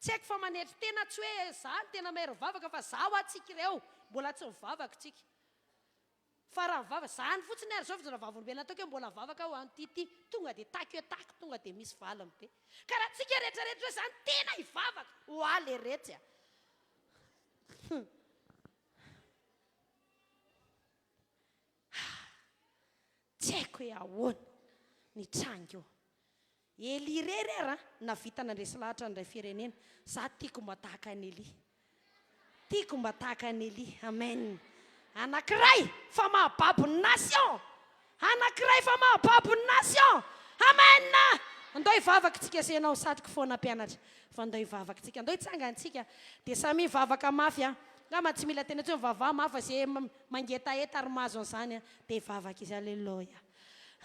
Tsy haiko fa manetry tena tsy hoe za no tena mahery mivavaka fa za hoa tsika ireo mbola tsy mivavaka tsika. Fa raha mivavaka, zany fotsiny ary zao fijoroana vavolombelona ataoko hoe mbola mivavaka aho an'ity ity, tonga dia tac et tac tonga dia misy valiny be. Ka raha tsika rehetra rehetra ireo zany tena hivavaka, ho ahy leretsy a! Hum. Tsy haiko hoe ahoana ny tranga eo. Elia irery ary an, nahavita nandresy lahatra ny iray firenena. Za tiako mba tahaka an'i Elia. Tiako mba tahaka an'i Elia. Amen. Anankiray fa mahababo ny nation. Anankiray fa mahababo ny nation. Amen. Andao hivavaka tsika sy ianao, satriko foana mpianatra. Fa andao hivavaka tsika. Andao hitsangana tsika. Dia samia hivavaka mafy an. Angamba tsy mila tena intsony mivavaha mafy fa ze mangetaheta ary mahazo an'izany an, dia hivavaka izy. Aleloia.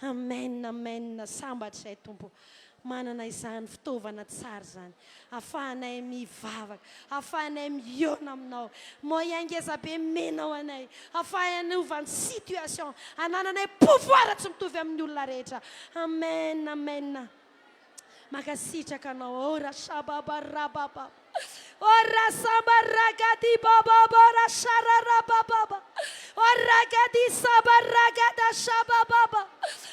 Amen amen sambatra izay Tompo manana izany fitaovana tsara izany afahanay mivavaka afahanay mihaona aminao moyen ngeza be menao anay afahanay hanova ny situation anananay pouvoir tsy mitovy amin'ny olona rehetra amen amen Mankasitraka anao oh rashababarababa oh rasambaragadi bababa rashararabababa oh ragadi sabaragada shabababa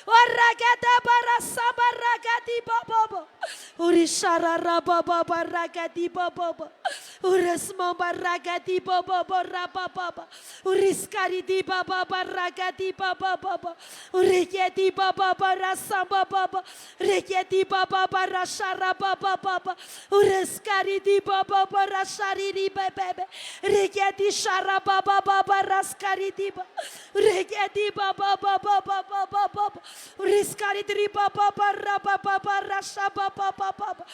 oh ragadaba rasambaragadi bababa oh rishararabababa ragadi bababa. Orasmamba ragadi baba rabababa. Oriskaridi baba ragadi baba. Oregedi baba rasamba baba. Regedi baba rashara baba baba. Oreskaridi baba rashariri bebe. Regedi shara baba baba raskaridi ba. Regedi baba baba baba baba. Oriskaridi baba rababa rashaba baba baba.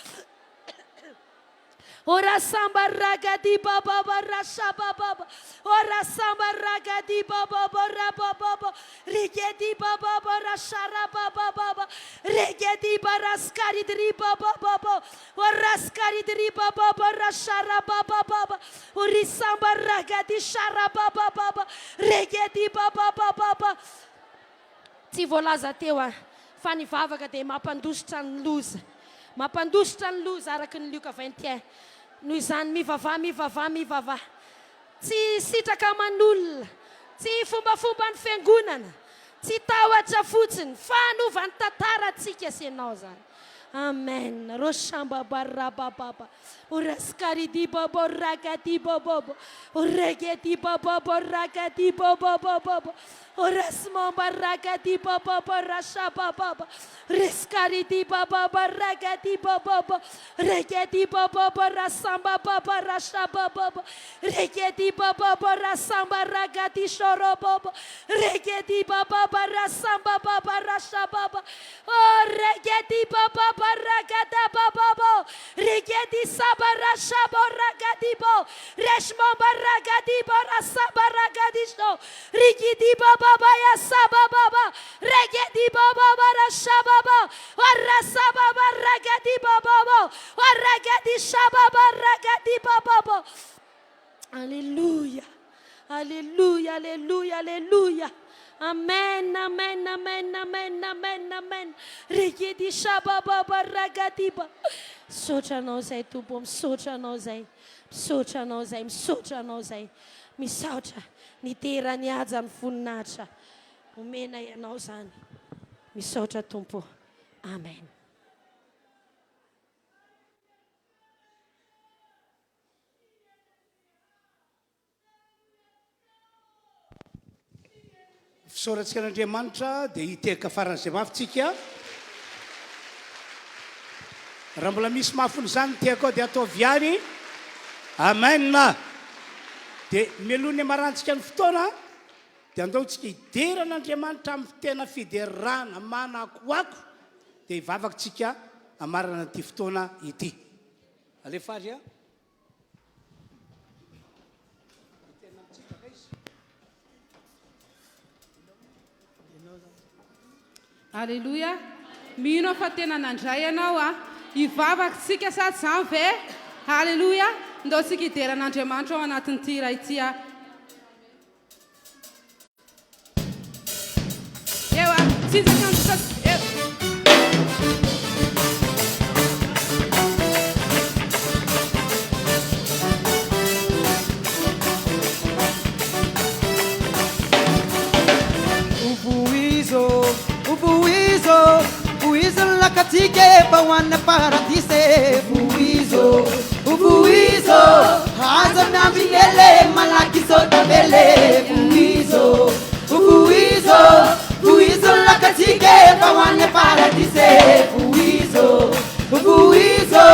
Ora samba ragadi baba rasha baba. Ora samba ragadi baba raba baba. Regedi baba rasha baba baba. Regedi baraskari dri baba baba. Oraskari dri baba rasha baba baba. Orisamba ragadi shara baba baba. Regedi baba baba. Tsy voalaza teo a fa ny vavaka dia mampandositra ny loza. Mampandositra ny loza araka ny Lioka 21. Noho izany mivavaha, mivavaha, mivavaha. Tsy sitraka aman'olona, tsy fombafomban'ny fiangonana, tsy tahotra fotsiny fa hanova ny tantarantsika sy ianao izany. Amen. Roshambabarabababa. Oraskaridiboborakadibobobo. Oregediboboborakadibobobobo. Orasmambarakadiboboborashabababa. Reskaridi-baba-barakadi-baba-ba. Regedi-baba-barasamba-baba-rashababa. Regedi-baba-barasambarakadi-shorobaba. Regedi-baba-barasamba-baba-rashababa. Oh, regedi-baba-barakadababa. Regedi-sabarashaborakadibo. Reshmambarakadi-barasambarakadisho. Rigidi-baba-bayasababa. Regedi baba bara shababa. Warasababa ragadi baba. Waragadi shababa ragadi baba. Alléluia. Alléluia, alléluia, alléluia. Amen, amen, amen, amen, amen, amen. Regedi shababa ragadi ba. Misaotra anao izay Tompo, misaotra anao izay. Misaotra anao izay, misaotra anao izay. Misaotra nidera ny haja ny voninahitra. Omenay anao izany. Misaotra Tompo ô. Amen. Fisaorantsika an'Andriamanitra dia hitehaka faran'izay mafy tsika. Raha mbola misy mahafon'izany ny tehaka ao dia ataovy ihany. Amen. Dia mialoha ny hamarantsika ny fotoana Dia andao tsika hidera an'Andriamanitra amin'ny tena fiderana manakoako dia hivavaka tsika hamarana an'ity fotoana ity. Alefa ary a. Aleloia! Mino aho fa tena nandray ianao a! Hivavaka isika sa tsy izany ve? Aleloia! Ndao isika hidera an'Andriamanitra ao anatin'ity hira ity a! Eo a! Tsinjaka ny sas eo. Vohizo, vohizo, vohizo ny lakantsika e, fa ho any paradisa e. Vohizo, vohizo, aza miambina ela e, malaky izao tavela e. Vohizo, vohizo, vohizo ny lakantsika e, fa ho any paradisa e. Vohizo, vohizo,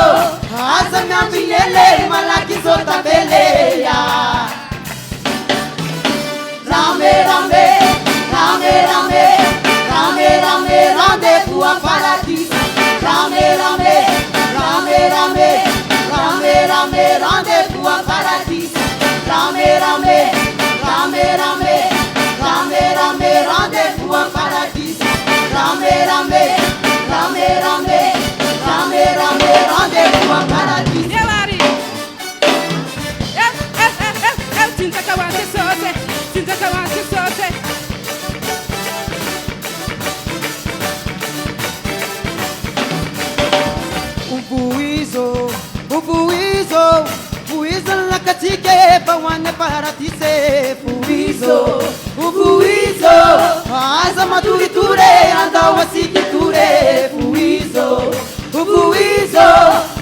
aza miambina ela e, malaky izao tavela e. Ya. Rame rame, rame rame, rame rame, rendez-vous en paradis. Rame rame, rame rame, rame rame, rendez-vous en paradis. Rame rame, rame rame, rame rame, rendez-vous en paradis. Rame rame, rame rame, rame rame, rendez-vous en paradis. Eo ary. Eo, eo, eo, eo, eo, tsinjaka ho an'i Jesosy e, tsinjaka ho an'i Jesosy e. Vohizo, vohizo, vohizo ny lakantsika e, fa ho any paradisa e. Vohizo, vohizo, aza matoritory e, andao asika hitory e. Vohizo, vohizo,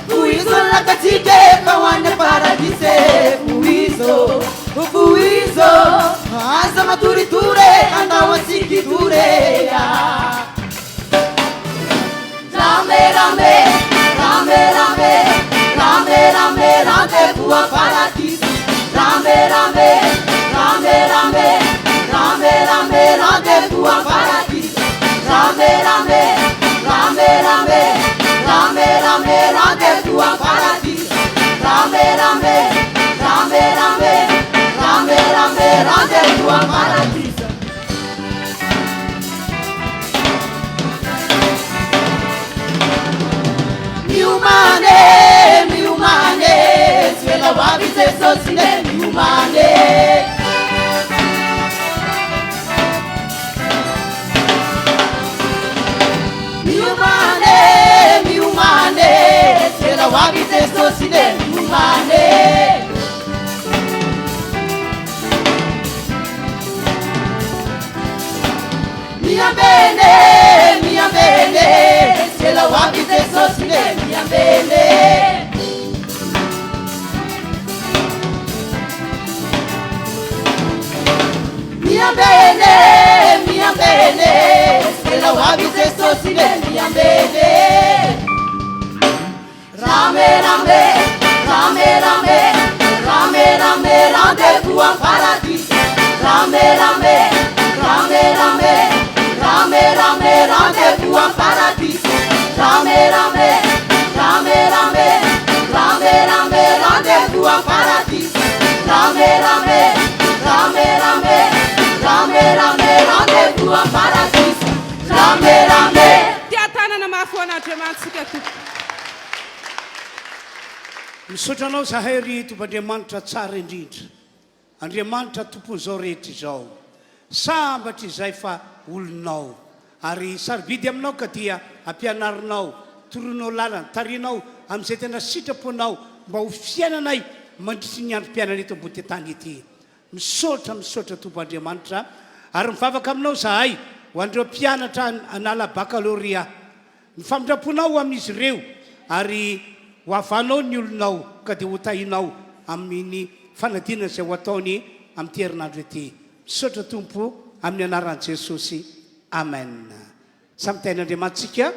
vohizo ny lakantsika e, fa ho any paradisa e. Rendez-vous am paradisa. Rame rame, rame rame, rame rame, rendez-vous am paradisa. Rame rame, rame rame, rame rame, rendez-vous am paradisa. Rame rame, rame rame, rame rame, rendez-vous am paradisa. Miomàna e, miomàna e, tsy ho ela ho avy i Jesosy e, miomàna e. Miomàna e, miomàna e, tsy ho ela ho avy i Jesosy e, miomàna e. Miambene, miambene, tsy ela ho avy Jesosy ne, miambene. Miambene, miambene, tsy ela ho avy Jesosy ne, miambene. Rame rame, rame rame, rame rame, rendez-vous en paradis. Rame rame, rame rame, rame rame, rendez-vous en paradis. Rame rame, rame rame, rame rame, rendez-vous en paradis. Rame rame, rame rame, rame rame, rendez-vous en paradis. Rame rame. Tia tanana mafy ho an'Andriamanitsika Tompoko. Misaotra Anao zahay ry Tompo Andriamanitra tsara indrindra, Andriamanitra Tompon'izao rehetra izao. Sambatra izay fa olonao, ary sarobidy Aminao ka dia ampianarinao, toroinao lalana, tarihinao amin'izay tena sitraponao mba ho fiainanay mandritry ny androm-piainana eto ambony tany ety. Misaotra, misaotra Tompo Andriamanitra, ary mivavaka Aminao zahay ho an'ireo mpianatra hanala bakalorea. Ny famindram-ponao ho amin'izy ireo, ary ho havanao ny olonao, ka dia hotahinao amin'ny fanadinana izay ho ataony amin'ity herinandro ity. Misaotra Tompo, amin'ny anaran'i Jesosy. Amen. Samy tahin'Andriamanitsika.